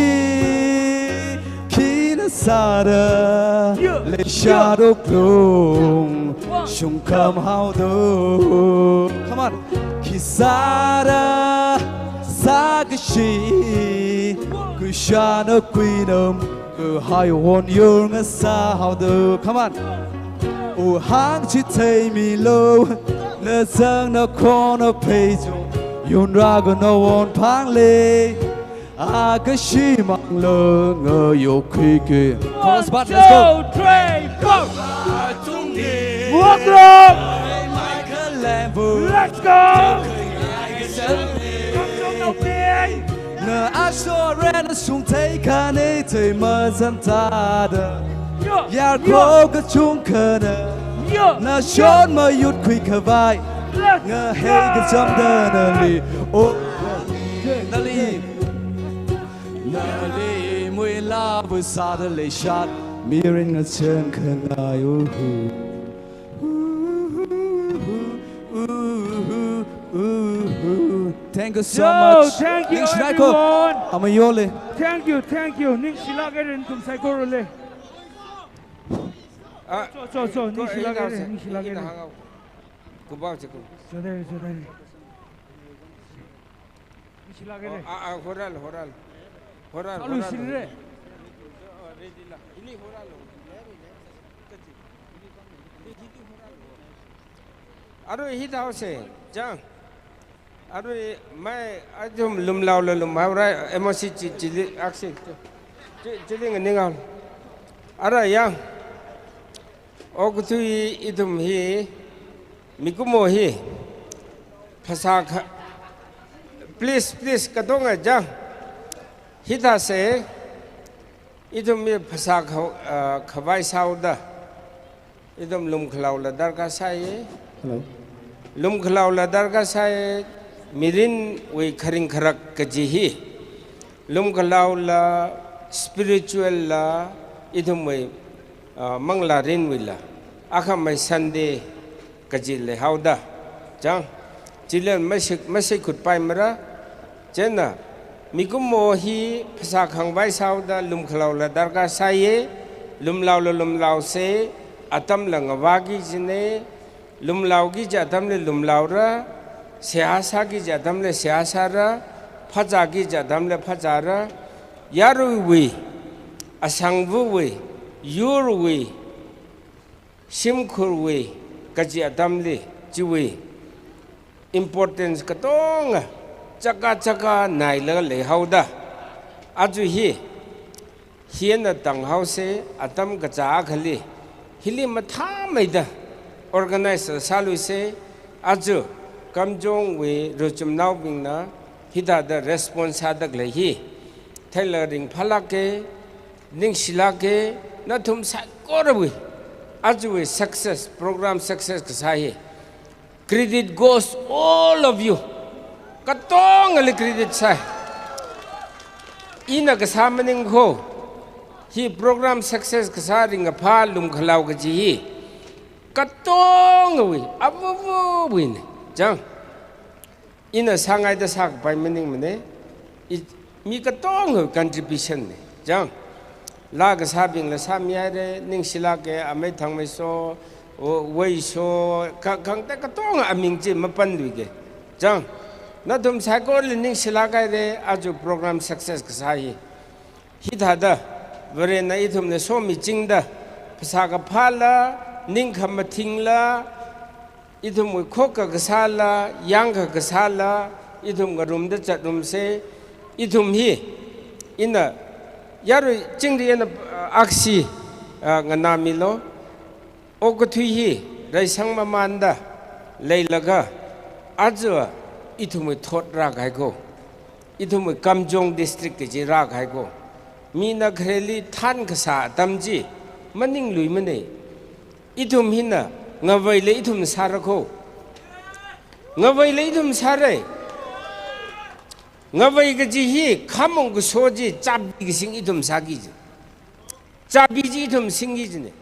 khina sāda, yeah, leishado, yeah, klung, one, shungkham haodo. Come on. Khi sāda sākashi, kushana kuinam, kuhai won yur ngasā haodo. Come on. Uhang chitheimilo, nazang nakhon na pheijo, yunra kanao won phang lei. Akashimangla ngayokkhuike. Chorus part, let's go. One, two, three, four. Welcome. Let's go. Na ashore na shung thei khanei tui mazan thāda. Yo, yarko, yo, kachungkhana, yo, nashon mayut khui khavai. Let's go. Ngahei kachamda nali, o, nali, nali muilāva sāda leishat, mirin ngachang khangai, uhu. Thank you so much. Yo, thank you, everyone. Ningshinaiko. Amayole. Thank you, thank you. Ningshilāke nathum saikorali. Ah, cho, cho, cho, ko, ningshilāke, ningshilāke. Kubao chiku. Chodai, chodai. Ningshilāke. Oh, ah, ah, horal, horal. Horal, horal. Alu shinre. Oh, ready la. Ili horal. Arui hithāhaosa, chang. Arui mai athum lumlaola lumhaora, M O C chi, chili aksi. Chi, chili nganinga. Ara yang. Okathui ithum hi, mikumo hi, phasā kha, please, please, katonga chang. Hithāsa, ithum hi phasā kha, ah, khavai sāhaoda. Ithum lumkhalaola darkar sāi. Hello. Lumkhalaola darkar sāi, mirinwui kharing kharak kaji hi. Lumkhalaola, spiritual la, ithumwui, ah, manglārinwuila. Akhamei Sunday kaji leihaoda. Chang, chili masik, masikhut paimara. Chieina, mikumo hi phasā khangvai sāhaoda lumkhalaola darkar sāi, lumlaola lumlaosa, atamla ngavāki kajina, lumlaoki kaji atamla lumlaora, seihā sāki kaji atamla seihā sāra, phazāki kaji atamla phazāra, yaruiwui, asangvawui, yurwui, shimkhurwui kaji atamli chiwui importance katonga chaka chaka nailaga leihaoda, aja hi, hi eina tanghaosa, atam kachā akhali, hili mathāmeida organize sāluisa, aja Kamjongwui ruichumnaobingna hithāda response sāda khalei hi theilaga ringphālāka, ningshilāka, nathum saikorawui, ajawui success, program success kasā hi. Credit goes all of you. Katongali credit sāi. Ina kasā maningkho. Hi program success kasā ringkaphā lumkhalao kaji hi katongawui, avavawuina. Chang. Ina sāngaida sākapai maningmana. I, mi katonga contribution na. Chang. Laa kasābingla sāmihaira, ningshilāka, amei Thangmeiso, o, Weiso, ka, khangatei katonga aming chi mapanluika. Chang. Nathum saikorali ningshilāk haira, aja program success kasā hi. Hithāda, Varena ithumli somichingda, phasā kaphāla, ning khamathingla, ithumwui khokha kasāla, yangkha kasāla, ithum ngarumda chatrumsa, ithum hi, ina, yarui chingri eina, ah, aksi, ah, nganāmilu, okathui hi, reisang mamānda, leilaga, aja, ithumwui thot rākahaikho, ithumwui Kamjong district kaji rākahaikho, mina khareli than kasā atam chi, maningluimana, ithum hina, ngaveila ithum sārakho. Ngaveila ithum sāra. Ngavei kaji hi, khamong kaso chi, chabi kasing ithum sāki kaji. Chabi chi ithum singki kajina.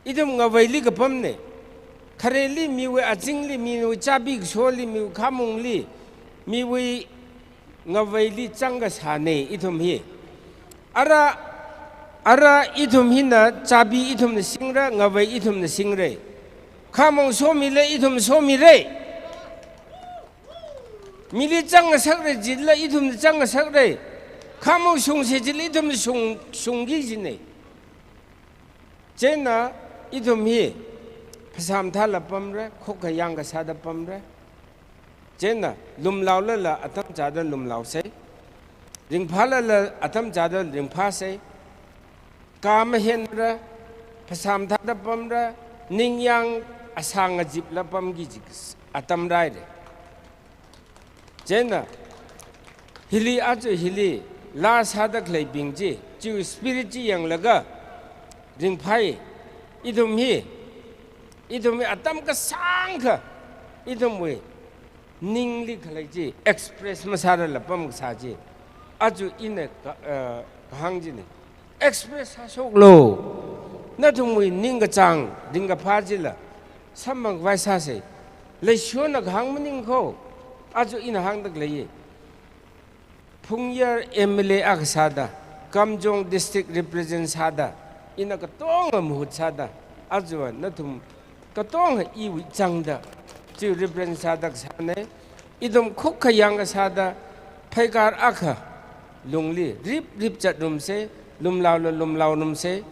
Ithum ngaveili kapamna. Khareli miwui azingli, miwui chabi kasoli, miwui khamongli, miwui ngaveili chang kasāna ithum hi. Ara, ara ithum hina chabi ithumna singra, ngavei ithumna singra. Khamong somila ithum somira. Mili chang ngasakra jila ithumna chang ngasakra. Khamong shungsa jila ithumna shung, shungki kajina. Chieina ithum hi phasā mathāla pamra, khokha yangkha sāda pamra. Chieina lumlaolala atam chāda lumlaosa. Ringphālala atam chāda ringphāsa. Kha mahenra, phasā mathāda pamra, ningyāng asang azipla pamki kaji atam rāhaira. Chieina, hili aja hili, laa sāda khaleibing chi, chiwui spirit chi yanglaga, ringphāi, ithum hi, ithum hi atam kasāngkha, ithumwui, ningli khalei chi, express masārala pam kasā chi, aja ina ka, eh, kahāng china. Express sāshoklu. Nathumwui ningkachāng, ringkaphā chila, samphangkhavai sāsa. Leishona kahāng maningkho. Aja ina hāngda khalei. Phungyar M L A akha sāda, Kamjong district represent sāda, ina katonga mahut sāda, aja nathum katonga iwui changda, chi represent sāda kasāna, ithum khokha yangkha sāda, pheikar akha lungli, rip rip chatrumsa, lumlaola lumlaorumsa,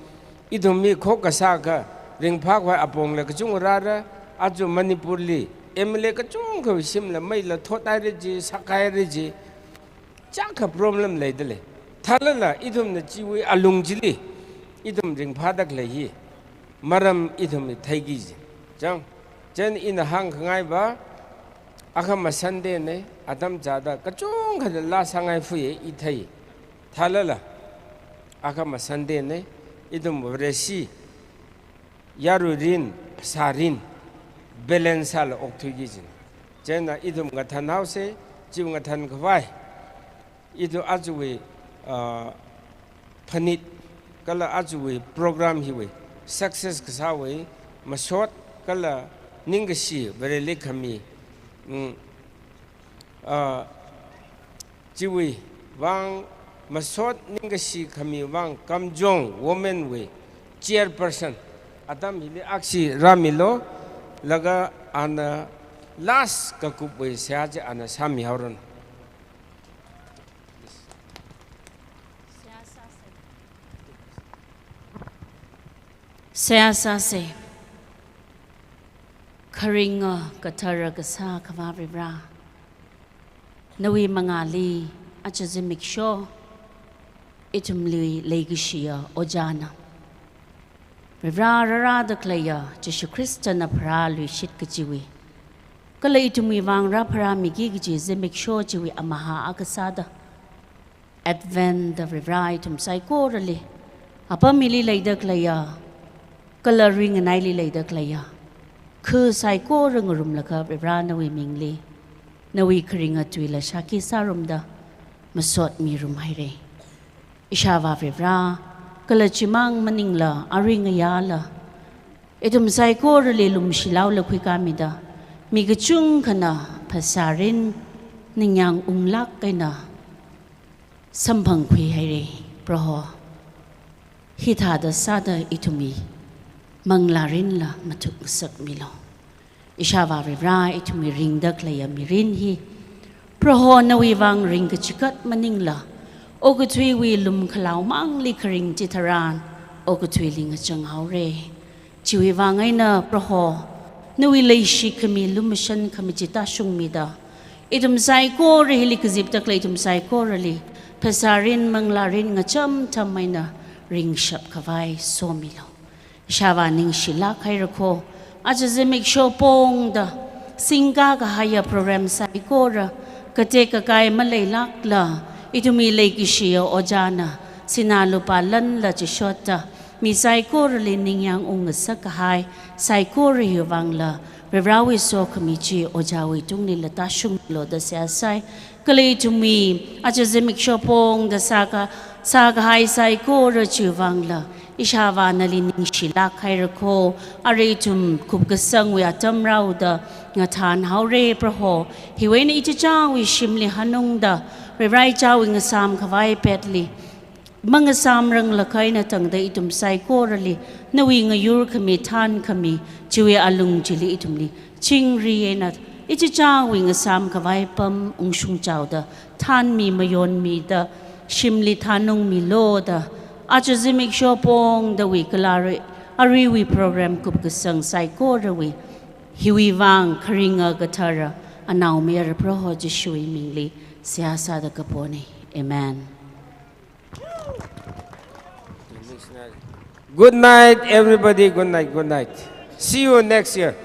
ithum mi khokha sākha, ringphākhavai apongla kachungkha rāra, aja Manipurli, M L A kachungkha shimla meila thothaira ji, sakhaira ji, chiyākha problem leidalei. Thālala ithumna chiwui alung chili, ithum ringphāda khalei hi, maram ithumna theiki kaji. Chang, chieina ina hāngkhangai va, akhama Sunday na, atam chāda, kachungkhana laa sāngai fuya i thei. Thālala, akhama Sunday na, ithum Vareshi, yarui rin, phasā rin, balance sāla okthuiki kajina. Chieina ithum ngathanhaosa, chiwui ngathankhavai, ithum ajawui, ah, phanit, kala ajawui program hiwui, success kasāwui, masot, kala ningkashi, Vareli khami, mm, ah, chiwui vang masot ningkashi khami vang Kamjong women wui chairperson Atam hili aksi rāmilu, laga ana last kakupwui seihā chi ana sāmihaoranu. Seihā sāsa. Kharinga kathara kasā Akhava Varivara, nawui mangāli aja zimiksho ithumli leikashiya ojāna. Varivara, rārāda khaleiya Jishu Khristana pharāluishit kajiwui, kala ithumwui vang rāpharāmiki kaji zimiksho chiwui amahā akha sāda, Advent da Varivara ithum saikorali, apam hili leida khaleiya, kala ringanaili leida khaleiya, kha saikora ngarumlaga Varivara nawui mingli, nawui kharinga tuila shākhi sārumda masotmirum haira. Ishāvā Varivara, kala chimang maningla, arui ngayāla, ithum saikorali lumshilaola khuikāmida, mi kachungkhana phasārin ningyāng unglāk eina samphangkhui haira, Proho. Hithāda sāda ithumwui manglārinla mathukngasakmilu. Ishāvā Varivara, ithumwui ringda khaleiya mirin hi, Proho, nawui vang ringkachikat maningla, okathuiwui lumkhalao mangli kharing chitharan okathuili ngachang haora. Chiwui vang eina Proho, nawui leishikhami lumashankhami chi tāshungmida, ithum saikora hili kazipda khalei ithum saikorali phasārin manglārin ngachamtham eina ringshap khavai somilu. Ishāvā ningshilāk haira kho, aja zimiksho pongda singkā kahaiya program saikora, katek kakai maleilākla, ithumwui leikashiya ojāna sinā lupā lanla chishotda, mi saikorali ningyāng ungngasak kahai saikora hiwui vangla, Varivarawui sokhami chi ojāwui tunglila tāshunglu da seihā sai. Kala ithumwui aja zimiksho pongda sāka, sākahai saikora chiwui vangla, Ishāvā nali ningshilāk haira kho, arui ithum kupkasangwui atam rāda ngathān haora Proho, hiwui eina ichichāwui shimli hanungda, Varivara ichāwui ngasām khavai petli mangasām ranglakha eina tangda ithum saikorali, nawui ngayurkhami, thānkhami chiwui alung chili ithumli chingri eina, ichichāwui ngasām khavai pam ungshung chaoda, thānmi mayonmida, shimli thānungmilu da, aja zimiksho pongdawui kala arui, aruiwui program kupkasang saikorawui, hiwui vang kharinga kathara Anaomayara Proho Jishuwui mingli seihā sāda kapona. Amen. Good night, everybody. Good night, good night. See you next year.